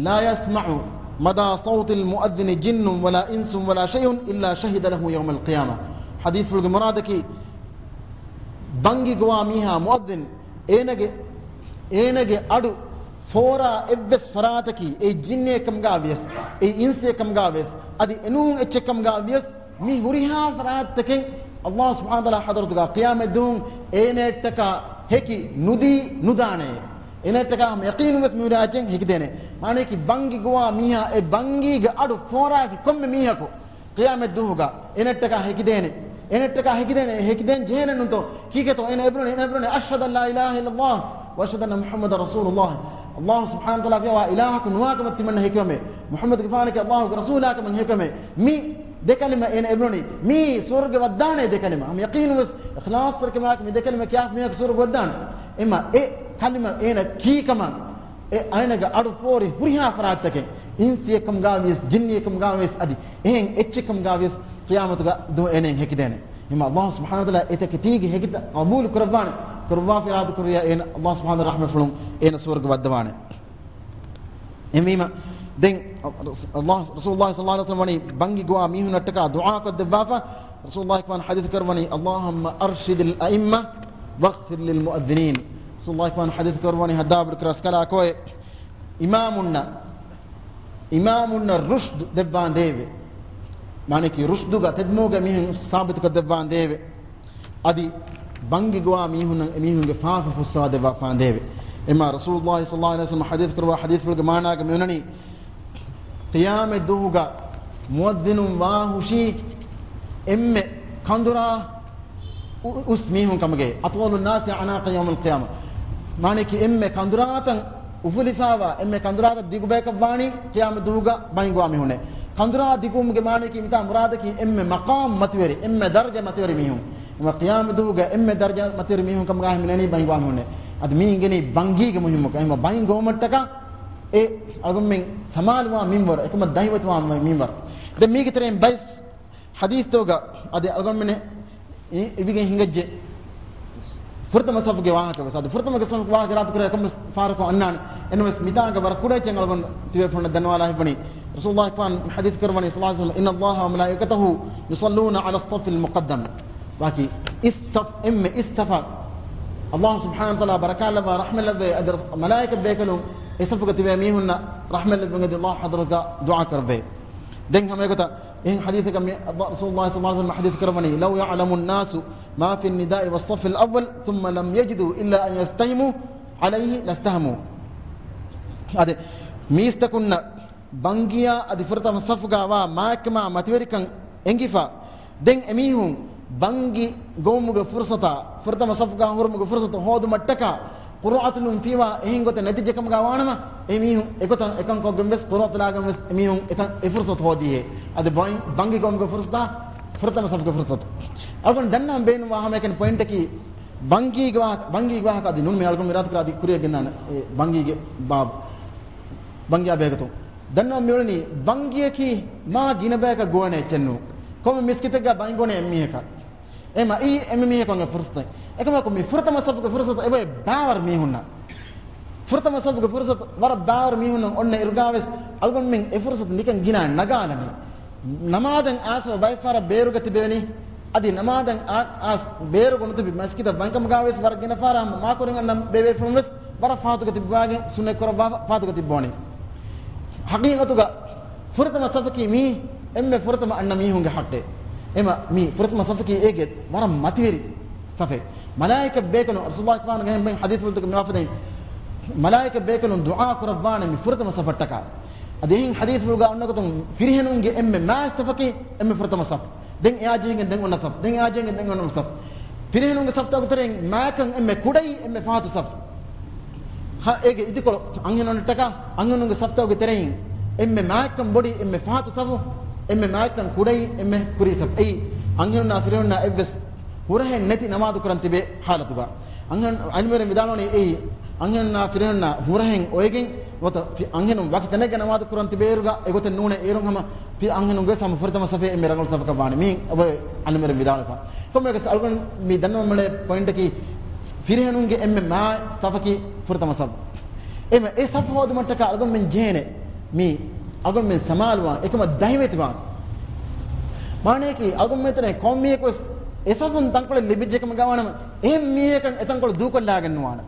لا يسمع مدى صوت المؤذن جن ولا إنس ولا شيء إلا شهد له يوم القيامة. ޙަދީޘްފުޅުގެ މުރާދަކީ، ބަންގި ގޮވާ މީހާ، މުއައްޒިން، އޭނަގެ، އޭނަގެ އަޑު ފޯރާ އެއްވެސް ފަރާތަކީ، އެއީ ޖިންނެއް ކަމުގަ ވިޔަސް، އެއީ އިންސެއް ކަމުގަ ވިޔަސް، އަދި އެނޫން އެއްޗެއް ކަމުގަ ވިޔަސް، މި ހުރިހާ ފަރާތްތަކެއް ﷲ ސުބްޙާނަހޫ ވަތަޢާލާ ޙަޟްރަތުގަ ޤިޔާމަތް ދުވަހު އޭނައަށްޓަކާ ހެކި ނުދީ ނުދާނެ. އޭނައަށްޓަކާ ހަމަ ޔަޤީނުން ވެސް މި ހުރިހާ އެއްޗެއް ހެކިދޭނެ. މާނަޔަކީ ބަންގި ގޮވާ މީހާ، އެ ބަންގީގެ އަޑު ފޯރާފި ކޮންމެ މީހަކު ޤިޔާމަތް ދުވަހުގަ އޭނައަށްޓަކާ ހެކިދޭނެ. އޭނައަށްޓަކާ ހެކިދޭނެ، ހެކިދޭން ޖެހޭނެ ނޫންތޯ؟ ކީކޭތޯ އޭނަ އެބުނަނީ؟ އޭނަ އެބުނަނީ، أشهد أن لا إله إلا الله وأشهد أن محمدا رسول الله. ﷲ ސުބްޙާނަހޫ ވަތަޢާލާ ފިޔަވާ އިލާހަކު ނުވާކަމަށް ތިމަންނަ ހެކިވަމޭ، މުޙައްމަދުގެފާނަކީ ﷲގެ ރަސޫލާކަމަށް ހެކިވަމޭ. މި ދެ ކަލިމަ އޭނަ އެބުނަނީ. މީ ސުވަރުގެ ވައްދާނެ ދެ ކަލިމަ. ހަމަ ޔަޤީނުން ވެސް އިޚްލާޞްތެރިކަމާއެކު މި ދެ ކަލިމަ ކިޔާފަ މީހަކު ސުވަރުގެ ވައްދާނެ. އެމަ އެ ކަލިމަ އޭނަ ކީކަމަށް އެ އޭނަގެ އަޑު ފޯރި ހުރިހާ ފަރާތްތަކެއް، އިންސިއެއް ކަމުގަ ވިޔަސް، ޖިންނިއެއް ކަމުގަ ވިޔަސް، އަދި އެހެން އެއްޗެއް ކަމުގަ ވިޔަސް، ޤިޔާމަތުގަ ދުވަހު އޭނައަށް ހެކިދޭނެ. އެމަ ﷲ ސުބްޙާނަހޫ ވަތަޢާލާ އެތަކެތީގެ ހެކިތައް ޤަބޫލު ކުރައްވާނެ، ކުރައްވާފަ އިރާދަ ކުރިޔާ އޭނަ ﷲ ސުބްޙާނަހޫ ވަތަޢާލާ ރަޙްމަތްފުޅުން އޭނަ ސުވަރުގެ ވައްދަވާނެ. އެހެންވީމަ، ދެން ރަސޫލުﷲ ޞައްލަﷲ ޢަލައިހި ވަސައްލަމަ ވަނީ ބަންގި ގޮވާ މީހުންނަށްޓަކާ ދުޢާ ކޮށްދެއްވާފަ، ރަސޫލުﷲ ކިފާން ޙަދީޘް ކުރައްވަނީ، اللهم أرشد الأئمة واغفر للمؤذنين. ރަސޫލުﷲ ކިފާން ޙަދީޘް ކުރައްވަނީ، ހައްދާބުޑު ކިރާސްކަލާކޯއެ، އިމާމުންނަށް، އިމާމުންނަށް ރުޝްދު ދެއްވާނދޭވެ. މާނައަކީ ރުޝްދުގަ ތެދުމުގަ މީހުން ސާބިތުކޮށްދެއްވާނދޭވެ. އަދި ބަންގި ގޮވާ މީހުންނަށް އެމީހުންގެ ފާފަ ފުއްސަވާ ދެއްވާފާނދޭވެ. އެމާ ރަސޫލުﷲ ޞައްލަﷲ ޢަލައިހި ވަސައްލަމަ ޙަދީޘް ކުރައްވާ ޙަދީޘްފުޅުގެ މާނާގަ މިވަނީ، ޤިޔާމަތް ދުވަހުގަ މުއައްޒިނުން ވާހުށީ އެންމެ ކަނދުރާ އު-، އުސް މީހުން ކަމުގައި، أطول الناس أعناقا يوم القيامة. މާނައަކީ އެންމެ ކަނދުރާތައް އުފުލިފާވާ، އެންމެ ކަނދުރާތައް ދިގުބަޔަކަށްވާނީ ޤިޔާމަތް ދުވަހުގަ ބަންގި ގޮވާ މީހުންނޭ. ކަނދުރާ ދިގުވުމުގެ މާނައަކީ މިތާ މުރާދަކީ އެންމެ މަޤާމް މަތިވެރި، އެންމެ ދަރަޖަ މަތިވެރި މީހުން. އެމަ ޤިޔާމަތް ދުވަހުގަ އެންމެ ދަރަޖަ މަތިވެރި މީހުން ކަމުގައި މިނަނީ ބަންގި ގޮވާ މީހުންނޭ. އަދި މި އިނގެނީ ބަންގީގެ މުހިއްމުކަން. އެމަ ބަންގި ގޮވުމަށްޓަކާ އެ އަޅުގަނޑުމެން ސަމާލުވާ މިންވަރު، އެކަމަށް ދަހިވަތުވާ މިންވަރު. ދެން މީގެ ތެރެއިން ބައެއް ޙަދީޘްތަކުގަ އަދި އަޅުގަނޑުމެން އި-، އިވިގެން ހިނގައްޖެ ފުރަތަމަ ސަފުގެ ވާހަކަ ވެސް. އަދި ފުރަތަމަ ސަފުގެ ވާހަކަ އިރާދަކުރޭ ކޮންމެސް ފަހަރަކު އަންނާނެ. އެންމެސް މިތާނގަ ވަރަށް ކުޑަ އެއްޗެއް އަޅުގަނޑު ތިބޭފުޅުންނަށް ދަންނަވާލާ ހިތްވަނީ. ރަސޫލުﷲ ކިފާން ޙަދީޘް ކުރައްވަނީ ޞައްލަﷲ ޢަލައިހި ވަސައްލަމަ، إن الله وملائكته يصلون على الصف المقدم. ވާކީ އިސް ސަފް، އެންމެ އިސް ސަފަށް ﷲ ސުބްޙާނަހޫ ވަތަޢާލާ ބަރަކާތްލައްވާ ރަޙްމަތްލައްވޭ. އަދި ރަސް-، މަލާއިކަ ބޭކަލުން އެ ސަފުގަ ތިބޭ މީހުންނަށް ރަޙްމަތްލެއްވުން އަދި ﷲ ޙަޟްރަތުގަ ދުޢާ ކުރައްވޭ. ދެން ހަމައެގޮތަށް އެހެން ޙަދީޘަކަށް މި ރަސޫލުﷲ ޞައްލަﷲ ޢަލައިހި ވަސައްލަމަ ޙަދީޘް ކުރައްވަނީ، لو يعلم الناس ما في النداء والصف الأول ثم لم يجدوا إلا أن يستهموا عليه لاستهموا. އަދި މީސްތަކުންނަށް ބަންގިޔާ އަދި ފުރަތަމަ ސަފުގަ ވާ މާތްކަމާ މަތިވެރިކަން އެނގިފަ، ދެން އެމީހުން ބަންގި ގޮވުމުގެ ފުރުޞަތާ، ފުރަތަމަ ސަފުގަ ހުރުމުގެ ފުރުޞަތު ހޯދުމަށްޓަކާ، ޤުރުއަތުލުން ފީވާ އެހެން ގޮތެއް ނެތިއްޖެ ކަމުގަ ވާނަމަ، އެމީހުން އެގޮތަށް އެކަން ކޮށްގެން ވެސް، ޤުރުއަތުލާގެން ވެސް އެމީހުން އެކަން އެ ފުރުޞަތު ހޯދީހޭ. އަދި ބަން-، ބަންގި ގޮވުމުގެ ފުރުޞަތާ، ފުރަތަމަ ސަފުގެ ފުރުޞަތު. އަޅުގަނޑު ދަންނަވަން ބޭނުންވާ ހަމައެކަނި ޕޮއިންޓަކީ، ބަންގީގެ ވާހަކަ، ބަންގީގެ ވާހަކަ އަދި ނޫން މި އަޅުގަނޑު އިރާދަކުރާ އަދި ކުރިއަށް ގެންދާނެ އެ ބަންގީގެ ބާބު. ބަންގިޔާ ބޭގޮތުން ދަންނަވަން މިއުޅެނީ، ބަންގިޔަކީ މާ ގިނަ ބަޔަކަށް ގޮވޭނެ އެއްޗެއް ނޫން. ކޮންމެ މިސްކިތެއްގަ ބަންގި ގޮވޭނެ އެއްމީހަކަށް. އެމަ އީ އެންމެ މީހަކު އަންގަ ފުރުސަތެއް. އެކަމަކު މި ފުރަތަމަ ސަފުގެ ފުރުސަތު އެބައި ބާވަރު މީހުންނަށް. ފުރަތަމަ ސަފުގެ ފުރުސަތު ވަރަށް ބާވަރު މީހުންނަށް އޮންނަ އިރުގާވެސް އަޅުގަނޑުމެން އެ ފުރުސަތު ނިކަން ގިނަ ނަގާލަނީ. ނަމާދަށް އާސްފަ ބައެއް ފަހަރަށް ބޭރުގަ ތިބެވެނީ. އަދި ނަމާދަށް އާ-، އާސް ބޭރުގަ ނުތިބި މަސްކިތަށް ވަންކަމުގާވެސް ވަރަށް ގިނަ ފަހަރަށް މާކުރިން އަންނަން ބޭބޭފުޅުން ވެސް ވަރަށް ފަހަތުގަ ތިއްބާގެން ސުންނަތް ކުރައްވާ ފަހަތުގަ ތިއްބޯނީ. ހަޤީޤަތުގަ ފުރަތަމަ ސަފަކީ މީ އެންމެ ފުރަތަމަ އަންނަ މީހުންގެ ޙައްޤެއް. އެމަ މީ ފުރަތަމަ ސަފަކީ އޭގެ ވަރަށް މަތިވެރި ސަފެއް. މަލާއިކަ ބޭކަލުން ރަސޫލުﷲ ކިފާނުގެ ހެން ބެން ޙަދީޘްފުޅުތަކަށް މިވާފަދައިން، މަލާއިކަ ބޭކަލުން ދުޢާ ކުރައްވާނެ މި ފުރަތަމަ ސަފަށްޓަކާ. އަދި އެހެން ޙަދީޘްފުޅުގަ އޮންނަ ގޮތުން ފިރިހެނުންގެ އެންމެ މާތް ސަފަކީ އެންމެ ފުރަތަމަ ސަފު. ދެން އެއާ ޖެހިގެން ދެން އޮންނަ ސަފު. ދެން އެއާ ޖެހިގެން ދެން އޮންނަ ސަފު. ފިރިހެނުންގެ ސަފުތަކުގެ ތެރެއިން މާކަން އެންމެ ކުޑައީ އެންމެ ފަހަތު ސަފު. ހަ، އޭގެ އިދިކޮޅު އަންހެނުންނަށްޓަކާ އަންހެނުންގެ ސަފުތަކުގެ ތެރެއިން އެންމެ މާތްކަން ބޮޑީ އެންމެ ފަހަތު ސަފު، އެންމެ މާތްކަން ކުޑައީ އެންމެ ކުރީ ސަފު. އެއީ އަންހެނުންނާ ފިރިހެނުންނާ އެއްވެސް ހުރަހެއް ނެތި ނަމާދު ކުރަން ތިބޭ ޙާލަތުގަ. އަންހެން އަލިމެރެން ވިދާޅުވަނީ އެއީ، އަންހެންނާ ފިރިހެންނާ ހުރަހެން އޮވެގެން ނުވަތަ ފި-، އަންހެނުން ވަކި ތަނެއްގަ ނަމާދު ކުރަން ތިބޭއިރުގަ އެގޮތެއް ނޫނޭ. އޭރުން ހަމަ ފި-، އަންހެނުން ގޮސް ހަމަ ފުރަތަމަ ސަފޭ އެންމެ ރަނގަޅު ސަފަކަށް ވާނެ. މީ އޮވެ އަލިމެރެން ވިދާޅުވެފަ. ކޮންމެއަކަސް އަޅުގަނޑު މި ދަންނަވަން މި ޕޮއިންޓަކީ ފިރިހެނުންގެ އެންމެ މާތް ސަފަކީ ފުރަތަމަ ސަފު. އެމަ އެ ސަފު ހޯދުމަށްޓަކާ އަޅުގަނޑުމެން ޖެހޭނެ މީ އަޅުގަނޑުމެން ސަމާލުވާން، އެކަމަށް ދަހިވެތިވާން. މާނަޔަކީ އަޅުގަނޑުމެން ތަނެއް ކޮންމީހަކުވެސް އެ ސަފުން ތަންކޮޅެއް ލިބިއްޖެކަމަށް ގާވާނަމަ، އެހެން މީހަކަށް އެ ތަންކޮޅު ދޫކޮށްލާގެން ނުވާނެ.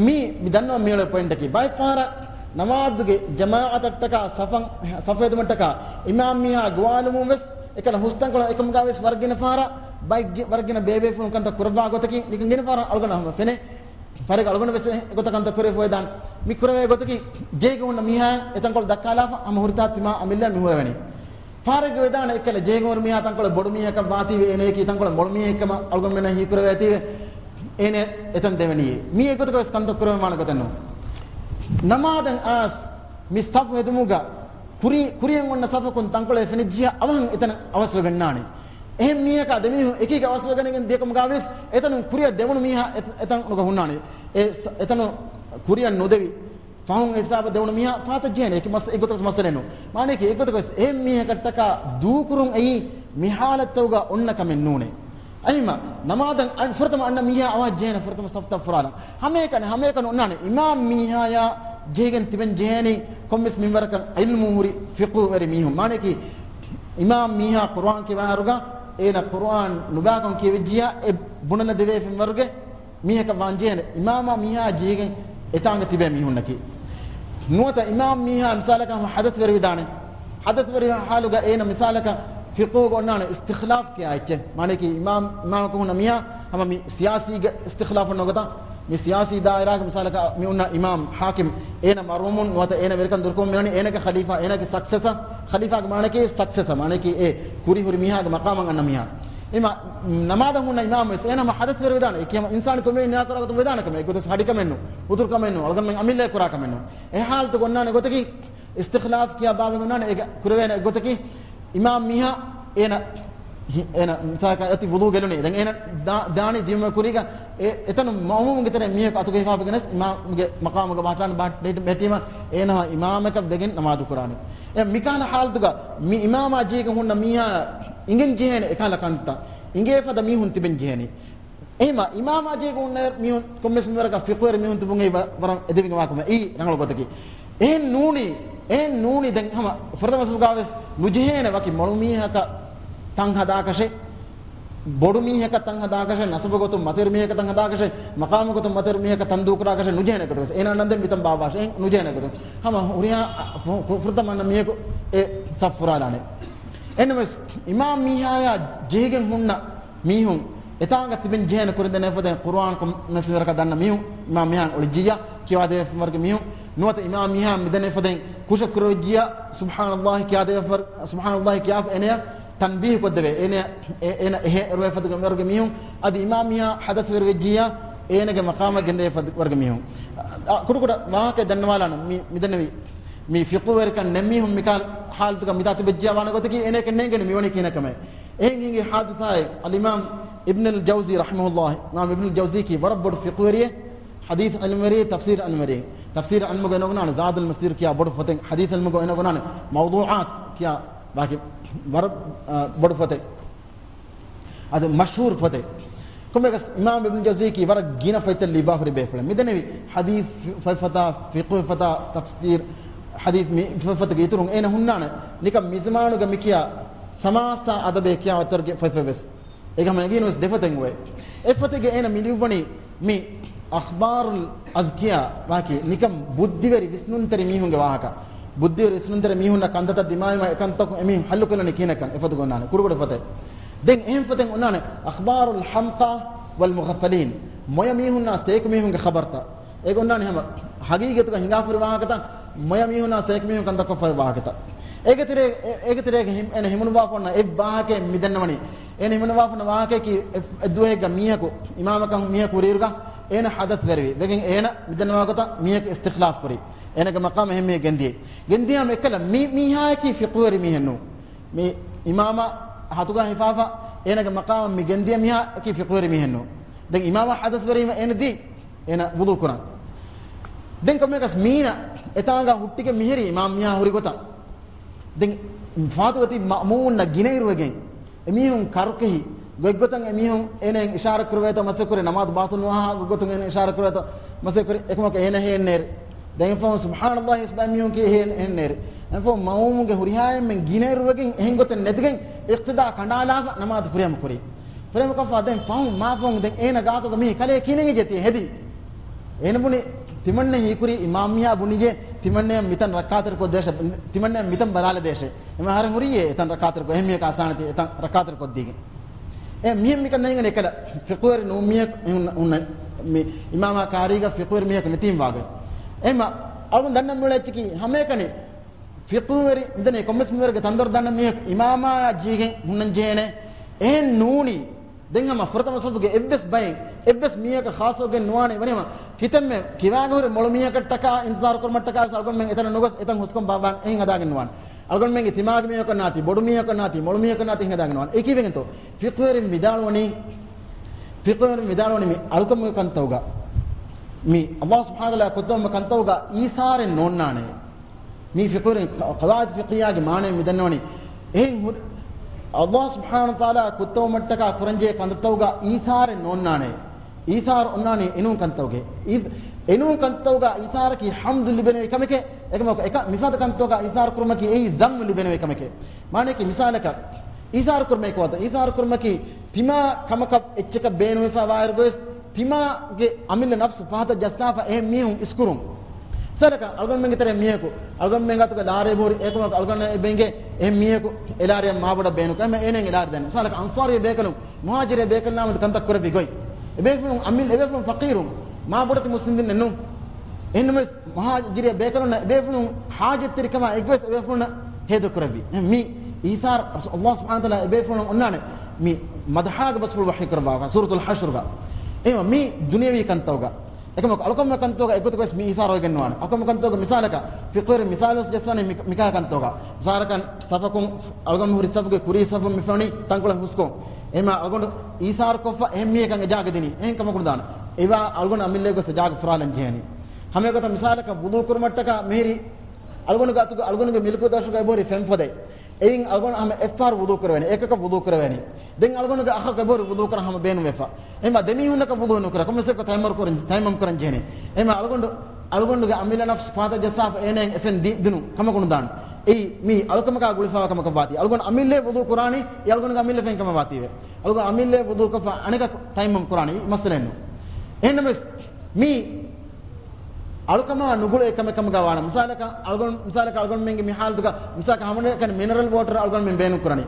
މީ، މި ދަންނަވަން މިއުޅޭ ޕޮއިންޓަކީ، ބައެއް ފަހަރަށް ނަމާދުގެ ޖަމާޢަތަށްޓަކާ ސަފަށް، ސަފު ހެދުމަށްޓަކާ އިމާމް މީހާ ގޮވާލުމުން ވެސް އެކަލަ ހުސްތަންކޮޅަށް އެކަމުގާ ވެސް ވަރަށް ގިނަ ފަހަރަށް ބައެއްގެ-، ވަރަށް ގިނަ ބޭބޭފުޅުން ކަންތައް ކުރައްވާ ގޮތަކީ، ނިކަން ގިނަ ފަހަރަށް އަޅުގަނޑަށް ހަމަ ފެނޭ. ފަރިގަ އަޅުގަނޑު ވެސް އެ ގޮތަށް ކަންތައް ކުރެވިފަ ވެދާނެ. މި ކުރެވޭ ގޮތަކީ ޖޭގަ ހުންނަ މީހާ އެތަންކޮޅު ދައްކާލާފަ ހަމަ ހުރިތާ ތިމާ އަމިއްލަ މި ހުރެވެނީ. ފާރެއްގަ ވެދާނެ އެއްކަލަ ޖޭގަ ހުރި މީހާ ތަންކޮޅެއް ބޮޑު މީހަކަށް ވާތީވެ އޭނަޔަކީ ތަންކޮޅެއް މޮޅު މީހެއްކަމަށް އަޅުގަނޑުމެންނަށް ހީކުރެވޭތީވެ އޭނަ އެތަން ދެވެނީ. މީ އެގޮތަކަށް ވެސް ކަންތައް ކުރެވެން ވާނެ ގޮތެއް ނޫން. ނަމާދަށް އައިސް މި ސަފު ހެދުމުގަ ކުރި-، ކުރިއަށް އޮންނަ ސަފަކުން ތަންކޮޅެއް ފެނިއްޖިޔާ އަވަހަށް އެތަނަށް އަވަސްވެގަންނާނެ. އެހެން މީހަކާ ދެމީހުން އެކީގަ އަވަސްވެގަނެގެން ދިޔަކަމުގާވެސް އެތަނުން ކުރިއަށް ދެވުނު މީހާ އެ-، އެތަނުގަ ހުންނާނެ. އެ ސަ-، އެތަނު ކުރިއަށް ނުދެވި ފަހުން އެ ހިސާބަށް ދެވުނު މީހާ ފާތަށް ޖެހޭނެ. އެކި މަސް-، އެގޮތަށް މައްސަލައެއް ނޫން. މާނައަކީ އެގޮތަކަށް އެ މީހަކަށްޓަކާ ދޫކުރުން އެއީ މި ހާލަތްތަކުގަ އޮންނަ ކަމެއް ނޫނޭ. އައިމަ ނަމާދަށް އަން-، ފުރަތަމަ އަންނަ މީހާ އަވަހަށް ޖެހޭނެ ފުރަތަމަ ސަފުތައް ފުރާލަން. ހަމައެކަނި، ހަމައެކަނި އޮންނާނެ އިމާމް މީހާޔާ ޖެހިގެން ތިބެން ޖެހޭނީ ކޮންމެސް މިންވަރަކަށް ޢިލްމު ހުރި ފިޤުހުވެރި މީހުން. މާނައަކީ އިމާމް މީހާ ޤުރުއާން ކިޔަވާއިރުގަ އޭނަ ޤުރުއާން ނުބާކަން ކިޔެވިއްޖިޔާ އެ ބުނެލަދެވޭފިން ވަރުގެ މީހަކަށް ވާންޖެހޭނެ އިމާމާ މީހާ ޖެހިގެން އެތާނގަ ތިބޭ މީހުންނަކީ. ނުވަތަ އިމާމް މީހާ މިސާލަކަށް ހަމަ ޙަދަޘްވެރިވެދާނެ. ޙަދަޘްވެރި ޙާލުގަ އޭނަ މިސާލަކަށް ފިޤުހުގަ އޮންނާނެ އިސްތިޚްލާފް ކިޔާ އެއްޗެއް. މާނައަކީ އިމާމް، އިމާމަކު ހުންނަ މީހާ ހަމަ މި ސިޔާސީގެ އިސްތިޚްލާފު ނުގޮތަށް މި ސިޔާސީ ދާއިރާގެ މިސާލަކަށް މި އޮންނަ އިމާމް ޙާކިމް އޭނަ މަރުޙޫމުން ނުވަތަ އޭނަ ވެރިކަން ދުރުކުރުން މިވަނީ އޭނަގެ ޚަލީފާ، އޭނަގެ ސަކްސެސަ، ޚަލީފާގެ މާނައަކީ ސަކްސެސަ، މާނައަކީ އެ ކުރި ހުރި މީހާގެ މަޤާމަށް އަންނަ މީހާ. އިމާ-، ނަމާދަށް ހުންނަ އިމާމް ވެސް އޭނަ ހަމަ ޙަދަޘްވެރިވެދާނެ. އެކި ހަމަ އިންސާނީ ތުނބެއިން ނިޔާކުރާ ގޮތުން ވެދާނެ ކަމެއް. އެގޮތަސް ހަޑިކަމެއް ނޫން، އުޛުރުކަމެއް ނޫން، އަޅުގަނޑުމެން އަމިއްލައަށް ކުރާ ކަމެއް ނޫން. އެ ޙާލަތުގަ އޮންނާނެ ގޮތަކީ، އިސްތިޚްލާފް ކިޔާ ބާވަތް އޮންނާނެ އޭގަ ކުރެވޭނެ ގޮތަކީ، އިމާމް މީހާ އޭނަ ހި-، އޭނަ މިސާލަކަށް އަތި ވުޟޫ ގެލުނީ. ދެން އޭނަ ދާ-، ދާނީ ދިޔުމަށް ކުރީގަ އެ-، އެތަނު މައުމޫމުންގެ ތެރެއިން މީހަކު އަތުގަ ހިފާފި ގެނެސް އިމާމްގެ މަޤާމުގަ ވަހައިގަނޑަށް ބަހައްޓާ ބެހެއްޓީމަ އޭނަ އިމާމަކަށް ވެގެން ނަމާދު ކުރާނެ. އެ މިކަހަލަ ޙާލަތުގަ މި އިމާމާ ޖީގަ ހުންނަ މީހާ އިނގެން ޖެހޭނެ އެކަހަލަ ކަންތައް އިނގޭ ފަދަ މީހުން ތިބެން ޖެހޭނީ. އެހެމަ އިމާމާ ޖީގަ ހުންނަ މީހުން ކޮންމެސް މިންވަރަކަށް ފިޤުހުވެރި މީހުން ތިބުން އެއީ ވަ-، ވަރަށް އެދެވިގެންވާ ކަމެއް. އެއީ ރަނގަޅު ގޮތަކީ. އެހެން ނޫނީ، އެހެން ނޫނީ ދެން ހަމަ ފުރަތަމަ ސަފުގާވެސް ނުޖެހޭނެ ވަކި މޮޅު މީހަކަށް ތަން ހަދާކަށެއް، ބޮޑު މީހަކަށް ތަން ހަދާކަށެއް، ނަސަބު ގޮތުން މަތިވެރި މީހަކަށް ތަން ހަދާކަށެއް، މަޤާމު ގޮތުން މަތިވެރި މީހަކަށް ތަން ދޫކުރާކަށެއް ނުޖެހޭނެ ގޮތަކަށް. އޭނާ ނަންދެން މިތަން ބާއްވާށޭ، އެ ނުޖެހޭނެ ގޮތަކަށް. ހަމަ ހުރިހާ ފު-، ފު-، ފުރަތަމަ އަންނަ މީހަކު އެ ސަފް ފުރާލާނެ. އެހެންނަމަވެސް އިމާމް މީހާޔާ ޖެހިގެން ހުންނަ މީހުން އެތާނގަ ތިބެން ޖެހޭނެ ކުރިން ދެނެފަދައިން ޤުރުއާން ކޮންމެސް މިންވަރަކަށް ދަންނަ މީހުން، އިމާމް މީހާ އޮޅިއްޖިއްޔާ ކިޔަވާދެވޭފަ ވަރުގެ މީހުން، ނުވަތަ އިމާމް މީހާ މިދެނެފަދައިން ކުށެއް ކުރެވިއްޖިއްޔާ ސުބްޙާނަﷲ ކިޔާދެވޭފަ ވަރު-، ސުބްޙާނަﷲ ކިޔާފަ އޭނަޔަށް ތަންބީހު ކޮށްދެވޭ. އޭނަ، އޭ-، އޭނަ އެހޭ އެރުވޭފަދަ ވަރުގެ މީހުން، އަދި އިމާމް މީހާ ޙަދަޘްވެރިވެއްޖިއްޔާ އޭނަގެ މަޤާމަށް ގެންދެވޭފަ ވަރުގެ މީހުން. އަ، ކުޑަކުޑަ ވާހަކަ ދަންނަވާލާނަން މި، މިދެންނެވި މި ފިޤުހުވެރިކަން ނެތް މީހުން މިކަހަލަ ޙާލަތުގަ މިތާ ތިބެއްޖިއްޔާ ވާނެ ގޮތަކީ އޭނަޔަކަށް ނޭނގެނީ މިވަނީ ކިހިނެއް ކަމެއް. އެހެން ހިނގި ޙާދިސާއެއް އަލްއިމާމް އިބްނުލް ޖައުޒީ ރަޙިމަހުﷲ، އިމާމް އިބްނުލް ޖައުޒީ ކީ ވަރަށް ބޮޑު ފިޤުހުވެރިއެއް، ޙަދީޘް ޢިލްމުވެރިއެއް، ތަފްސީރު ޢިލްމުވެރިއެއް. ތަފްސީރު ޢިލްމުގަ އޭނަ ވަނީ ޒާދުލް މަސީރު ކިޔާ ބޮޑު ފޮތެއް، ޙަދީޘް ޢިލްމުގަ އޭނަ ވަނީ މައުޟޫޢާތު ކިޔާ ވާހަކަ ވަރަށް، އާ، ބޮޑު ފޮތެއް. އަދި މަޝްހޫރު ފޮތެއް. ކޮންމެއަކަސް އިމާމް އިބްނު ޖައުޒީއަކީ ވަރަށް ގިނަ ފޮތްތައް ލިޔުއްވާފަ ހުރި ބޭފުޅެއް. މިދެންނެވި ޙަދީޘް ފޮތް ފަތާ، ފިޤުހު ފޮތާ، ތަފްސީރު، ޙަދީޘް މި ފޮތް ފަތުގެ އިތުރުން އޭނަ ހުންނާނެ ނިކަން މިޒަމާނުގަ މިކިޔާ ސަމާސާ އަދަބޭ ކިޔާ ވަރަށް ފޮތް ފޮތް ވެސް. އޭގަ ހަމަ އެނގޭނުވެސް ދެ ފޮތެއް އޮވޭ. އެއް ފޮތެއްގަ އޭނަ މި ލިޔުއްވަނީ މި އަޚްބާރުލް އަޒްކިޔާ ވާކީ ނިކަން ބުއްދިވެރި ވިސްނުންތެރި މީހުންގެ ވާހަކަ. ބުއްދިވެރި ވިސްނުންތެރި މީހުންނަށް ކަންތައްތައް ދިމާވީމަ އެކަންތަކުން އެމީހުން ހައްލުކޮށްލަނީ ކިހިނެއްކަން އެފޮތުގަ އޮންނާނެ. ކުޑަކުޑަ ފޮތެއް. ދެން އެހެން ފޮތެއް އޮންނާނެ އަޚްބާރުލް ޙަމްޤާ ވަލް މުޣަފަލީން. މޮޔަ މީހުންނާ ސޭކު މީހުންގެ ޚަބަރުތައް. އޭގަ އޮންނާނެ ހަމަ ހަގީގަތުގަ ހިނގާފަ ހުރި ވާހަކަތައް، މޮޔަ މީހުންނާ ސޭކު މީހުން ކަންތައް ކޮށްފައި ވާހަކަތައް. އޭގެ ތެރޭ-، އޭ-، އޭގެ ތެރޭގަ ހިމް-، އޭނަ ހިމުނުއްވާފަ އޮންނަ އެއް ވާހަކައެއް މި ދަންނަވަނީ. އޭނަ ހިމުނުއްވާފަ އޮންނަ ވާހަކައަކީ އެ-، އެއްދުވަހެއްގަ މީހަކު، އިމާމަކަށް މީހަކު ހުރިއިރުގަ އޭނަ ޙަދަޘްވެރިވި. ވެގެން އޭނަ މި ދަންނަވާ ގޮތަށް މީހަކު އިސްތިޚްލާފް ކުރި. އޭނަގެ މަޤާމަށް އެހެން މީހެއް ގެންދިޔަ. ގެންދިޔާމަ އެއްކަލަ މި މީހާއަކީ ފިޤުހުވެރި މީހެއް ނޫން. މި އިމާމާ ހަތުގަ ހިފާފަ އޭނަގެ މަޤާމަށް މި ގެންދިޔަ މީހާއަކީ ފިޤުހުވެރި މީހެއް ނޫން. ދެން އިމާމާ ޙަދަޘްވެރީމަ އޭނަ ދީ، އޭނަ ވުޟޫ ކުރަން. ދެން ކޮންމެއަކަސް މީނަ އެތާނގާ ހުއްޓިގެން މިހިރީ އިމާމް މީހާ ހުރި ގޮތަށް. ދެން ފާތުގަތީ މައުމޫމުންނަށް ގިނައިރުވެގެން، އެމީހުން ކަރުކެހި ގޮތްގޮތަށް އެމީހުން އޭނައަށް އިޝާރާތް ކުރެވޭތޯ މަސައްކަތް ކުރި، ނަމާދު ބާޠިލް ނުވާ ގޮތުން އޭނަ އިޝާރާތް ކުރެވޭތޯ މަސައްކަތް ކުރި، އެކަމަކު އޭނަ ހޭންނޭރި. ދެން ފަހުން ސުބްޙާނައްލާހި ވެސް ބައެއް މީހުން ކީ ހޭން، ހޭންނޭރި. ދެން ފަހުން މައުމޫމުންގެ ހުރިހާ އެންމެން ގިނައިރުވެގެން އެހެން ގޮތެއް ނެތިގެން އިޤްތިދާ ކަނޑާލާފަ ނަމާދު ފުރިހަމަ ކުރީ. ފުރިހަމަ ކޮށްފަ ދެން ފަހުން މާފަހުން ދެން އޭނަ ގާތުގަ މީ ކަލޭ ކިނެނގިޖެތި ހެދި. އޭނަ ބުނި، ތިމަންނަ ހީކުރީ އިމާމް މީހާ ބުނިޖެ، ތިމަންނަޔަށް މިތަން ރައްކާތެރިކޮށްދޭށޭ، ތިމަންނަޔަށް މިތަން ބަލާލަދޭށޭ. އެމަ ހަރެން ހުރީއޭ އެތަން ރައްކާތެރިކޮށް، އެހެން މީހަކަށް އަސާނެތީ އެތަން ރައްކާތެރިކޮށްދީގެން. އެ މިހެން މިކަން ނޭނގެ އެކަލަ ފިޤުވެރި ނޫން މީހަކު ހުންނަ، ހުންނަ، މި އިމާމާ ކާރީގަ ފިޤުވެރި މީހަކު ނެތީމް ވާގޮތް. އެމަ އަޅުން ދަންނަ މިއުޅޭ އެއްޗަކީ ހަމައެކަނި ފިޤުވެރި މިދަނީ ކޮންމެސް މިވަރުގެ ތަންދޮރު ދަންނަ މީހަކު އިމާމާ ޖީގެން ހުންނަން ޖެހޭނެ. އެހެން ނޫނީ، ދެން ހަމަ ފުރަތަމަ ސަފުގެ އެއްވެސް ބައެއް، އެއްވެސް މީހަކަށް ޚާއްޞަވެގެން ނުވާނެ. ވަނީ ހަމަ ކިތަންމެ ކިވާގަ ހުރި މޮޅު މީހަކަށްޓަކާ އިންތިޒާރު ކުރުމަށްޓަކާ ވެސް އަޅުގަނޑުމެން އެތަނަށް ނުގޮސް އެތަން ހުސްކޮށް ބާ-، ބާން އެހެން ހަދާގެން ނުވާނެ. އަޅުގަނޑުމެންގެ ތިމާގެ މީހަކަށް ނާތީ، ބޮޑު މީހަކަށް ނާތީ، މޮޅު މީހަކަށް ނާތީ އެހެން ހަދާގެން ނުވާނެ. އެ ކީއްވެގެންތޯ؟ ފިޤުވެރިން ވިދާޅުވަނީ، ފިޤުވެރިން ވިދާޅުވަނީ މި އަޅުކަމުގެ ކަންތައުގަ، މި އައްލާހު ސުބްޙާނަހު ވަތަޢާލާ ކުއްތަވުމުގެ ކަންތައުގަ އީސާރެއް ނޯންނާނެ. މީ ފިޤުހު، ޤަވާޢިދު ފިޤްހިއްޔާގެ މާނައެއް މި ދަންނަވަނީ. އެހެން ހުރި، އައްލާހު ސުބްޙާނަހު ވަތަޢާލާ ކުއްތަވުމަށްޓަކާ ކުރަންޖެހޭ ކަންތައްތަކުގަ އީސާރެއް ނޯންނާނެ. އީސާރު އޮންނާނީ އެނޫން ކަންތަކުގައި. އީ-، އެނޫން ކަންތަކުގަ އީސާރަކީ ޙަމްދު ލިބެނެވި ކަމެކޭ. އެކަމަކު އެކަ-، މިފަދަ ކަންތަކުގަ އީސާރު ކުރުމަކީ އެއީ ޛައްމު ލިބެނެވި ކަމެކޭ. މާނައަކީ މިސާލަކަށް، އީސާރު ކުރުމަކީ ކޮބާތޯ؟ އީސާރު ކުރުމަކީ ތިމާ ކަމަކަށް އެއްޗަކަށް ބޭނުންވެފަ ވާއިރުގަވެސް ތިމާގެ އަމިއްލަ ނަފްސު ފަހަތަށް ޖައްސާފަ އެހެން މީހުން އިސްކުރުން. މިސާލަކަށް، އަޅުގަނޑުމެންގެ ތެރެއިން މީހަކު، އަޅުގަނޑުމެން ގާތުގަ ލާރިއެއް ހުރި އެކަމަކު އަޅުގަނޑަށް އެބަ އިނގޭ އެހެން މީހަކު އެ ލާރިއަށް މާބޮޑަށް ބޭނުން ކަމެއް އޭނައަށް އެ ލާރި ދޭން. މިސާލަކަށް، އަންޞާރީ ބޭކަލުން، މުހާޖިރޭ ބޭކަލުންނާ މެދު ކަންތައް ކުރެއްވި ގޮތް. އެބޭފުޅުން އަމިއްލަ، އެބޭފުޅުން ފަޤީރުން، މާބޮޑެތި މުސްލިމް ދިން ނޫން. އެހެންނަމަވެސް، މުހާޖިރޭ ބޭކަލުންނަށް އެބޭފުޅުން ޙާޖަތްތެރިކަމާ އެއްވެސް އެބޭފުޅުންނަށް ހޭދަ ކުރެއްވި. އެ މި އީސާރު އައްލާހު ސުބްޙާނަހު ވަތަޢާލާ އެބޭފުޅުން އޮންނާނެ މި މަދްޙާގެ ބަސްފުޅު ވަޙީ ކުރައްވާފަ ސޫރަތުލް ޙަޝްރުގަ. އެ މި ދުނިޔަވީ ކަންތަކުގަ. އެކަމަކު އަޅުކަމުގެ ކަންތަކުގަ އެއްގޮތަކަށް ވެސް މި އީސާރު އޮވެގެން ނުވާނެ. އަޅުކަމުގެ ކަންތަކުގަ މިސާލަކަށް، ފިޤުހުވެރިން މިސާލު ވެސް ޖައްސާނީ މި-، މިކަހަލަ ކަންތަކުގަ. މިސާލަކަށް ސަފަކުން އަޅުގަނޑު ހުރި ސަފުގެ ކުރީ ސަފުން މި ފެނުނީ ތަންކޮޅެއް ހުސްކޮށް. އެމާ އަޅުގަނޑު އީސާރު ކޮށްފަ އެހެން މީހަކަށް އެ ޖާގަ ދިނީ. އެހެން ކަމަކު ނުދާނެ. އެވާ އަޅުގަނޑު އަމިއްލައަށް ގޮސް އެ ޖާގަ ފުރާލަން ޖެހޭނީ. ހަމައެގޮތަށް މިސާލަކަށް ވުޟޫ ކުރުމަށްޓަކާ މިހިރީ އަޅުގަނޑު ގާތުގަ އަޅުގަނޑުގެ މިލްކު ދަށުގަ އެބަހުރި ފެން ފޮދެއް. އެއިން އަޅުގަނޑު ހަމަ އެއްފަހަރު ވުޟޫ ކުރެވޭނެ، އެކަކަށް ވުޟޫ ކުރެވޭނެ. ދެން އަޅުގަނޑުގެ އަޚަކު އެބަހުރި ވުޟޫ ކުރަން ހަމަ ބޭނުންވެފަ. އެމާ ދެމީހުންނަކަށް ވުޟޫ ނުކުރާ، ކޮންމެސް އެއްކޮށް ތަޔައްމަމް ކުރަން، ތަޔައްމަމް ކުރަން ޖެހޭނެ. އެމާ އަޅުގަނޑު، އަޅުގަނޑުގެ އަމިއްލަ ނަފްސު ފަހަތަށް ޖައްސާފަ އޭނައަށް އެ ފެން ދި-، ދިނުން ކަމަކު ނުދާނެ. އެއީ މީ އަޅުކަމަކާ ގުޅިފަވާ ކަމަކަށް ވާތީ. އަޅުގަނޑު އަމިއްލައަށް ވުޟޫ ކުރާނީ، އެ އަޅުގަނޑުގެ އަމިއްލަ ފެން ކަމަށް ވާތީވެ. އަޅުގަނޑު އަމިއްލައަށް ވުޟޫ ކޮށްފަ އަނެކަކު ތަޔައްމަމް ކުރާނީ. މައްސަލައެއް ނޫން. އެހެންނަމަވެސް، މީ އަޅުކަމާ ނުގުޅޭ ކަމެއް ކަމުގަ ވާނަމަ، މިސާލަކަށް އަޅުގަނޑު، މިސާލަކަށް އަޅުގަނޑުމެންގެ މި ހާލަތުގަ، މިސާލަކަށް ހަމައެކަނި މިނަރަލް ވޯޓަރ އަޅުގަނޑުމެން ބޭނުން ކުރަނީ.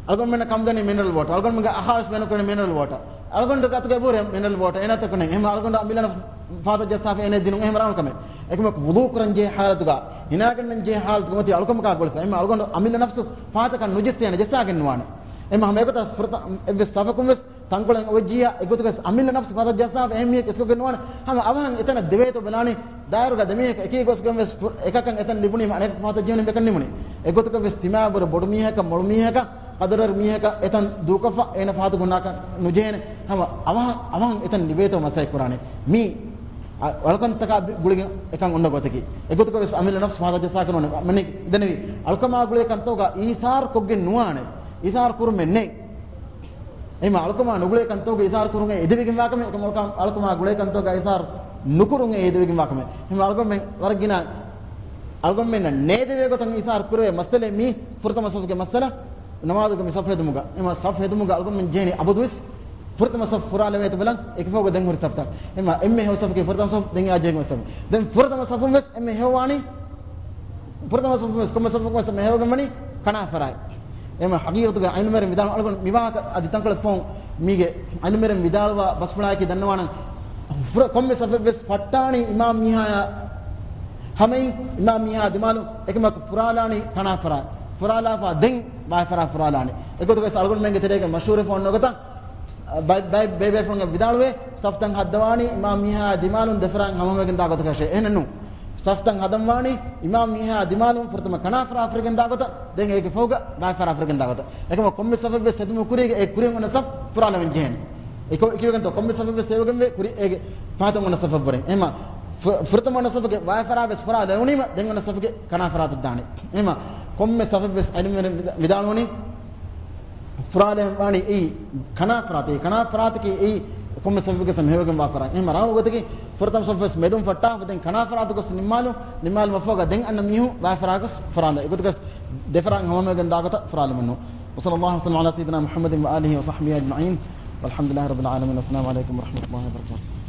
އަޅުގަނޑުމެންނަށް ކަމުދެނީ މިނަރަލް ވޯޓަރ. އަޅުގަނޑުމެންގެ އަޚާ ވެސް ބޭނުން ކުރަނީ މިނަރަލް ވޯޓަރ. އަޅުގަނޑު ގާތުގަ އެބަހުރި މިނަރަލް ވޯޓަރ. އޭނައަށް ތަކުނެ. އެހެން އަޅުގަނޑު އަމިއްލަ ނަފްސު ފަހަތަށް ޖައްސާފަ އޭނައަށް ދިނުން. އެހެން ރާނު ކަމެއް. އެކަމަކު ވުޟޫ ކުރަންޖެހޭ ހާލަތުގަ، ހިނާގަންނަންޖެހޭ ހާލަތުގަ މަތީ އަޅުކަމަކާ ގުޅިފަ. އެހެން އަޅުގަނޑު އަމިއްލަ ނަފްސު ފަހަތަކަށް ނުޖެއްސޭނެ، ޖައްސާގެން ނުވާނެ. އެހެން ހަމަ އެގޮތަށް ފުރަތަ-، އެއްވެސް ސަފަކުން ވެސް ތަންކޮޅެއް އޮވެއްޖިއްޔާ، އެގޮތުގަސް އަމިއްލަ ނަފްސު ފަހަތަށް ޖައްސާފަ އެހެން މީހަކު އިސްކޮށްގެން ނުވާނެ. ހަމަ އަވަހަށް އެތަނަށް ދެވޭތޯ ބަލާނީ، ދާއިރުގަ ދެމީހަކު އެކީ ގޮސްގެން ވެސް ފު-، އެކަކަށް އެތަން ލިބުނީމަ އަނެކަކު ފަހަތަށް ޖެހުނީ މިކަން ނިމުނީ. އެގޮތަކަށް ވެސް ތިމާބުރަ ބޮޑު މީހަކަށް މޮޅު މީހަކަށް ޤަދަރުވެރި މީހަކަށް އެތަން ދޫކޮށްފަ އޭނަ ފަހަތަށް ހުންނާކަށް ނުޖެހޭނެ. ހަމަ އަވަހަށް، އަވަހަށް އެތަން ލިބޭތޯ މަސައްކަތް ކުރާނީ. މީ އަ-، އަޅުކަންތަކާ ބި-، ގުޅިގެން އެކަން އޮންނަ ގޮތަކީ. އެގޮތަކަށް ވެސް އަމިއްލަ ނަފްސު ފަހަތަށް ޖައްސާކަށް ނޫނޭ. މަނި ދެނެވި. އަޅުކަމާ ގުޅޭ ކަންތަކުގަ އީސާރު ކޮށްގެން ނުވާނެ. އީސާރު ކުރުމެއް ނެތް. އެމަ އަޅުކަމާ ނުގުޅޭ ކަންތަކުގެ އިޒްހާރު ކުރުމުގެ އެދެވިގެންވާ ކަމެއް، އެކަމަކު އަޅުކަމާ ގުޅޭ ކަންތަކުގެ އިޒްހާރު ނުކުރުމުގެ އެދެވިގެންވާ ކަމެއް. އެމަ އަޅުގަނޑުމެން ވަރަށް ގިނަ އަޅުގަނޑުމެންނަށް ނޭދެވޭ ގޮތަށް އިޒްހާރު ކުރެވޭ މައްސަލައެއް މީ ފުރަތަމަ ސަފުގެ މައްސަލަ، ނަމާދުގެ މި ސަފު ހެދުމުގަ. އެމަ ސަފު ހެދުމުގަ އަޅުގަނޑުމެން ޖެހެނީ އަބަދުވެސް ފުރަތަމަ ސަފު ފުރާލެވޭތޯ ބަލަން، އެކި ފަހުގަ ދެން ހުރި ސަފުތައް. އެމަ އެންމެ ހެޔޮ ސަފަކީ ފުރަތަމަ ސަފު، ދެން އެއާ ޖެހިގެން ސަފު. ދެން ފުރަތަމަ ސަފުން ވެސް އެންމެ ހެޔޮ ވާނީ ފުރަތަމަ ސަފުން ވެސް، ކޮންމެ ސަފަކުން ވެސް އެންމެ ހެޔޮވެގެން ވަނީ ކަނާފަރާތް. އެމަ ހަގީގަތުގަ އިލްމުވެރިން ވިދާޅު އަޅުގަނޑު މިވާހަކަ އަދި ތަންކޮޅެއް ފަހުން މީގެ އިލްމުވެރިން ވިދާޅުވާ ބަސްފުޅާއެކީ ދަންނަވާނަން. ފުރަ-، ކޮންމެ ސަފެއް ވެސް ފައްޓާނީ އިމާމް މީހާޔާ ހަމައިން، އިމާމް މީހާ ދިމާލުން އެކަމަކު ފުރާލާނީ ކަނާފަރާތް. ފުރާލާފަ ދެން ބާފަރާތް ފުރާލާނީ. އެގޮތުގަ ވެސް އަޅުގަނޑުމެންގެ ތެރޭގަ މަޝްހޫރުވެފަ އޮންނަ ގޮތަށް ބައި-، ބައި-، ބޭބޭފުޅުންގެ ވިދާޅުވޭ، ސަފްތައް ހައްދަވާނީ އިމާމް މީހާ ދިމާލުން ދެފަރާތް ހަމަހަމަވެގެން ދާ ގޮތަކަށޭ. އެހެނެއްނު. ސަފްތައް ހަދަންވާނީ އިމާމް މީހާ ދިމާލުން ފުރަތަމަ ކަނާފަރާތް ފުރިގެން ދާ ގޮތަށް، ދެން އޭގެ ފަހުގަ ބާފަރާތް ފުރިގެން ދާ ގޮތަށް. އެކަމަ ކޮންމެ ސަފެއް ވެސް ހެދުމުގެ ކުރީގަ އެ ކުރިން އޮންނަ ސަފް ފުރާލަވެން ޖެހޭނެ. އެކޮ-، ކިޔުގެންތޯ ކޮންމެ ސަފެއްވެސް ހެޔޮވެގެންވޭ ކުރި އޭގެ ފަހަތުން އޮންނަ ސަފެއްވުރެން. އެހެމަ ފު-، ފުރަތަމަ އޮންނަ ސަފުގެ ވާތް ފަރާތްވެސް ފުރާ ލެވުނީމަ ދެން އޮންނަ ސަފުގެ ކަނާ ފަރާތަށް ދާނެ. އެހެމަ ކޮންމެ ސަފެއްވެސް އިލްމުވެރިން ވިދާ-، ވިދާޅުވަނީ ފުރާލެވެން ވާނީ އެއީ ކަނާ ފަރާތެއް، ކަނާ ފަރާތަކީ އެއީ ކޮންމެ ސަފެއްގެ ސަމް ހެޔޮވެގެން ވާ ފަރާތް. އެހެމަ ރާނު ގޮތަކީ ފުރަތަމަ ސަފެއްވެސް މެދުން ފައްޓާފަ ދެން ކަނާ ފަރާތަށް ގޮސް ނިންމާލުން، ނިންމާލުމަށްފަހުގަ ދެން އަންނަ މީހުން ވާތް ފަރާތަށް ފުރާންދާ. އެގޮތަކަސް ދެފަރާތް ހަމަހަމަވެގެން ދާ ގޮތަށް ފުރާލުމެއްނު. وصلى الله وسلم على سيدنا محمد وآله وصحبه أجمعين. والحمد لله رب العالمين. السلام عليكم ورحمة الله وبركاته.